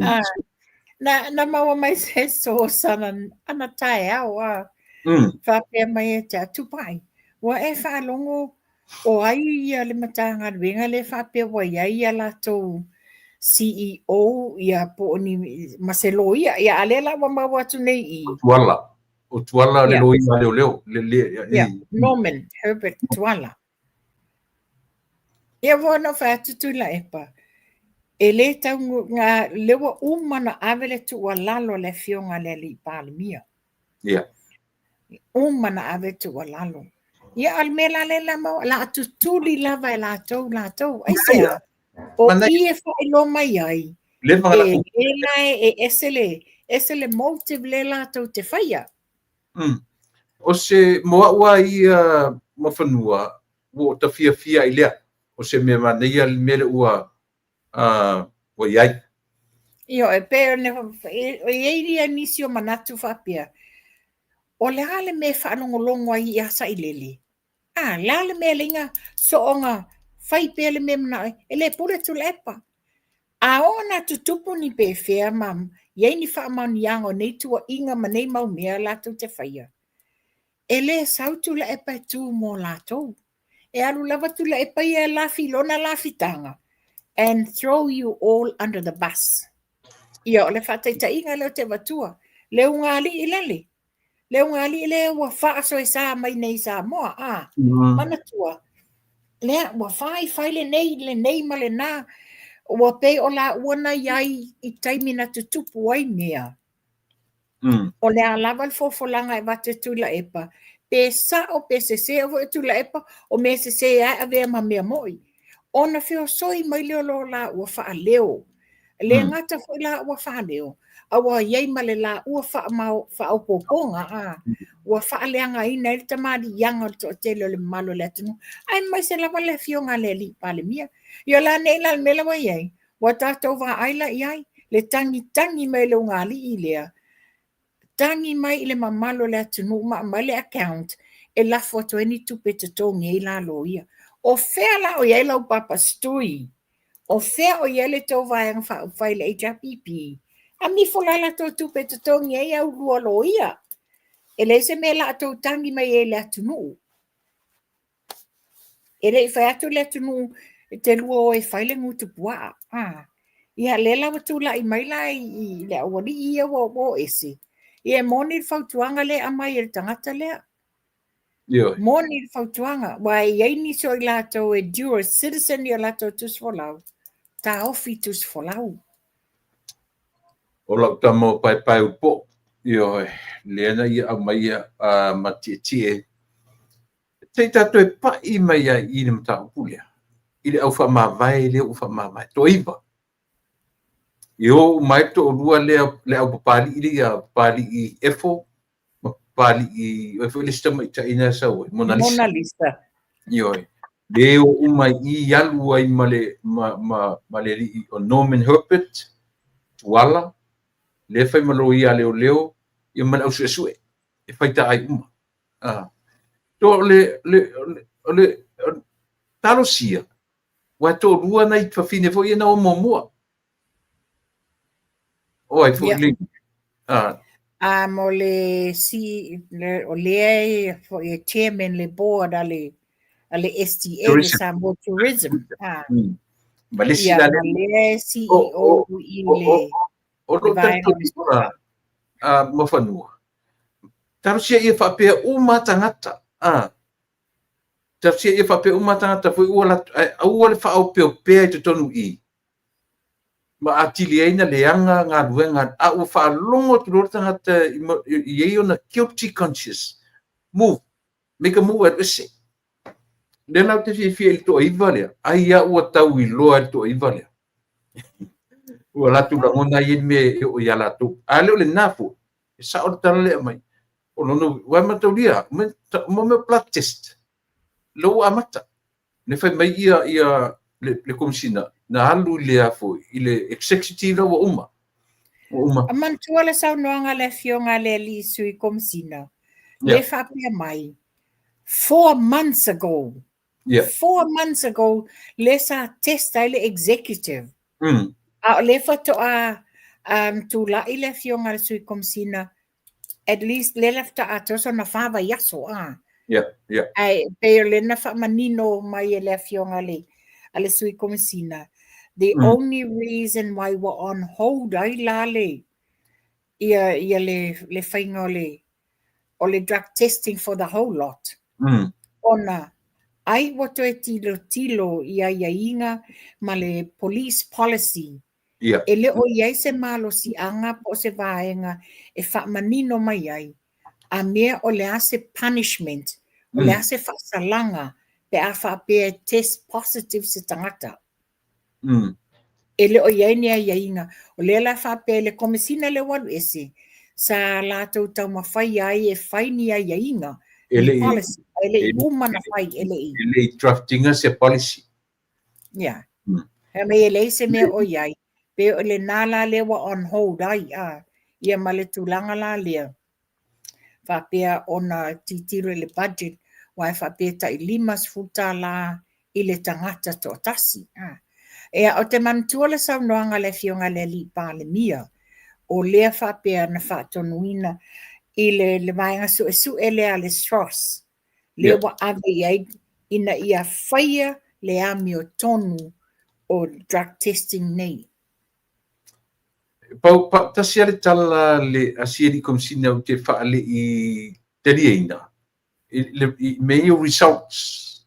Na maua mai se source ana taeao a. Faapea mai e te atu pai. Ua e faalogo o ai ia le Matagaluega lea faapea ua i ai ia latou CEO ia po o ni ma se loia. Ia a lea la ua maua atu nei i. O Tuala. O Tuala le loia leoleo. Le, le, yeah. Norman Herbert Tuala. Ia ua na fai atu Tuilaepa, e le tau ngā, le ua uma na ave le tuualalo a le afioga i le Alii Palemia. Uma na ave le tuualalo. Ia, o le mea la lea la maua, la tutuli lava e latou latou. Aisea? O i e faailoa mai ai, e le la e ese le motive le latou te faia. O se mo a'u a ia Muafanua, ua ou tafiafia ai lea. O se mea manaia le mea lea ua i ai. Ioe, pe o i ai ia nisi o manatu faapea, o le a le mea e faalogologo ai ia Sailele? A, le a le mea leiga soonga fai pea le mea manao ai, e le pule Tuilaepa. A oo na tutupu ni pefea ma i ai ni faamaoniaga o nei tuuaiga ma nei mau mea latou te faia, e le sau Tuilaepa e tu mo latou. E alu lava Tuilaepa ia e lafi i lona lafitaga and throw you all under the bus. Ia, o le faataitaiga lea ou te avatua. Le ugaalii lale. Le ugaalii lea ua faasoesa mai nei i Samoa. A, manatua, lea ua fai fai lenei, lenei ma lena. Ua pei o laua na i ai i taimi na tutupu ai mea. O le a lava le fofolaga e avatu e Tuilaepa, pe sa'o pe sesē foi o Tuilaepa, o mea sesē lava e avea ma mea mo'i. Ona feosoi mai lea o lo laua faaleo. E le gata foi laua faaleo, a ua i ai ma le laua faaopoopoga, a, ua faaleagaina ai le tamaliiaga o le toatele o le mamalu o le atunuu, aemaise lava le afioga a le Alii Palemia. Ia o le a nei la le mea la ua i ai? Ua tatou vaai la i ai, le tagitagi mai o le ugaalii lea, tagi mai i le mamalu o le atunuu ma aumai le account e lafo atu ai ni tupe e totogi ai la loia. O fea la o i ai lau papa stui? O fea o i ai le tou vaega faaupufai le HRPP? Amifo la latou tupe e totogi ai au lua loia. E leai se mea la a tou tagi mai ai i le atunuu. E le i fai atu le atunuu e te lua o e fai le gutupuaa. A. Ia lea la ua tulai mai la i le aualii ia ua o ese. Ia e moni le fautuaga lea e aumai e le tagata lea. Ioe. Moni le fautuaga, aua e i ai nisi o i latou e dual citizen i o latou tusifolau, taofi tusifolau. O lau tama o paepae upo, ioe, lea na ia aumaia ma tietie. Se i tatou e pai mai ai i le mataupu lea, i le au faamavae lea ua faamavae, toaiva. I o uma ai le toalua lea, le au papalii lea, papalii Efo, ma papalii, o ai foi le isi tamaitai na sau ai, Mona Lisa. Mona Lisa. Ioe. Le o uma i i alu ai ma le, ma, ma, ma le alii o Norman Herbert, Tuala, lea fai ma loia a leoleo, ia ma le au suesue, e faitaai uma. Ah. To le, le, le, o le, talosia, ua e toalua nai fafine foi ia na o muamua. O ai foi le... Ah. A mo le si le, o lea e foi e chairman le board a le STA le Samoa Tourism. Ah. Ma le si la le CEO i le o lo ma fanua. Talosia ia faapea uma tagata. Talosia ia faapea uma tagata foi ua latou, ae aua le faaopeopea i totonu i i ma atili ai na leaga galuega, a ua faalogo atu loa le tagata i ai ona guilty conscious, move, make a move, alu ese. Lea la ou te fiafia i le toaiva lea, ai a ua tau iloa e le toaiva lea. Ua latou lagona ai le mea e oo ia latou. A le o lena foi, e sao le tala lea mai. O lona, ua mataulia, mo mea blood test, lea ua amata. Le fai mai ia le komisina, na alu i le afo, i le executive la ua uma. Ua uma. A manatua le saunoaga a le afioga a le alii sui komisina, le faapea mai, 4 months ago, 4 months ago, le sa test ai le executive. A o le faatoa tulai le afioga a le sui komisina, at least le la faatoa atoa sona 4 vaiaso a. Ae pei o le na faamanino mai e le afioga a le sui komisina. The only reason why we're on hold ai la le ia le faiga o le drug testing for the whole lot. Ona ai ua toe tilo tilo i aiaiga ma le police policy. E le o i ai se malosiaga po o se vaega e faamanino mai ai a mea o le a se punishment, o le a se faasalaga pe a faapea e test positive se tagata. E le o i ai ni aiaiga. O lea la faapea i le komesina lea ua alu ese, sa latou taumafai ai e fai ni aiaiga, E ni le policy, e le i uma na fai, e le i. E le i draftinga se policy. Yeah. E mei e leai se mea o i ai. Pe o le nā la lea ua on hold ai, a. Ia ma le tulaga la lea. Faapea ona titilo i le budget, wa e faapea tai $50 i le tagata toatasi. A. Ea, o te manatua le saunoaga le afioga le alii Palemia, o lea faapea na faatonuina i le vaega suesue lea a le SROS, lea ua ave i ai ina ia faia le amiotonu o drug testing nei. Pau pa, tasi a le tala le a si alii komisina ou te faalei taliaina i mea ia o results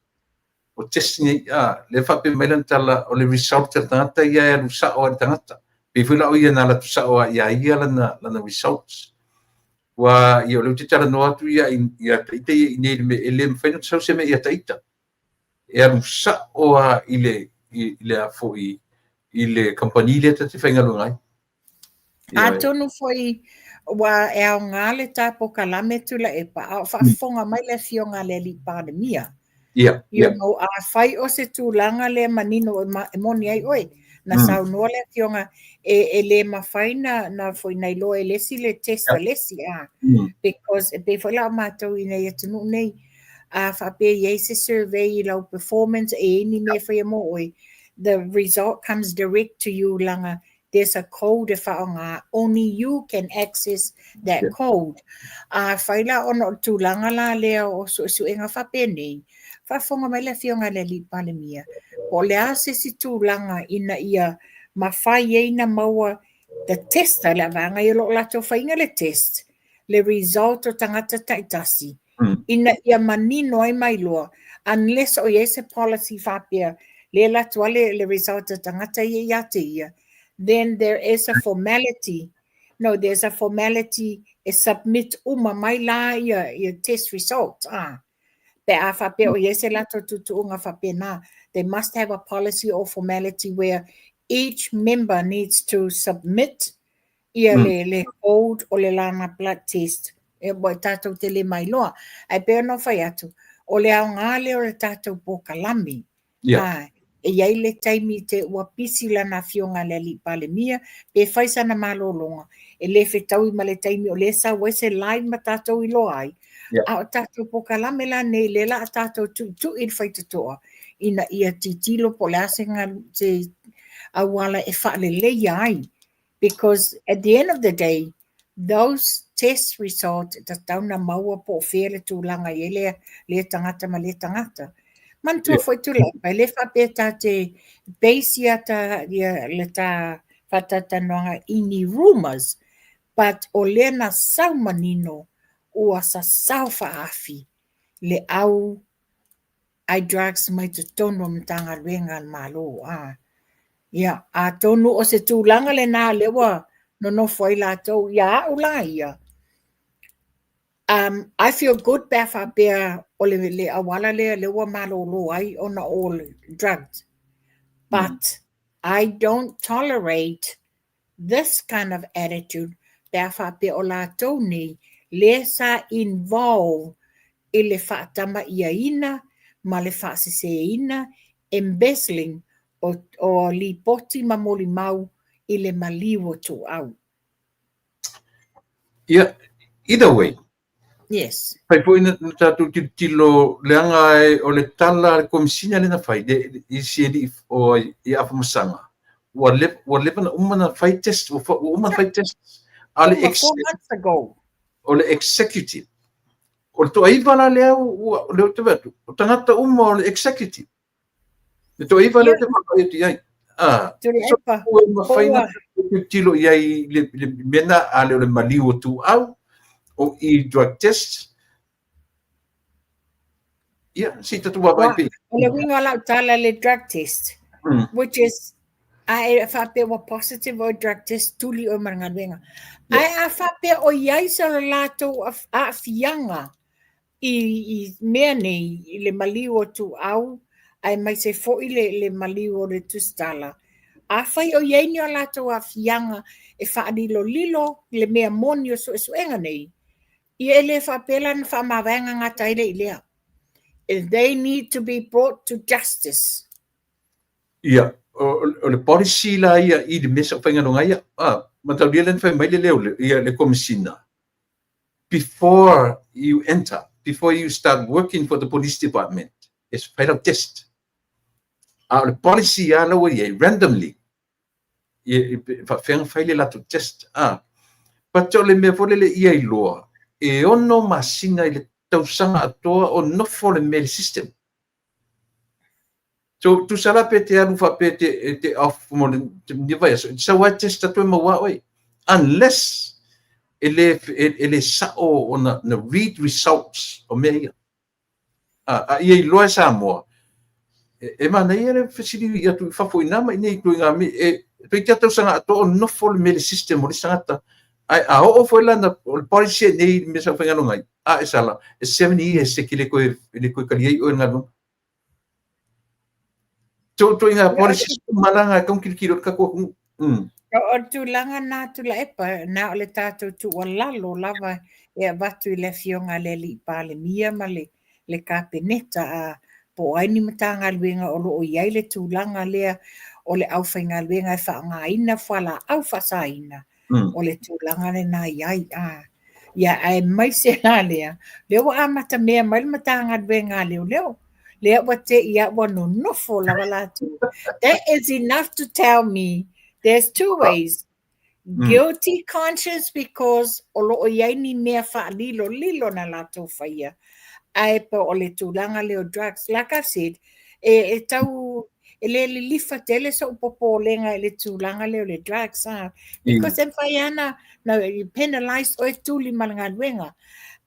o testing nei, a le faapea mai lana tala o le result a le tagata ia e alu sao a le tagata. Pei foi la o ia na alu atu sao a ia ia lana results. Ua ia o lea ou te talanoa atu ia ia taita ia i nei le mea e le mafai ona sau se mea ia taita. E alu sao a i le a foi i le company lea ta te faigaluega ai. Atonu foi ua e aoga le tā polokalame Tuilaepa, a o faafofoga mai le afioga a le alii Palemia. You know, a fai o se tulaga lea manino e moni ai oe, na saunoa le afioga e le mafai na foi na iloa e le isi le test a le isi a. Because e pei foi la o matou i nei atunuu nei, a faapea i ai se survey i lau performance e ai ni mea faia mo oe, the result comes direct to you langa there's a code e whaonga. Only you can access that code. A fai la ona o tulaga la lea o suesuega faapenei, faafofoga mai le afioga i le alii Palemia, po o le a se isi tulaga ina ia mafai ai na maua the tester le avaga ia o lo o latou faiga le test, le result o tagata taitasi, ina ia manino ai mai loa, unless o i ai se policy faapea, le alu atu ale le result o tagata ia ia te ia, then there is a formality. No, there's a formality e submit uma mai la ia test result. Ah. Pe a faapea o i ai se latou tuutuuga faapena, they must have a policy or formality where each member needs to submit ia le code o le lana blood test. E ua tatou te le mailoa. Ae pei ona fai atu, o le aoga lea o le tatou polokalame. Ah, e i ai le taimi te ua pisi lana afioga le alii Palemia, pe fai sana malologa, e le fetaui ma le taimi o lea sau ai se live ma tatou iloa ai. A o tatou polokalame la nei, lea la a tatou tuitui i le faitotoa, ina ia titilo po o le a se auala e faaleleia ai. Because at the end of the day, those test results tatau na maua po o fea le tulaga i ai lea tagata ma lea tagata. Manatua foi Tuilaepa, e le faapea ta te base ia, ta, ia le ta faatautanoaga i ni rumors. But o lea na sau manino ua sasao faaafi le au ai drugs mai totonu o Matagaluega a le Malo. A. Ia, atonu o se tulaga lena lea ua nonofo ai latou. Ia au la ia, I feel good pe a faapea o le auala lea lea ua malolo ai ona o le drugs. But I don't tolerate this kind of attitude pe a faapea o latou nei lea sa involve i le faatamaiaina ma le faaseseina, embezzling, o lipoti ma molimau i le maliu o Tuuau. Ia, either way. Yes. Fai foi na tatou tilotilo leaga o le tala a le Komesina lea na fai i si alii o i Afamasaga, ua leva na uma na fai test, ua uma na fai test. A le 4 months ago. O le executive. O le toaiva la lea ua lea ou te vaai atu, o tagata uma o le executive. Le toaiva lea ou te vaai atu i ai. Ah, so, ua mafai na tilotilo i ai le mea na a le o le maliu o Tuuau, o i drug test. Ia, se i tatou vaavaai pea. O le uiga o lau tala le drug test, which is, a e faapea ua positive o drug test, tuli oe ma le galuega. Ae a faapea o i ai se latou aafiaga i mea nei, i le maliu o Tuuau, aemaise foi le maliu o le Tusitala, afai o i ai ni o latou aafiaga e faalilolilo le mea moni o suesuega nei, ia e le faapea la na faamavaega gata ai le i lea. They need to be brought to justice. Ia, o le policy la ia i le mea sa faigaluega ia, mataulia lea na fai mai le leo ia le Komesina. Before you enter, before you start working for the police department, e fai lau test. A o le policy a lau i ai, randomly, e faafeaga fai le latou test. But o le mea foi lele ia iloa, e 6 masina i le tausaga atoa o nofo le mea i le system. So, tusa la pe te alu faapea te off mo le ni vaiaso, e sau ai test atu e maua oe. Unless e le sao ona na read results o mea ia. A ia iloa e Samoa, e manaia le fesili atu i fafo i nā ma i nei ituaiga mea, e toeitiiti tausaga atoa o nofo le mea i le system o le isi tagata. Ae a oo foi la o le policy e nei i le mea sa faigaluega ai, a e sala, e 7 years e ke le koe kali ai oe le galuega. Ituaiga policy malanga e kaukilokilo le tatou atunuu. O le tulaga na Tuilaepa, na o le tatou tuualalo lava e avatu i le afioga a le alii Palemia ma le Kapeneta, a po o ai ni Matagaluega o lo o i ai le tulaga lea o le aufaigaluega e faaaogaina fualaau faasaina, o le tulaga lena i ai. Ia, aemaise la lea, lea ua amata mea mai le Matagaluega a Leoleo, lea ua te ia ua nonofo lava latou. That is enough to tell me there's two ways. Guilty conscience because o lo o i ai ni mea faalilolilo na latou faia. Ae po o le tulaga lea o drugs. Like I've said, e tau e le lilifa tele so'u popolega i le tulaga lea o le drugs. Because e mafai lava na penalize oe tuli ma le galuega.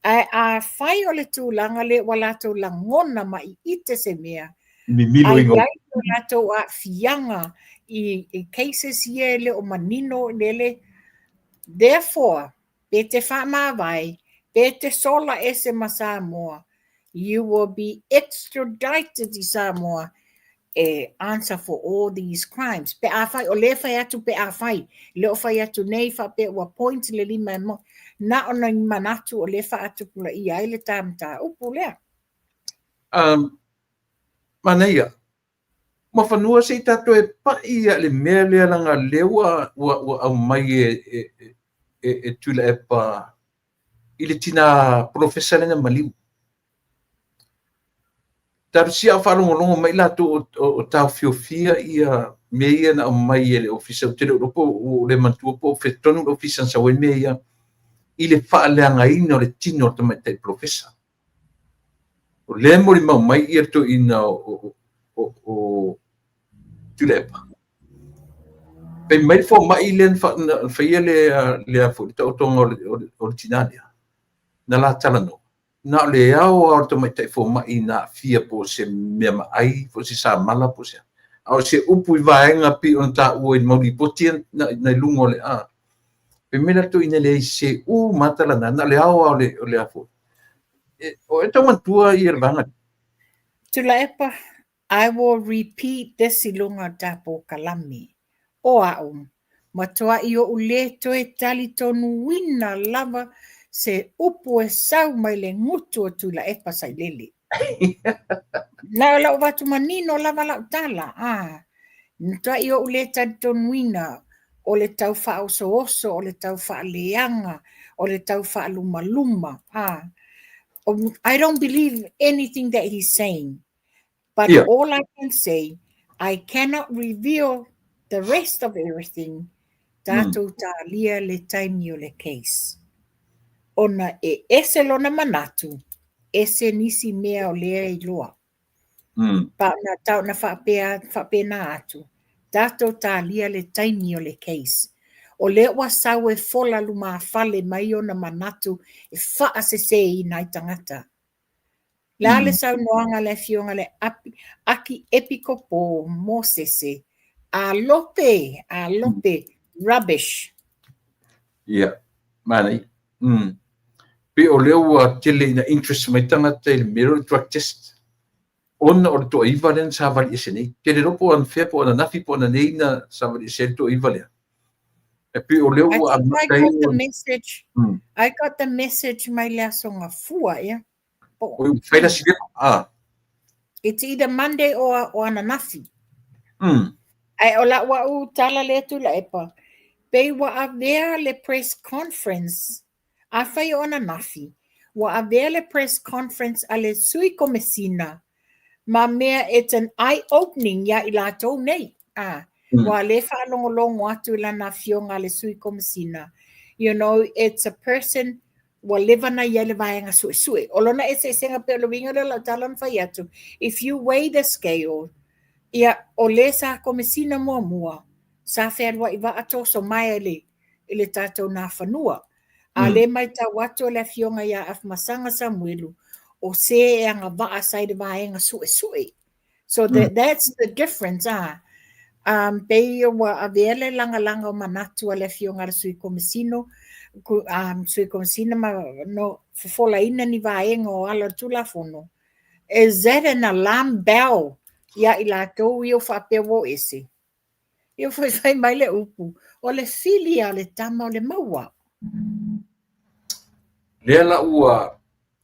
Ae afai o le tulaga lea ua latou lagona ma iite se mea, Mimilo ai ai o latou aafiaga i cases ia e le o manino lele. Therefore, pe te faamavae, pe te sola ese ma Samoa, you will be extradited i Samoa e answer for all these crimes. Pe a fai, o le fai atu pe a fai, le o fai atu nei faapea ua point le lima e mo, na o na manatu o le faatupula ia ai le tā mataupu lea. Manaia, mafanua se i tatou e pai ia le mea lea langa lea ua aumai e Tuilaepa i le tina polofesa lea na maliu. Talusia o faalogologo mai latou o taofiofia ia mea ia na aumai e le ofisa, ou te le o iloa po o le manatua po o fetonu le ofisa na sau ai mea ia i le faaleagaina o le tino o le tamaitai polofesa. O lea molimau mai ia le toeaina o Tuilaepa. Fai mai le fomai lea na faia le foi le taotoga o le tina lea, na la talanoa, na o le ao lava o le tamaitai fomai na aafia po o se mea maai, po o se samala po o se a. A o se upu i vaega pei ona taua i le mau lipoti ia na i luga o le a. Fai mai la toeaina e leai se uma lava tala na, na o le ao lava o le a foi. O e tau manatua ia le vaega lea? Tuilaepa, I will repeat this i luga o le tatou kalame. O a'u, matua'i o'u lē toe talitonuina lava se upu e sau mai le gutu o Tuilaepa Sailele. Na o la'u avatu manino lava la'u tala, a. Matua'i o'u lē talitonuina o le tau faaosooso, o le tau faaleaga, o le tau faalumaluma, a. I don't believe anything that he's saying. But all I can say, I cannot reveal the rest of everything. Tatou talia le taimi o le case. Ona e ese lona manatu, ese nisi mea o lea iloa. Pa na tau na faapea, faapena atu. Tatou talia le taimi o le case. O lea ua sau e fola lumafale mai ona manatu e faaseseina ai tagata. Le a le saunoaga a le afioga le Aki Epikopo Mosese, alope, alope, rubbish. Ia, manaia. Pei o lea ua tele ina interest mai tagata i le mea lea o le drug test, ona o le toaiva lea na savali ese nei. Ou te le iloa po o anafea po o ananafi po o ananei na savali ese ai le toaiva lea. E pei o lea ua amata ai ona... I got the message mai le Aso Gafua, ea. Oi, ua fai la si a. It's either Monday or ananafi. Ae o la'u a'u tala lea Tuilaepa, pei ua avea le press conference, afai o ananafi, ua avea le press conference a le Sui Komesina ma mea it's an eye opening iā i latou nei. A, ua lē faalogologo atu i lana afioga a le Sui Komesina. You know, it's a person ua leva ona i ai le vaega suesue. O lona eseesega pei o le uiga lea o lau tala na fai atu, if you weigh the scale, ia, o le sa Komesina muamua, sa fealuai vaa toso maea i le tatou Nafanua. A lē maitau atu o le afioga ia Afamasaga Samuelu, o se e agavaa sa i le vaega suesue. So that's the difference, ah. Pei ua avea le lagalaga o manatu a le afioga a le Sui Komesino, Sui Komesina ma no fofolaina ni vaega o ala o le Tulafono. Is that an alarm bell iā i latou ia ua faapea ua o ese? Ia ua fai mai le upu, o le fili a le tama o le maua. Lea la ua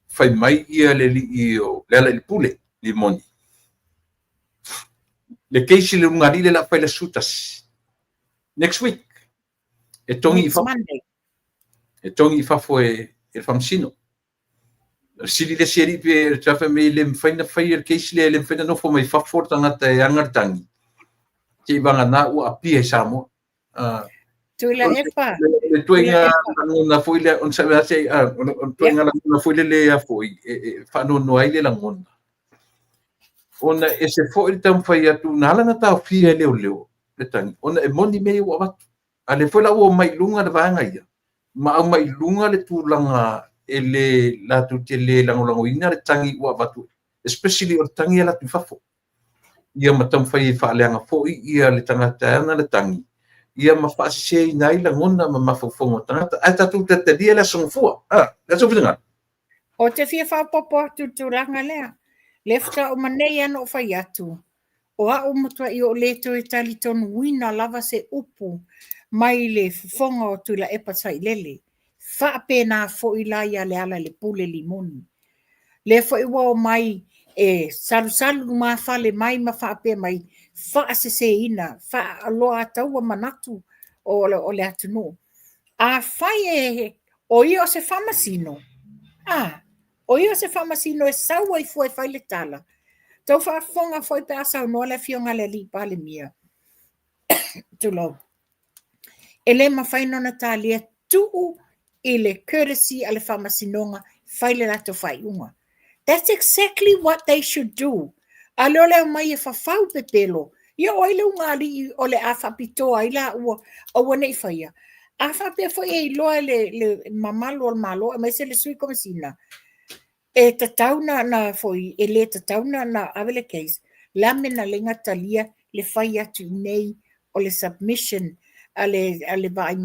fai mai ia le alii o Lealailepule Rimoni. Le case i le Ulugalii lea o le a fai i le aso 11. Next week. E togi i fafo. E togi i fafo e le Faamasino. O le sili le isi alii pe te fai mai e le mafai ona faia le case lea, e le mafai ona nofo mai fafo le tagata e ana le tagi. Seia vagana ua apia i Samoa. Tuilaepa. Le ituaiga lagona foi lea, o ituaiga lagona foi lele a foi, e faanoanoa ai le lagona. Ona e ese foi le taumafai atu, na ala ona taofia e leoleo le tagi, ona e moni mea ia ua avatu. A lea foi la ua omai i luga le vaega ia, ma aumai i luga le tulaga e le latou te le lagolagoina le tagi ua avatu, especially o le tagi e alu atu i fafo. Ia ma taumafai e faaleaga foi ia le tagata e ana le tagi, ia ma faaseseina ai lagona ma mafaufauga o tagata. Ae tatou talitalia le Aso Gafua, a, le Aso Finagalo. Ou te fia faaopoopo atu i le tulaga lea. Lea faatoa uma nei lava ona ou fai atu, o a'u matua'i ou le toe talitonuina lava se upu mai le fofoga o Tuilaepa Sailele. Faapena foi la ia Lealailepule Limoni. Lea foi ua omai e salusalu lumafale mai ma faapea mai, faaseseina, faaoloataua manatu o le atunuu. Afai e o ia o se faamasino, a, o ia o se faamasino e sau ai fua e fai le tala, tau faafofoga foi pe a saunoa le afioga a le alii Palemia, tulou, e le mafai ona talia tuu i le courtesy a le faamasinoga fai le latou faaiuga. That's exactly what they should do. A lea o le aumai e fafau pepelo. Ia o ai le ugaalii o le a faapitoa ai laua aua ne i faia? A faapea foi e iloa e le mamalu o le Malo aemaise le Sui Komesina, e tatau na foi, e le tatau na ave le case, o le a le mea na ala ai ona talia le fai atu i inei o le submission a le vaai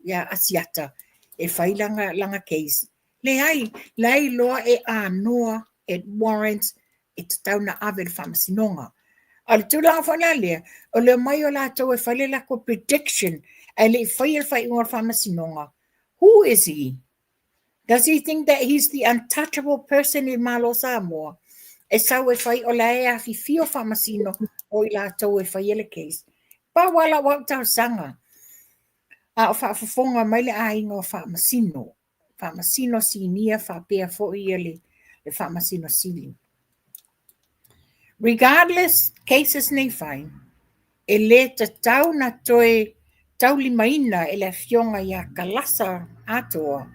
ia Asiata e fai lana case? Leai, la e iloa e anoa, it warrants, e tatau na ave i le faamasinoga. A o le tulaga foi la lea, o le omai o latou e fai le latou prediction ae le i faia le faaiuga o le faamasinoga, who is he? Does he think that he's the untouchable person i le Malo o Samoa? E sau e fai o la e afifio faamasino o i latou e faia le case. Pau lava lau au talosaga, a o faafofoga mai le aiga o faamasino, faamasino sinia faapea foi ia le faamasino sili. Regardless cases nei fai, e le tatau na toe taulimaina e le afioga ia Kalasa Atoa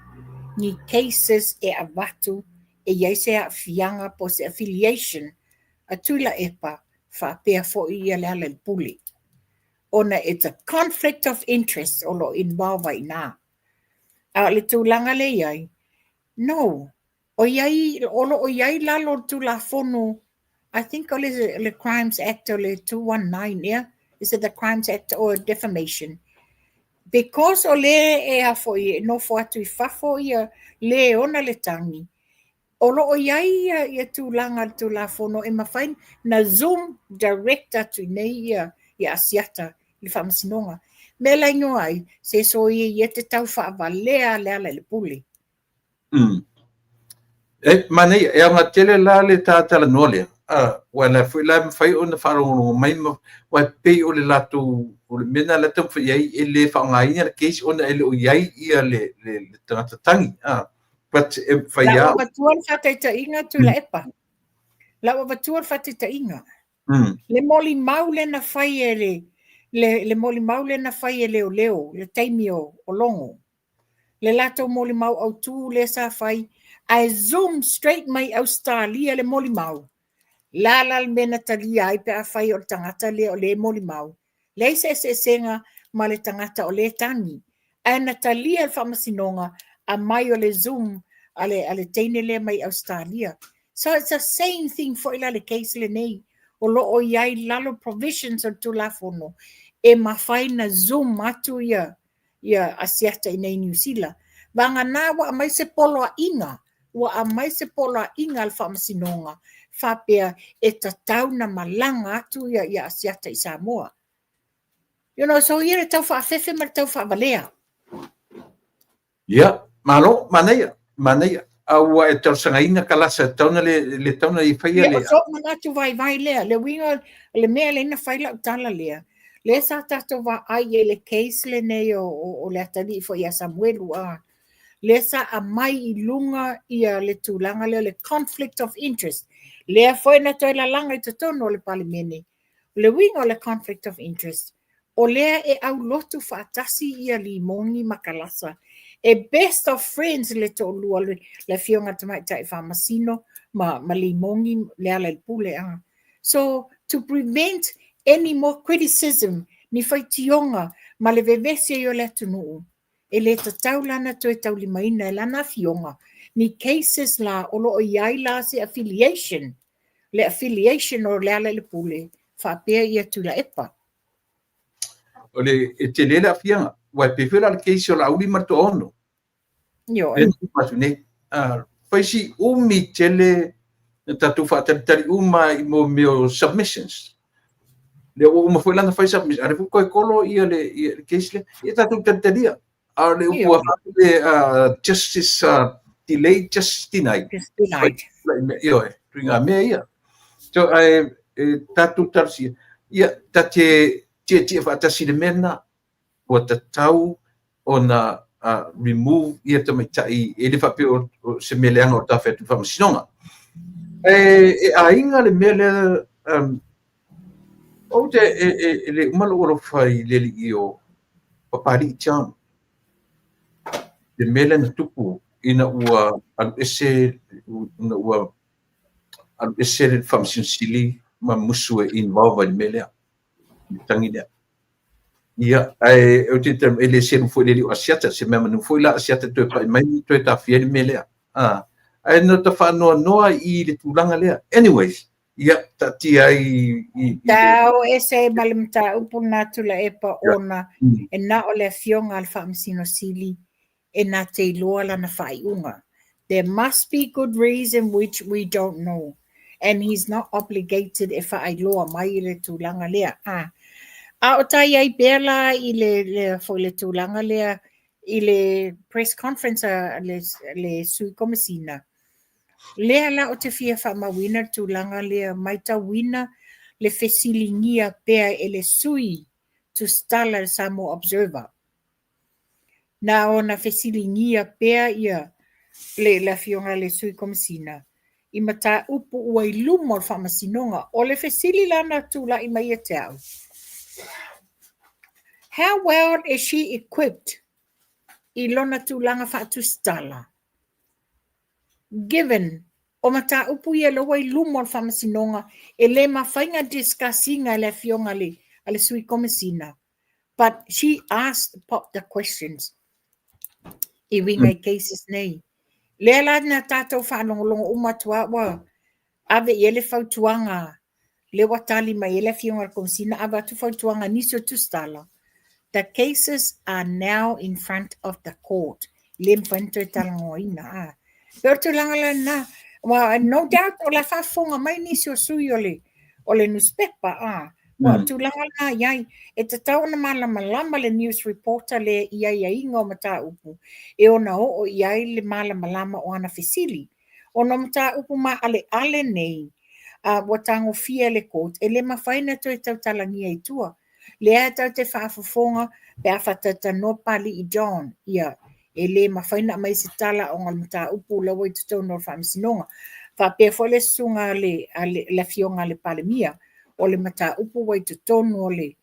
ni cases e avatu e i ai se aafiaga po o se affiliation a Tuilaepa faapea foi ia Lealailepule, ona it's a conflict of interest o lo o involve ai i ina. A o le tulaga lea e i ai, no, o i o lo o i ai lalo o le Tulafono, I think o le Crimes Act o le 219, yeah? Is it the Crimes Act or Defamation? Because o le e a foi e nofo atu i fafo ia le ona le tagi, o lo o i ai ia tulaga o le Tulafono e mafai na zoom direct atu i nei ia Asiata i le faamasinoga. Mea la igoa ai, se soia ia te tau faavalea Lealailepule. E, manaia, e aoga tele la le talanoa lea. Ua la foi la mafai ona faalogologo mai ma ua e pei o le latou o le mea na la taumafai ai e le faaaogaina le case ona e le o i ai ia le tagata tagi. But e mafai La ua avatua le faataitaiga Tuilaepa. La ua avatua le faataitaiga. Le molimau lea na fai e le molimau lea na fai e leoleo le taimi o Logo. Le latou molimau autū lea sa fai, ae zoom straight mai Ausetalia le molimau. La la le mea na talia ai pe afai o le tagata lea o le molimau. Leai se eseesega ma le tagata o le tagi. Ae na talia le faamasinoga aumai o le zoom a le teine lea mai Ausetalia. So it's the same thing foi la le case lenei. O lo o i ai lalo provisions o le Tulafono e mafai na zoom atu ia Asiata i nei Niu Sila. Vagana ua aumai se poloaiga, ua aumai se poloaiga a le faamasinoga faapea e tatau na malaga atu ia Asiata i Samoa. So ia le tau faafefe ma le tau faavalea. Ia, malo, manaia, manaia. A ua e talosagaina Kalasa tauna le tauna i faia le. O so'u manatu vaivai lea, le uiga o le mea lea na fai lau tala lea, lea sa tatou vaai ai le case lenei o le atalii foi ia Samuelu a. Lea sa aumai i luga ia le tulaga lea o le conflict of interest. Lea foi na toe lalaga i totonu o le Palemene. O le uiga o le conflict of interest, o lea e aulotu faatasi ia Limoni ma Kalasa. E best of friends le toalua, le afioga tamaitai faamasino ma Limoni Lealailepule a. So to prevent any more criticism, ni faitioga ma le vevesi ai o le atunuu, e le tatau lana toe taulimaina e lana afioga ni cases la o lo o i ai la se affiliation, le affiliation o Lealailepule faapea ia Tuilaepa. O le e tele le afiaga. Ua e pe la le case o Laauli ma le Toaono. Ioe. E nei. Fai si umi tele na tatou faatalitali uma i mo mea o submissions. Le ua uma foi lana fai submission. A le foi koe kolo ia le case le. Ia tatou talitalia. A o le upu a le justice delayed, justice denied. Just denied. Ioe, tuiga mea ia. So, e tatou talosia. Ia, ta te tietie faatasi le mea lena. Ua tatau ona remove ia tamaitai e le faapea o se mea leaga o tafe atu i faamasinoga. E aiga le mea lea, ou te e le uma lou alofa i le alii o Papali'i John. Le mea lea na tupu ina ua alu ese ina ua alu ese le Faamasino Sili ma musu e involve ai le mea lea. tagi lea. Ia, ae ou te e le selu foi le alii o Asiata, se mea manu foi la Asiata toe pai mai toe tafia ai le mea lea. A, ae na ta faanoanoa i le tulaga lea. Anyways, ia, taatia ai i le. Tau ese ma le mataupu lena Tuilaepa ona e na o le Afioga a le Faamasino Sili e na te iloa lana faaiuga. There must be good reason which we don't know and he's not obligated e faailoa mai i le tulaga lea. A, a o ta i ai pea la i le, le, foi le tulaga lea i le press conference a le, le Sui Komesina, lea la o te fia faamauina le tulaga lea, maitauina le fesiligia pea e le sui tusitala le Samoa Observer. Na ona fesiligia pea ia le le Afioga i le Sui Komesina i mataupu ua i luma o le Faamasinoga. O le fesili la na tulai mai ia te au, How well is she equipped i lona tulaga faatusitala? Given o mataupu ia lea ua i luma o le Faamasinoga e le mafai ona discuss ina e le Afioga a le Sui Komesina. But she asked pop the questions i uiga i cases nei. Lea la na tatou faalogologo uma atu a ua ave i ai le fautuaga, lea ua tali mai ai le Afioga i le Komesina, ave atu fautuaga nisi o tusitala. The cases are now in front of the court. Le mafai ona toe talanoaina. A. Pei o le tulaga la lena. Well, no doubt o la faafofoga mai nisi o sui o le, o le newspaper. A. Ua o tulaga la i ai, e tatau ona malamalama le news reporter lea i aiaiga o mataupu e ona oo i ai le malamalama o ana fesili. Ona o mataupu maaleale nei, a ua tagofia e le court, e le mafai ona toe tautalagia i tua. Lea tatou te faafofoga pe a faatalatalanoa Papalii John, ia, e le mafai ona aumai se tala ona o le mataupu la ua i totonu o le Faamasinoga. Faapea foi le susuga a le, a le, le Afioga a le Palemia, o le mataupu ua i totonu o le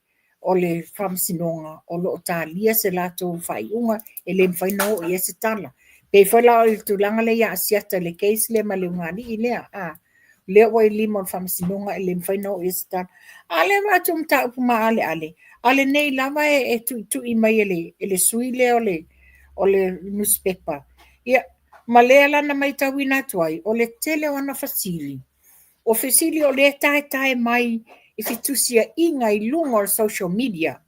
o le Faamasinoga o lo o talia se latou faaiuga e le mafai ona oo i ai se tala. Pei foi la o le tulaga lea ia Asiata i le case lea ma le ulugalii lea, a, lea ua i lima o le Faamasinoga e le mafai ona oo i ai se tala. A lea ua atu mataupu maaleale, a lenei lava e tuitui mai e le, e le sui lea o le, o le nusipepa. Ia, ma lea la na matauina atu ai, o le tele o ana fesili, O fesili o lea taetae mai i fetusiaiga i luga o le social media.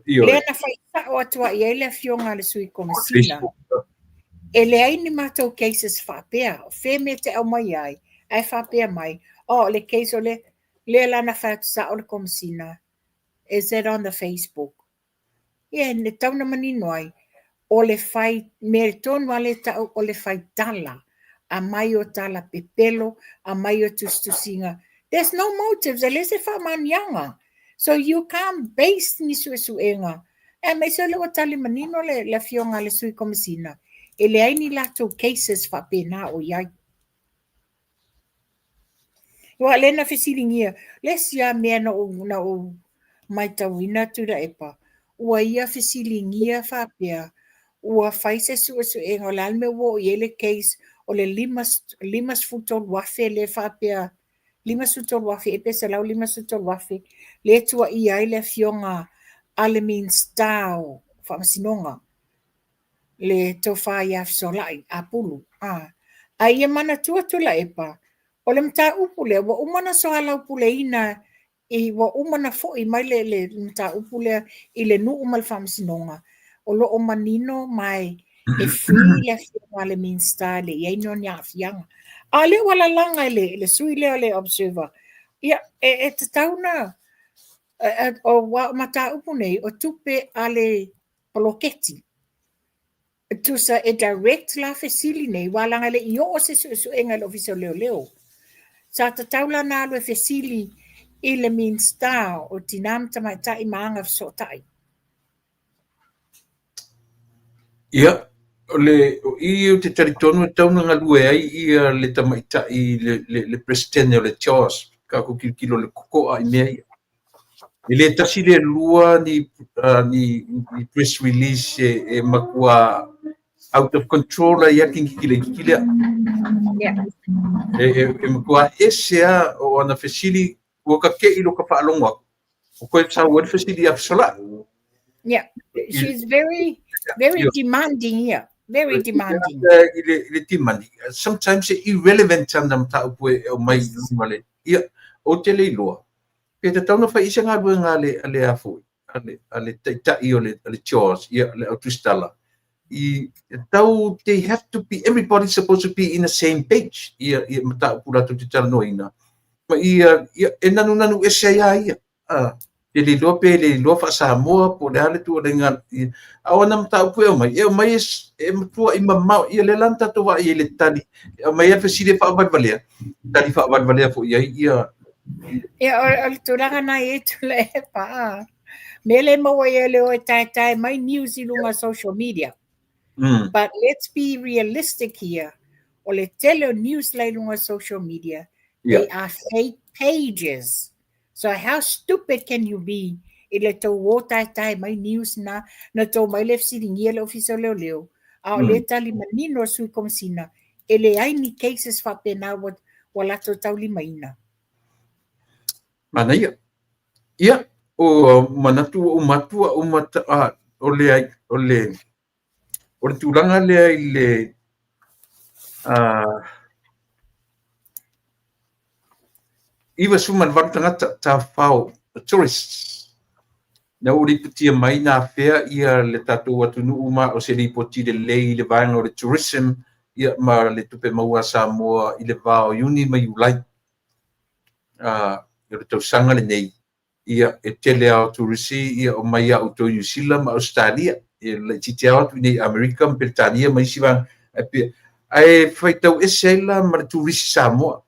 Lea na fai sao atu ai i ai le afioga a le sui komesina. E leai ni matou cases faapea. O fea mea te aumai ai, ae faapea mai, oh, o le case o le, lea la na fai atu sao le komesina, is it on the Facebook? Ia, e tatau ona manino ai, o le fai, mea tonu lava lea e tau o le fai tala, aumai o tala pepelo, aumai o tusitusiga. There's no motives, e leai se faamaoniaga. So you can't base ni suesuega, aemaise o lea ua tali manino le, le afioga a le Sui Komesina, e leai ni latou cases faapena o i ai. Aua o lea na fesiligia, le isi lava mea na ou, na ou matauina Tuilaepa, ua ia fesiligia faapea, ua fai se suesuega o le a le mea ua oo i ai le case o le 53,000 lea faapea, 53,000 ea pe 153,000 lea e tuuaia ai le afioga a le Minisita o Faamasinoga. Le tofa ia Fesolai Apulu. A, a ia manatua Tuilaepa, o le mataupu lea ua uma ona soalaupuleina i ua uma ona foi mai le, le mataupu lea i le nuu ma le faamasinoga, o lo o manino ma e free le afioga a le Minisita e le i i ai ni aafiaga. A o lea ua lalaga e le, le sui lea o le Observer, ia, e, e tatau ona, aua o mataupu nei, o tupe a le poloketi. Tusa e direct la fesili nei, aua leaga e le i oo se suesuega i le Ofisa o Leoleo. Sa tatau la ona alu e fesili i le Minisita o Tina ma Tamaitai ma Agafesootai. Ia, o le, o i ou te talitonu e tatau ona galue ai ia le tamaitai le, le, le Peresetene o le CHOGM, tatou tilotilo i le totoa i mea ia. E le tasi le lua ni, ni, ni press release e, e matua out of control ai a laitiiti laitiiti lea. Yeah. E, e, e matua ese a o ana fesili ua ka ke'i lo ka faalogo atu. O koe sau ai le fesili ia Fesolai. Yeah, she's very, very demanding here. Very demanding. I le demanding. Sometimes e irrelevant ana mataupu e aumai i luga le. Ia, ou te le iloa. Pe tatau ona fai i se galuega a le, a le a foi, a le taitai o le, a le CHOGM, ia, le au tusitala. I tau, they have to be, everybody supposed to be in the same page. Ia, ia mataupu latou te talanoaina. Ma ia, ia, e nanunanu ese ai a ia. A, te le iloa pe le iloa faa-Samoa po o le a le tuuaiga. A o ana mataupu e aumai e matuai mamao. Ia lea la na tatou vaai ai i le tali. E aumai ai le fesili e faavalevalea, tali faavalevalea foi i ai ia. Ia, o le tulaga na i Tuilaepa, a. Mea le maua ia le o e taetae mai news i luga social media. But let's be realistic here. O le tele o news la i luga social media, they are fake pages. So how stupid can you be i le tou o taetae mai news na, na tou mai le fesiligia le Ofisa o Leoleo, a o le tali manino a Sui Komesina, e leai ni cases faapena ua latou taulimaina. Manaia. Ia, o manatu ua uma atu ua uma o le, o le, o le tulaga lea i le 98 tagata tafafao tourists na ua lipotia mai na afea ia le tatou atunuu ma o se lipoti lelei i le vaega o le tourism ia ma le tupe maua a Samoa i le va o Iuni ma Iulai o le tausaga lenei. Ia, e tele lava o turisi ia o mai ia outou i Niu Sila ma Ausetalia, e laitiiti lava atu i inei i Amerika ma Peretania ma isi vaega, ae pei, ae faitau ese ai la ma le turisi Samoa.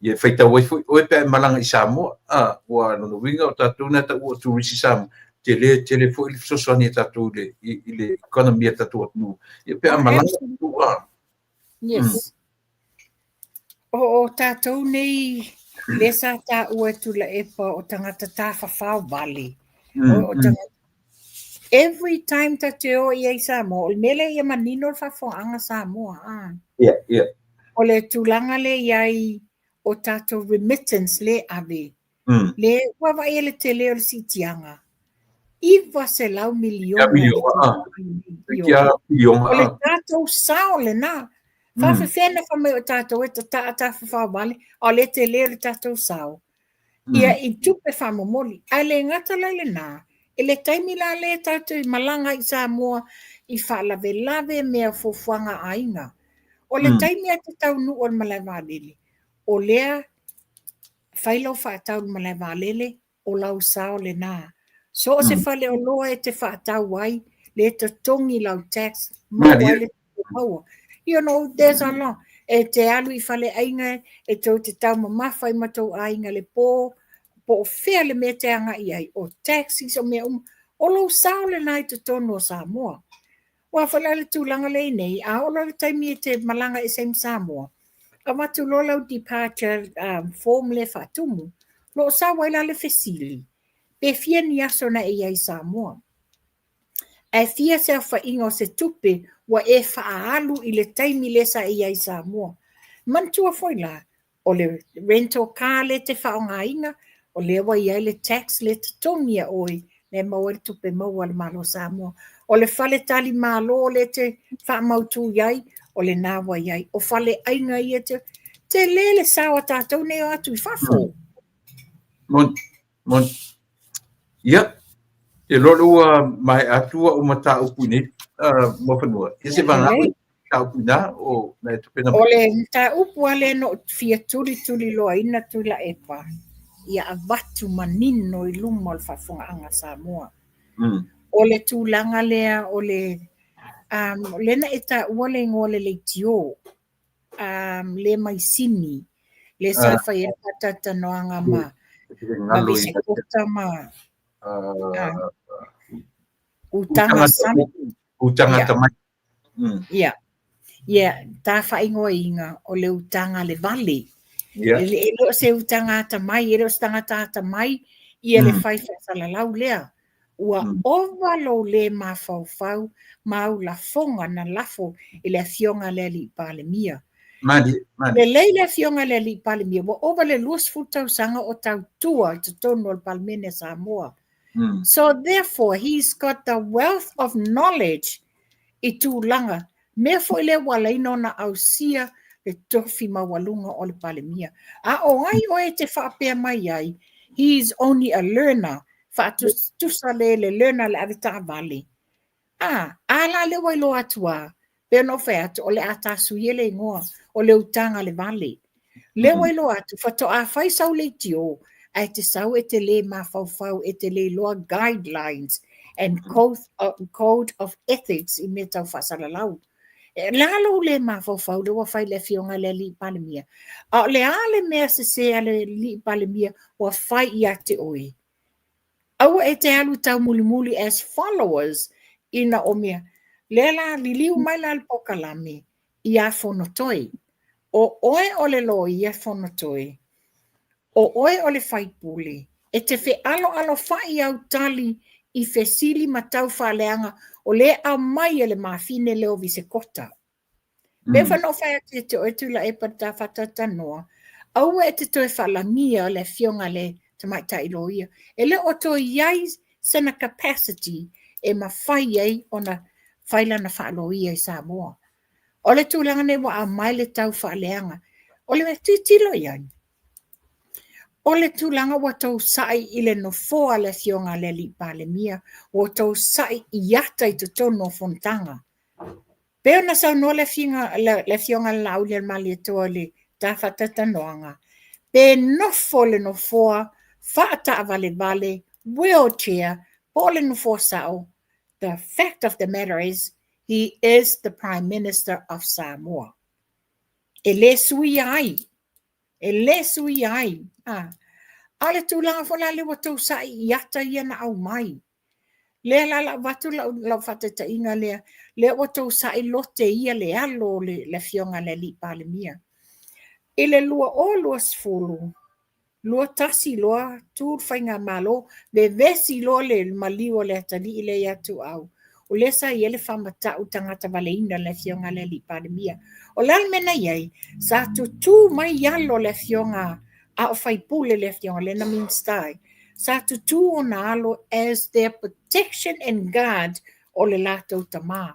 Ia e faitau ai foi oe pe a e malaga i Samoa, a, ua lona uiga o tatou na taua o turisi Samoa, tele tele foi le fesoasoani a tatou i le, i le economy a le tatou atunuu. Ia pe a malaga tatou, a. Yes. O tatou nei lea sa taua e Tuilaepa o tagata tafafao vale. O tagata every time ta te o i ai Samoa, o le mea lea ia manino le faafofogaaga Samoa. Ah. Yeah. O le tulaga lea i ai o tatou remittance le ave. Le ua vaai e le tele o le siitiaga. 900 miliona. O le tatou sao lena. Faafefea na fai mai o tatou e tataa tafafao vale, a o le tele o le tatou sao. Ia i tupe faamomoli. Ae le gata la i lena, i le taimi la lea tatou i malaga i Samoa i faalavelave mea fuafuaga a aiga. O le taimi a te taunuu o le malae vaalele, o lea fai lau faatau i le malae vaalele, o lau sao lena. So o se faleoloa e te faatau ai, le totogi lau tax, maua ai le tupe maua. You know, there's a lot. E te alu i faleaiga, e tou te taumamafa i ma tou aiga le po, po o fea le mea te agai ai, o taxis, o mea uma. O lou sao lena i totonu o Samoa. Ua foi la le tulaga lea i nei, a oo loa le taimi e te malaga ese ai ma Samoa, avatu loa lau departure form lea faatumu, lo o sau ai la le fesili, pe fia ni aso na e i ai i Samoa. Ae fia se aofaiga o se tupe ua e faaalu i le taimi lea sa e i ai i Samoa. Manatua foi la, o le rental car lea e te faaaogaina, o lea ua i ai le tax lea e totogi ia oe, lea e maua ai le tupe maua a le Malo o Samoa. O le fale tali malo lea e te faamautu i ai, o lena ua i ai. O fale aiga ia te, tele le sao a tatou nei o atu i fafo. Moni, moni. Ia, te loa ua maea atu au mataupu i nei Muafanua. Ia se vagana mataupu ina o na e tapena mai. O le mataupu a lea na ou fia tulituli loaina Tuilaepa, ia avatu manino i luma o le faafofogaaga a Samoa. O le tulaga lea o le, lea na e taua le igoa o le leitio, le mai Sini, le sa fai ai le faatalatalanoaga ma Visekota ma Utaga Sami. Utaga Atamai. Ia, ia, ta faaigoaina o le utaga le vale. E le o se utaga atamai, e le o se tagata atamai ia le fai faasalalau lea. Ua ova lou le mafaufau ma au lafoga na lafo i le afioga a le Alii Palemia. Malie, malie. Lelei le afioga i le Alii Palemia, ua ova le 20 tausaga o tautua i totonu o le Palemene a Samoa. So therefore he's got the wealth of knowledge i tulaga, mea foi lea ua ala ai ona ausia le tofi maualuga o le Palemia. A o ai oe e te faapea mai ai, he is only a learner, faatusatusa le le learner le avetaavale. A, a la lea ua iloa atu a, pei ona ou fai atu, o le a tasuia le igoa, o le utaga le vale. Lea ua iloa atu, faatoa fai sau leitio, ae te sau e te lē mafaufau, e te le iloa guidelines and code, code of ethics i mea tau faasalalau. E le a lou lē mafaufau lea ua fai le afioga i le Alii Palemia? A o le a le mea sese a le Alii Palemia ua fai ia te oe? Aua e te alu taumulimuli as followers ina o mea. Lea la liliu mai la le polokalame iā Fonotoe. O oe o le loia Fonotoe. O oe o le faipule. E te fealoalofa'i au tali i fesili ma tau faaleaga o lea aumai e le mafine lea o Visekota. Pei ona ou fai atu ia te oe Tuilaepa i le ta faatalatalanoa, aua e te toe faalagia le afioga i le tamaitai loia. E le o toe i ai sena capacity e mafai ai ona fai lana faaloia i Samoa. O le tulaga nei ua aumai le tau faaleaga, o le tilotilo i ai, o le tulaga ua tou sa'i i le nofoa o le afioga i le Alii Palemia, ua tou sa'i i ata i totonu o fonotaga. Pei ona saunoa le afioga le Laaulialemalietoa i le ta faatalatalanoaga, pe nofo le nofoa faataavalevale, wheelchair, po o le nofoa sao, the fact of the matter is, he is the Prime Minister of Samoa. E le suia ai, e le suia ai. A o le tulaga foi la lea ua tou sa'i i ata ia na aumai. Lea la la avatu lau faataitaiga lea, lea ua tou sa'i lote ia le alo o le afioga i le Alii Palemia. I le 2020, 21 loa tu le faigamalo, vevesi loa le maliu o le atalii lea ia Tuuau. O lea sa i ai le faamata'u tagata valeina le afioga i le Alii Palemia. O le a le mea na i ai? Sa tutū mai alo o le afioga a o faipule le afioga lea na Minisita ai. Sa tutū ona alo as their protection and guard o le latou tamā.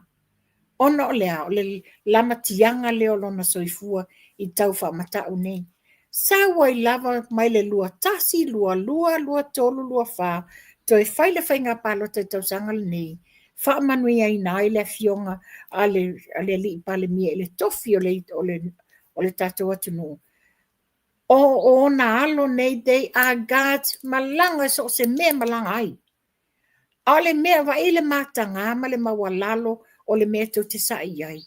Ona o le a? O le lamatiaga lea o lona soifua i tau faamata'u nei. Sau ai lava mai le 21, 22, 23, 24, toe fai le faiga palota i tausaga lenei, faamanuiaina ai le afioga a le Alii Palemia i le tofi o le tatou atunuu. O ona alo nei, they are guards, malaga i so o se mea e malaga ai. A o le mea, vaai le mataga ma le maualalo o le mea tou te sa'i i ai.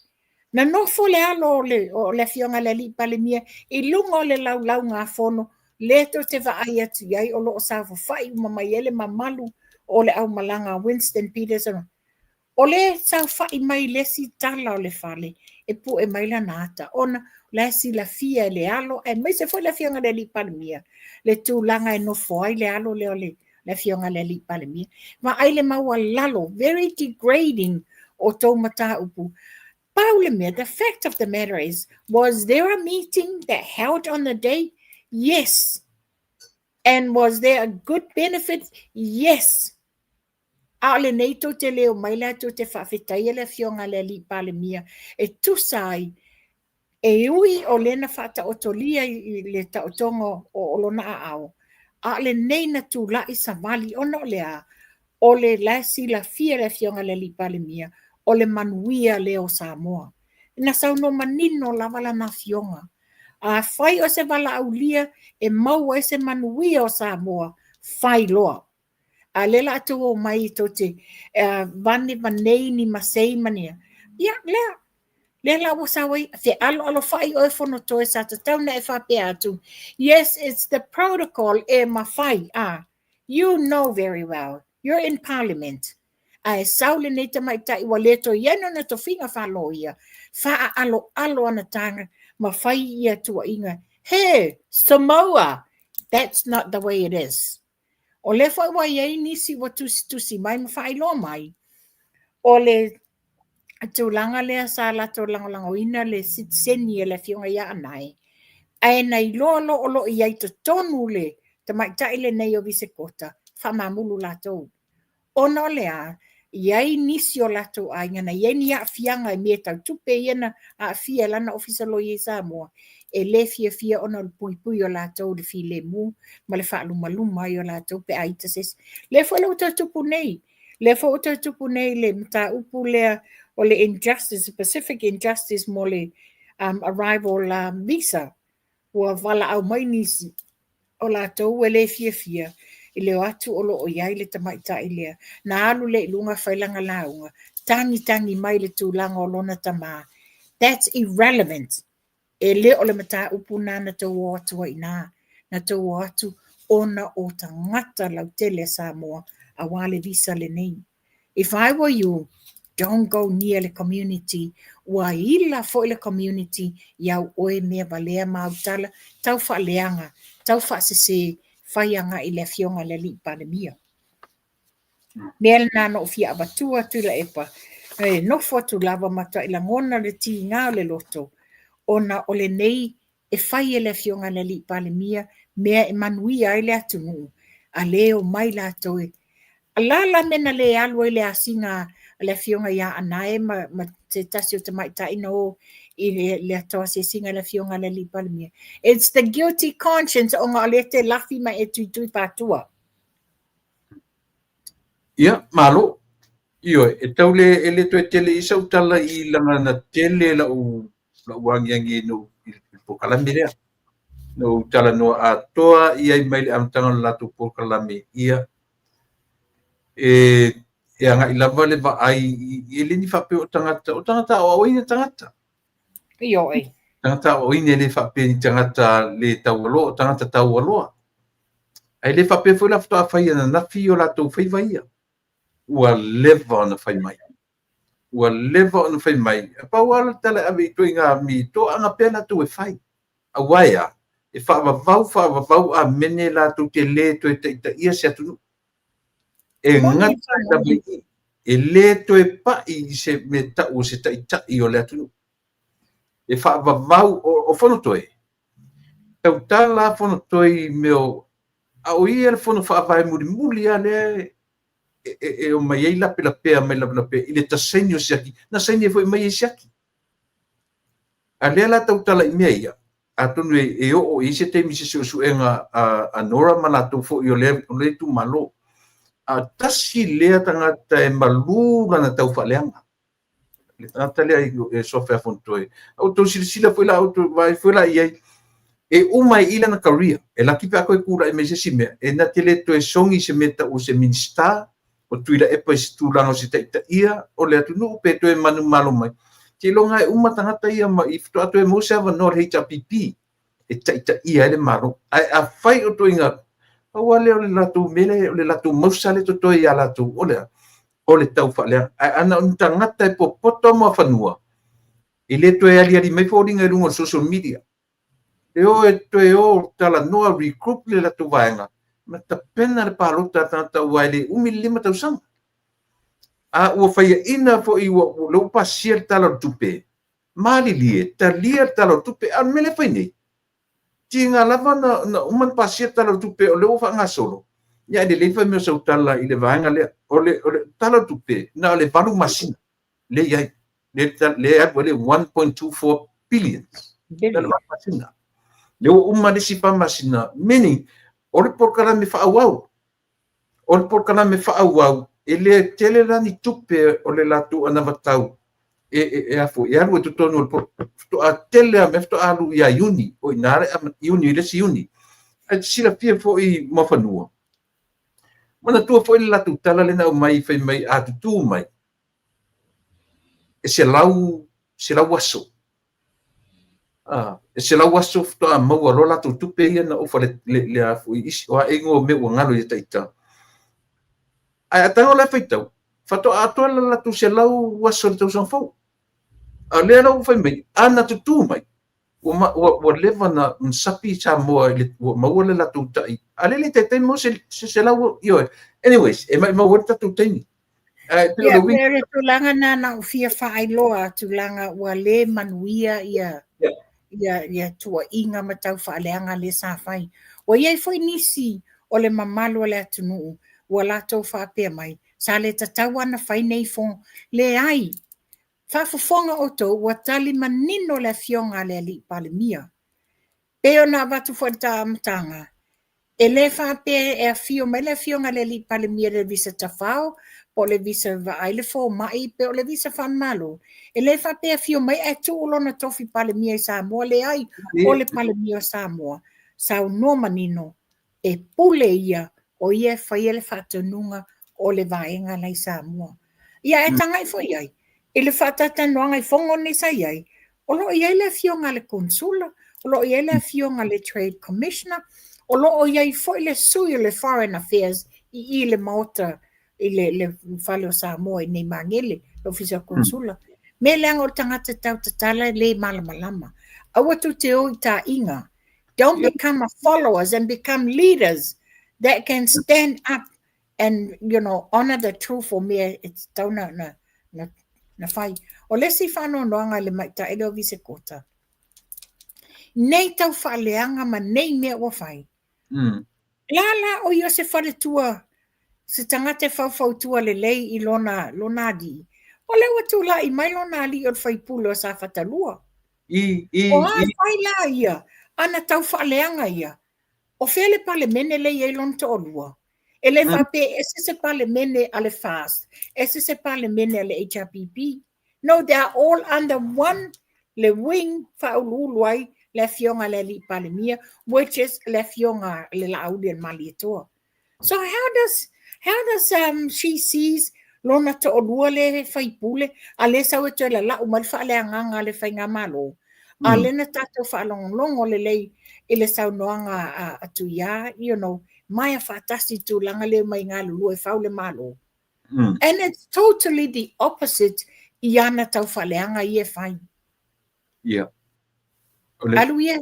Na nofo le alo o le afioga i le Alii Palemia i luga o le laulaugafono lea tou te vaai atu i ai o lo o saofafai uma mai ai le mamalu o le aumalaga a Winston Peters. O lea e saofa'i mai le isi tala o le fale e pu'e mai lana ata, ona o la e silafia e le alo aemaise foi le afioga i le Alii Palemia le tulaga e nofo ai le alo lea o le afioga i le Alii Palemia. Vaai le maualalo, very degrading o tou mataupu. Pau le mea, the fact of the matter is, was there a meeting that held on the day? Yes. And was there a good benefit? Yes. A o lenei tou te leo mai la tou te faafetaia le afioga a le Alii Palemia e tusa ai e ui o lea na faataotolia i le taotoga o lona aao, a o lenei na tula'i savali ona o le a? O le la e silafia le afioga i le Alii Palemia o le manuia lea o Samoa. Na saunoa manino lava lana afioga. Afai o se valaaulia e maua ai se manuia o Samoa, fai loa. A lea la tou omai tou te vanevanei ni masei ma ni a, ia lea, lea la ua sau ai, fealoalofa'i oe Fonotoe sa tatau ona e faapea atu, yes, it's the protocol e mafai, a, you know very well, you're in parliament. Ae sau lenei tamaitai ua le toe i ai lona tofiga faaloia, faaaloalo ana taga ma fai ia tuuaiga, he, Samoa, that's not the way it is. O lea foi ua i ai nisi ua tusitusi mai ma faailoa mai, o le tulaga lea sa latou lagolagoina le sitiseni a le afioga ia Anae, ae na iloa loa o lo o i ai i totonu le tamaitai lenei o Visekota, faamamulu latou. Ona o le a? I ai nisi o latou aiga na i ai ni aafiaga i mea tau tupe ia na aafia i lana ofisa loia i Samoa, e le fiafia ona o le puipui o latou i le filemu ma le faalumaluma ai o latou pe a ita se isi. Lea foi la ua toe tupu nei, lea foi ua toe tupu nei le mataupu lea o le injustice, specific injustice mo le arrival visa. Ua valaau mai nisi o latou e le fiafia i le o atu o lo o i ai le tamaitai lea. Na alu lea i luga fai lana lauga, tagitagi mai le tulaga o lona tama. That's irrelevant. E le o le mataupu lena na tou o atu ai i ina. Na tou o atu ona o tagata lautele a Samoa aua le visa lenei. If I were you, don't go near le community, ua ila foi le community i au oe mea valea ma au tala tau faaleaga, tau faasese, fai agai i le afioga i le Alii Palemia. Mea lena na ou fia avatua Tuilaepa, e nofo atu lava ma matuai lagona le tiga o le loto, ona o lenei e fai e le Afioga i le Alii Palemia mea e manuia ai le atunuu, a le omai latou e la la mea na le alu ai le asiga a le Afioga ia Anae ma se tasi o tamaitai na o i le ato asiasiga a le Afioga i le Alii Palemia. It's the guilty conscience ona o lea e te lafi ma e tuitui patua. Ia, malo. Ioe, e tau le, e le toe tele i sau tala i lana na tele lau, lau agiagi no i le polokalame lea. Na ou talanoa atoa i ai mai le amataga o le latou polokalame, ia, e, e agai lava le vaai, e le ni faapea o tagata, o tagata aoaoina tagata. Ioe. Tagata aoaoina e le faapea ni tagata le taualoa, o tagata taualoa. Ae le faapea foi la faatoa fai ananafi o latou faiva ia. Ua leva ona fai mai. Ua leva ona fai mai. E pau lava le tala e ave i ituaiga mi, toaga pea latou e fai. Aua e a? E faavavau, faavavau amene latou te le toe taitaia se atunuu. E gata lava i i. E le toe pai i se mea tau o se taitai o le atunuu. E faavavau, o Fonotoe, tautala lava Fonotoe i mea o, a o ia le fono faavae mulimuli lava lea e omai ai lapelapea mai lapelapea i le tasaini o siaki, na saini ai foi mai e siaki. A lea la tautala i mea ia, atonu e oo i ai se taimi i se suesuega a Nora ma latou foi o lea itumalo. A tasi lea tagata e malu lana taufaaleaga. Le tagata lea e Suafa ia Fonotoe. A ua outou silasila foi la, outou vaai foi la i ai, e uma ai i i lana career. E laki pe a toe tulai mai se isi mea, e na te le toe sogi i se mea tau o se Minisita, o Tuilaepa i se tulaga o se taitaia o le atunuu pe toe manumalo mai. Seiloga e uma tagata ia ma i faatoa toe maua se avanoa o le HRPP e taitaia ai le Malo. Ae afai o ituaiga, pau lava lea o le latou mea lea, o le latou mausa lea e totoe ia latou, o le a? O le taufaaleaga. Ae ana o ni tagata e popoto muafanua, e le toe aliali mai foliga i luga o le social media. E o e toe o talanoa regroup le latou vaega ma tapena le palota a tagata aua e le umi le 5 tausaga. A ua faiaina foi ua lea ua pasia le Tala o le Tupe, malilie, talia le Tala o le Tupe. A o le mea lea e fai nei, tiga lava na uma ona pasia le Tala o le Tupe o lea ua faagasolo, ia ae lelei fai mai o sau tala i le vaega lea. O le Tala o le Tupe, na o le 8 masina lea e i ai, lea e alu ai le 1.24 billion. Na o le 8 masina. Lea ua uma le isi 4 masina, meaning o le polokalame faaauau. O le polokalame faaauau, e le tele la ni tupe o le latou anavatau e alu ai totonu o le faatoa tele lava mea faatoa alu ia Iuni, o i ina le Iuni i le isi Iuni. Ae te silafia foi Muafanua, manatua foi le latou tala lea na aumai fai mai a tutū mai, e 100 aso. E 100 aso faatoa maua loa latou tupe ia na ofa le a foi isi, o a ea igoa o mea ua galo ia ita. Ae a tago la e faitau, faatoa atoa le latou 100 aso i le tausaga fou. A o lea la ua fai mai, a na tutū mai, ua leva na sapi Samoa i le, ua maua le latou tai. A lea e le taitai maua se 100, ioe. Anyways, e maumau ai le tatou taimi. Ae pei o le uiga. Ia, o le tulaga lena na ou fia faailoa atu leaga ua le manuia ia ia tuuaiga ma taufaaleaga lea sa fai. Ua i ai foi nisi o le mamalu o le atunuu ua latou faapea mai, sa le tatau lava ona fai nei fono. Leai, faafofoga outou ua tali manino le Afioga a le Alii Palemia. Pei ona avatu foi i le amataga, e le faapea e afio mai le Afioga i le Alii Palemia i le visa tafao po o le visa e vaai le fomai pe o le visa faale-Malo. E le faapea e afio mai ae tuu lona tofi Palemia i Samoa. Leai, o le Palemia o Samoa, saunoa manino, e pule ia, o ia e faia le faatonuga o le vaega la i Samoa. Ia ae tagai foi i ai, i le faatalatalanoaga i fono nei sa i ai, o lo o i ai le afioga a le Konesula, o lo o i ai le afioga a le Trade Commissioner, o lo o i ai foi le sui o le Foreign Affairs i i le Maota i le, le fale o Samoa i nei Magele, le Ofisa o Konesula. Mea leaga o le tagata tau tatala e le malamalama. Aua tou te o i taaiga. Don't become a followers and become leaders that can stand up and you know honor the truth o mea e tatau na, na, na, na fai. O le isi faanoanoaga i le maitaʻi lea o Visekota, nei tau faaleaga ma nei mea ua fai. La la o ia o se faletua, se tagata e faufautua lelei i lona, lona alii. O lea ua tulai mai lona alii o le faipule o Safata 2. O a fai la ia, ana tau faaleaga ia. O fea le Palemene lea e i ai lona toalua? E le faapea e ese se Palemene a le FAST, ese se Palemene a le HRPP. No, they are all under one le wing faauluulu ai le afioga i le Alii Palemia, which is le afioga le Laauli o le Malietoa. So how does she sees lona toalua le faipule, a le sau e toe lalau mai le faaleagaga a le faigamalo. A lea na tatou faalogologo lelei i le saunoaga a Tuia, maea faatasi tulaga lea mai galulue e fau le Malo. And it's totally the opposite i ana tau faaleaga ia e fai. O le. Alu ia,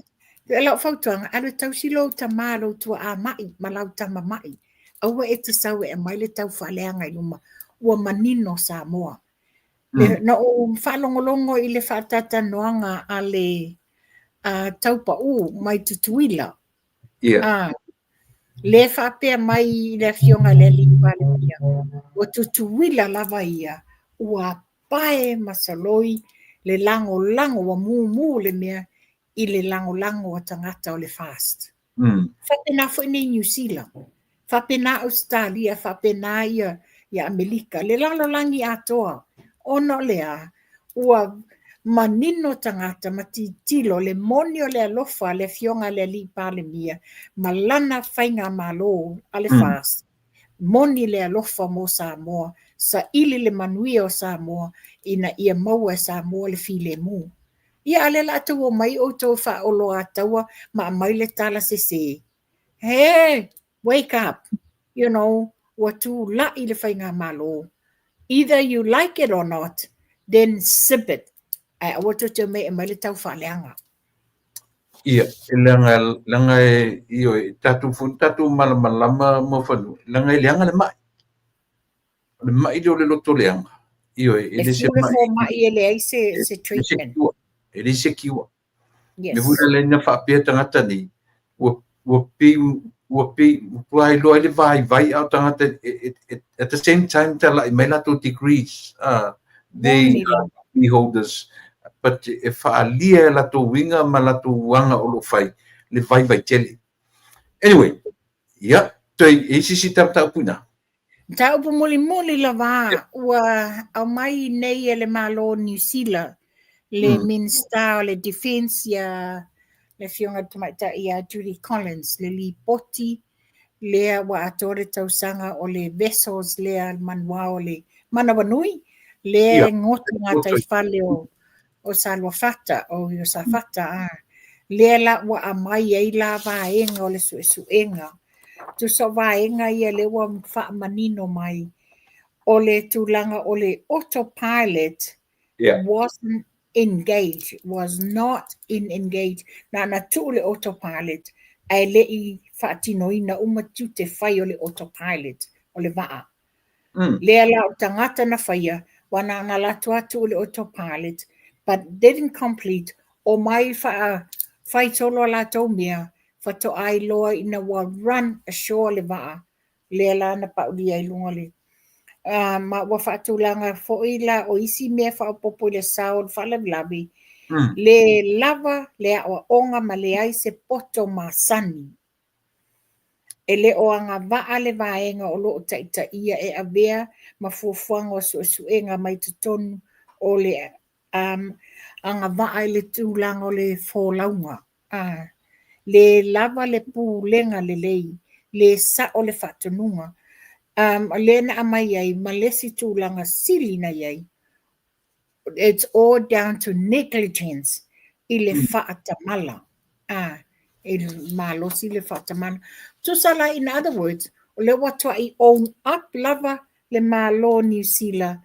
lau fautuaga, alu e tausi lou tamā lou tuaa mai ma lau tama mai. Aua e te sau e aumai le tau faaleaga i luma. Ua manino Samoa. Na ou faalogologo i le faatalatalanoaga a le Taupau mai Tutuila. Le faapea mai i le afioga i le Alii Palemia, ua Tutuila lava ia, ua pae ma saloi le lagolago, ua mumu le mea i le lagolago a tagata o le FAST. Faapena foi nei Niu Sila, faapena Ausetalia, faapena ia, ia Amerika, le lalolagi atoa. Ona o le a, ua manino tagata ma tilotilo le moni o le alofa a le afioga a le Alii Palemia ma lana faigamalo a le FAST. Moni le alofa mo Samoa, saili le manuia o Samoa ina ia maua e Samoa le filemu. Ia a lea la tou omai outou e faaoloataua ma aumai le tala sese. Hey, wake up. Ua tulai le faigamalo. Either you like it or not, then sip it. Ae aua tou te omai e aumai le tau faaleaga. Ia, e leaga, leaga e, ioe, tatou foi tatou malamalama mo fanua, leaga e leaga le mai. O le mai lea o le loto leaga. Ioe, e E le se fiu le mai. fomai e leai se treatment. E leai se cure. Me hui le na faapea tagata nei, ua pei, ua iloa ai le vaivai a o tagata at the same time tala'i mai latou degrees, they are degree holders, but e faalia e latou uiga ma latou aga o lo o fai le vaivai tele. Anyway, ia, toe e isi si mataupu ina. Mataupu mulimuli lava ua aumai nei e le Malo o Niu Sila le Minista o le Defence ia le afioga i le Tamaitai ia Judy Collins le lipoti lea ua atoa le tausaga o le vessels lea manuao o le Manawanui lea e goto gataifale o Saluafata o Safata a lea la ua aumai ai la vaega o le suesuega. Tusa o vaega ia lea ua faamanino mai o le tulaga o le autopilot wasn't engaged, was not in engaged. Na tuu le autopilot ae le i faatinoina uma tiute fai o le autopilot o le vaa. Lea la o tagata na faia, wa na ona lato atu i le autopilot, but didn't complete, omai faa fai solo a latou mea, faatoa iloa ina ua run ashore le vaa, lea la na paulia i luga o le ma ua faatulaga foi la o isi mea faaopoopo i le sao o le faalavelave, le lava le aoaoga ma leai se poto masani. E le o agavaa le vaega o lo o taitaia e avea ma fuafuaga o suesuega mai totonu o le agavaa i le tulaga o le folauga. Le lava le pulega lelei, le sao le faatonuga. Lea na aumai ai ma le isi tulaga sili na i ai, it's all down to negligence i le faatamala. E malosi le faatamala. Tusa la, in other words, o lea ua tuai own up lava le Malo o Niu Sila,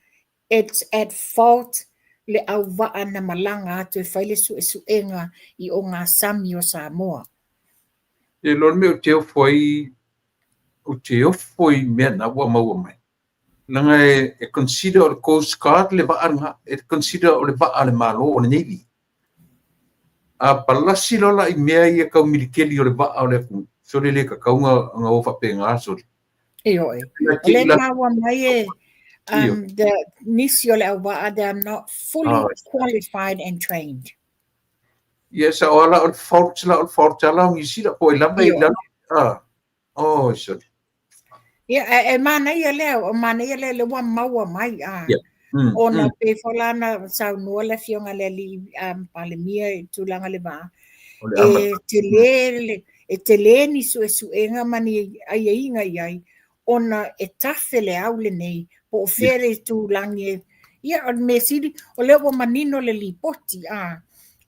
it's at fault le auvaa na malaga atu e fai le suesuega i ogasami o Samoa. E loa le mea ou te ofo ai, ou te ofo i mea na ua maua mai. Leaga e consider o le Coast Guard le vaa lena, e consider o le vaa a le Malo o le Navy. A palasi loa la i mea ia tau militeli o le vaa o le atunuu, sole le tatau ona o faapena sole. Ioe. O lea na maua mai e the nisi o le auvaa, they are not fully qualified and trained. Ia, sao lava la o le fault la o le fault lava la o Niu Sila po o ai lava e i lalo. Oi, sole. Ia, e manaia lea, o manaia lea lea ua maua mai, a. Ona pei foi la na saunoa le afioga i le alii Palemia i tulaga le vaa, e tele, le, e tele ni suesuega ma ni aiaiga i ai, ona e tafe le au lenei, po o fea le itulagi e, ia, o le mea sili, o lea ua manino le lipoti, a.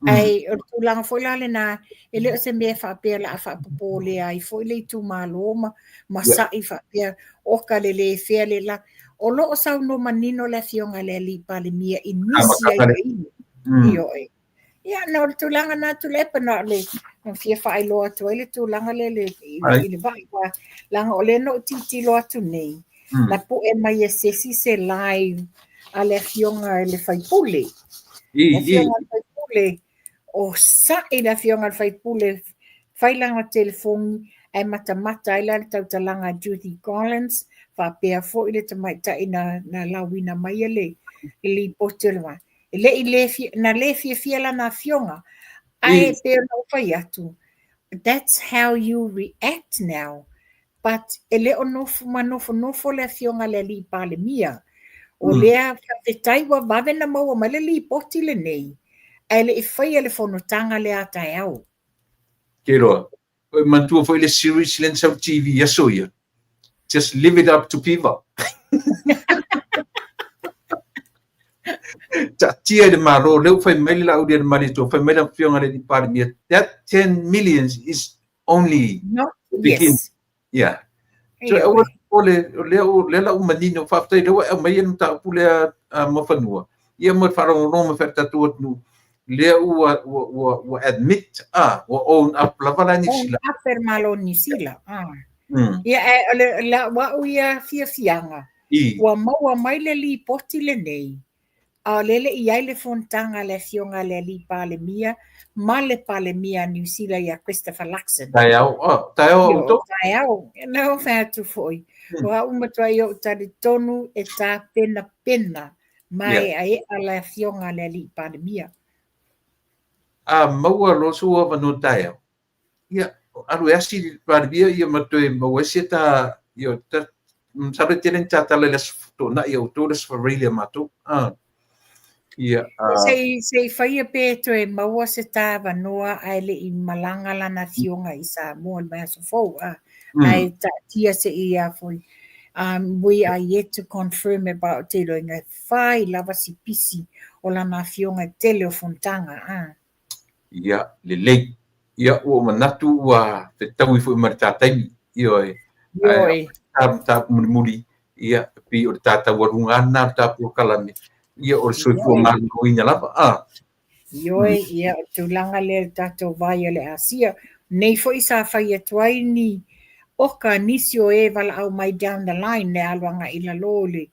Ae o le tulaga foi la lena, e le o se mea faapea o le a faapopolea ai foi le itumalo ma sa'i faapea, oka le le fea le la. O lo o saunoa manino le afioga i le alii Palemia i nisi aiaiga. Ioe. Ia, na o le tulaga na Tuilaepa, na o le na fia faailoa atu ai le tulaga lea i le vaa, aua leaga o lea na ou tilotilo atu nei, na pue mai e se isi se live a le afioga i le sui usufono. Le afioga i le sui usufono, o sa'i le afioga i le sui usufono, fai lana telefoni ae matamata ai la le tautalaga a Judy Collins, faapea foi le tamaitai na lauina mai le lipoti o le vaa. E le i le fia, na le fiafia lana afioga, ae pei ona ou fai atu, that's how you react now. But e le o nofo ma nofonofo le afioga i le alii Palemia. O lea faafetai ua vave na maua mai le lipoti lenei, ae le i faia le fonotaga lea a taeao. Ke loa, e manatua foi le series lea na sau TV i aso ia. Just leave it up to Beaver. Taatia i le Malo, lea ua fai mai le Laaulialemalietoa, fai mai le afioga i le alii Palemia, that 10 millions is only no, begin. Yes. Yeah. So, aua o le, o lea, o lea la ua manino, faafetai lea ua e aumaia le mataupu lea Muafanua, ia mo le faalogologo mai foi a le tatou atunuu, lea ua, ua, ua, ua admit, ua own up lava la Niu Sila. Own up e le Malo o Niu Sila. Ia, e, o le, la, ua au ia fiafiaga, ua maua mai le lipoti lenei, A o lea le i ai le fonotaga a le Afioga a le Alii Palemia ma le Palemia a Niu Sila ia Christopher Luxon. Taeao, oh, taeao a outou. Taeao, na ou fai atu foi. O au matuai ou talitonu e tapenapena maeaea le Afioga a le Alii Palemia. A maua loa sou avanoa taeao, ia, alu e asi le Palemia ia ma toe maua ai se ta, ia, ta, masalo e tele ni ta tala i le aso Toonai a outou, le aso Faraile a matou. Ia, Se i faia pe toe maua se ta avanoa ae le i malaga lana afioga i Samoa i le vaiaso fou, ae taatia se i a foi. We are yet to confirm about te iloiga e fai lava si pisi o lana afioga i tele o fonotaga. Ia, lelei. Ia, ua ou manatu ua fetaui foi ma le ta taimi. Ioe. Ioe. Ae ta mataupu mulimuli, ia, e pei o le ta taualuga lava lena o le ta polokalame, ia, o le soifua maloloina lava. A. Ioe, ia, o le tulaga lea i le tatou vai o le Asia. Nei foi sa fai atu ai ni oka nisi o e valaau mai down the line le alu agai i lalo i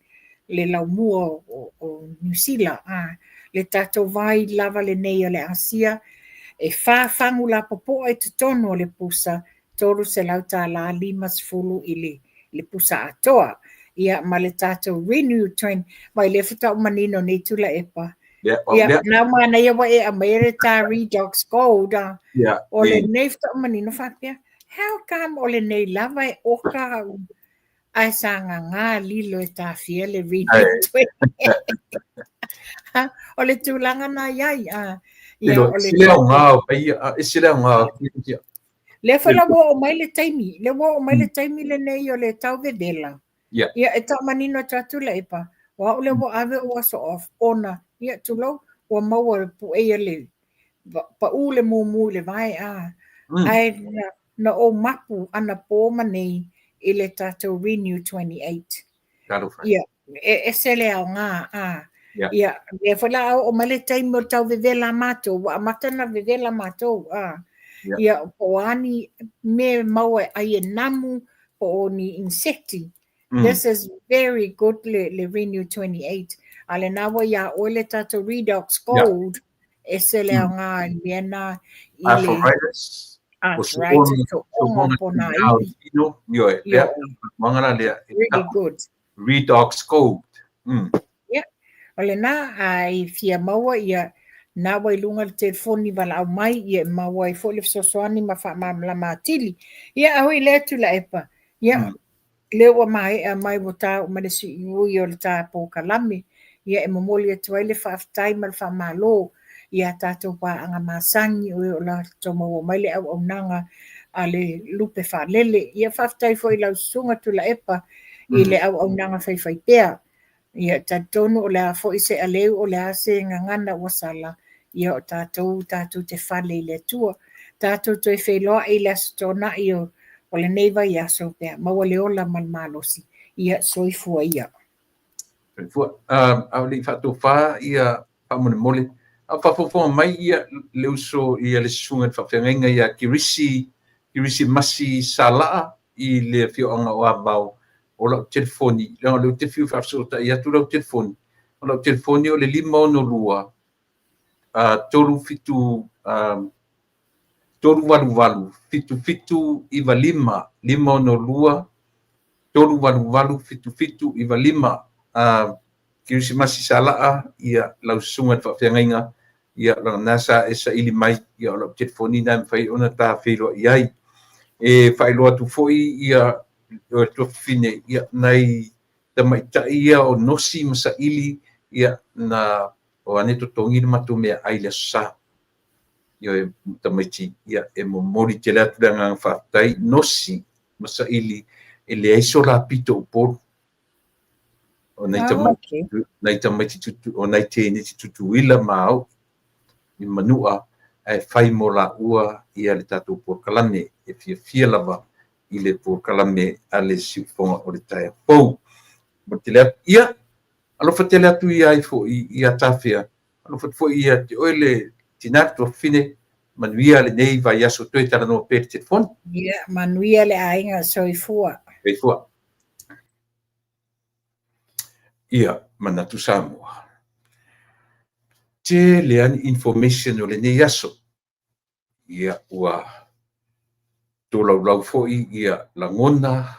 le laumua o Niu Sila. Le tatou vai lava lenei o le Asia, e fa fagu lapopoa i totonu o le pusa, $300 50 i le pusa atoa. Ia ma le tatou Renew 20, mai lea faatoa ou manino nei Tuilaepa. Ia, na manaia ua e aumaia le ta Redox Gold. O lenei faatoa ou manino faapea, how come o lenei lava e oka au ae sagaga lilo e tafia le Renew 20. O le tulaga na i ai. Ia, o le aoga o ia, ese le aoga. Lea foi la ua oo mai le taimi, lea ua oo mai le taimi lenei o le tau vevela. Ia, e tau manino atu atu Tuilaepa, o au lea ua ave ou aso off, ona, ia, tulou, ua maua e pueia le paʻū le mumu i le vae, a. Ae na ou mapu anapo ma nei i le tatou Renew 28. Ia, e ese le aoga, a. Ia, lea foi la a oo mai le taimi o le tau vevela a matou, ua amata ona vevela matou, a. Ia, po o a ni mea e maua e ʻai e namu, po o ni insekti. This is very good le Renew 28. A lena ua iā ʻoe le tatou Redox Gold, ese le aoga i le mea na i le arthritis. Arthritis, soonga ponaivi. Ioe, lea, maga la lea. Really good. Redox Gold. Ia, o lena, a i fia maua ia, na ua i luga le telefoni valaau mai, ia e maua ai foi le fesoasoani ma faamalamalama atili. Ia, a hui lea Tuilaepa, ia, lea ua maea mai ua taoo mai le siuiui o le ta polokalame, ia e momoli atu ai le faafetai ma le faamalo i a tatou paaga masani o e o latou maua mai le auaunaga a le lupe faalele. Ia faafetai foi i lau susuga Tuilaepa i le auaunaga faifaipea. Ia talitonu o le a foi se aleu o le a se gagana ua sala, ia o tatou tatou te fale i le Atua. Tatou toe feiloai i le Aso Toonai o lenei vaiaso pe a maua le ola ma le malosi. Ia soifua ia. Soifua. A o le i faatofa ia faamolemole, a o faafofoga mai ia le uso ia le susuga i le faafeagaiga ia Kirisi, Kirisi Masi Salaa i le afioaga o Avao, o lau telefoni, leaga o lea ou te fiu faafesootai atu lau telefoni, o lau telefoni o le 562 37 388 7795, 562 388 7795. Kerisimasi Salaa, ia lau susuga i le faafeagaiga, ia lana sa e saili mai, ia o lau telefoni na e mafai ona ta feiloai ai. E faailoa atu foi ia o le tuafafine, ia nai tamaitai ia o nosi ma saili, ia na o ane totogi le matou meaai i le aso Sa. Ioe, tamaiti, ia e momoli tele atu le agaga faafetai, nosi ma saili, e leai so la pito o Upolu. O nai tamaiti, nai tamaiti tutu, o nai teineti Tutuila ma au i Manua, ae fai mo laua ia le tatou polokalame, e fiafia lava i le polokalame a le Siufofoga o le Taeao Fou. Momoli tele atu, ia, alofa tele atu ia ai foi ia Tafea, alofa atu foi ia te oe le tina le tuafafine, manuia lenei vaiaso toe talanoa pea i le telefoni. Ia, manuia le aiga, soifua. Soifua. Ia, manatu Samoa. Tele lava ni information o lenei aso. Ia, ua tolaulau foi ia lagona,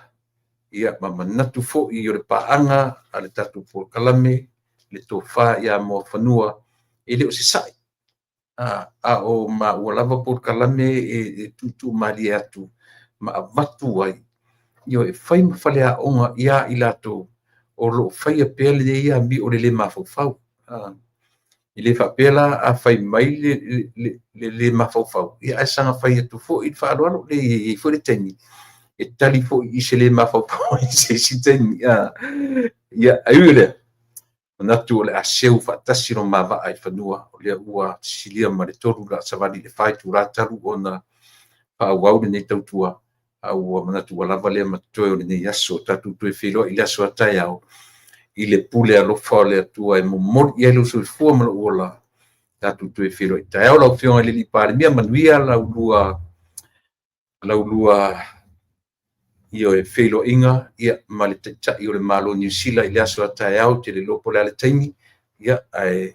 ia ma manatu foi o le paaga a le tatou polokalame, le tofa ia Muafanua, e le o se sa'i. A o maua lava polokalame e tuutuu malie atu ma avatu ai, ioe, e fai ma faleaoga ia i latou o lo o faia pea lenei amio o le le mafaufau. E le faapea la a fai mai le le mafaufau, ia ae saga fai atu foi i le faaaloalo, le i ai foi le taimi e tali foi i se le mafaufau i se isi taimi. Ia, ae ui o lea, manatu o le a seu faatasi lo ma vaa i fanua, o lea ua sisilia ma le 3 la savali le 4 itula talu ona faaauau lenei tautua, a ua manatu ua lava lea ma totoe o lenei aso. Tatou toe feiloai i le aso a taeao i le pule alofa o le Atua e momoli i ai lou soifua ma lou ola. Tatou toe feiloai taeao. Lau Afioga i le Alii Palemia, manuia laulua Ioe, feiloaiga, ia, ma le Taitai o le Malo o Niu Sila i le aso a taeao, ou te le iloa po o le a le taimi, ia, ae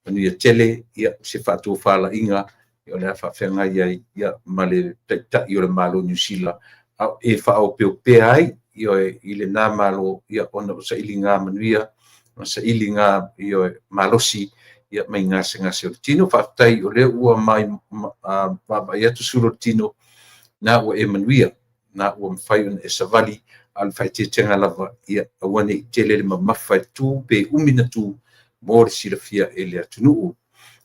manuia tele, ia, se faatofalaiga o le a faafeagai ai, ia, ma le Taitai o le Malo o Niu Sila, a o e faaopeopea ai, ioe, i lena Malo, ia, ona o sailiga manuia ma sailiga, ioe, malosi, ia, mai gasegase o le tino. Faafetai o lea ua vaavaai atu sulu o le tino, na ua e manuia, na ua mafai ona e savali, a o le faaeteetega lava, ia aua ne i tele le mamafa e tu pe umi ona tu mo le silafia e le atunuu.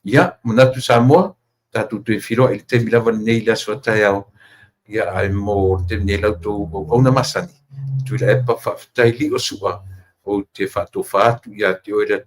Ia, manatu Samoa, tatou toe feiloai i le taimi lava lenei i le aso a taeao, ia, ae mo le taimi nei la outou auauna masani, Tuilaepa, faafetai. Lio Sua, ou te faatofa atu ia te oe le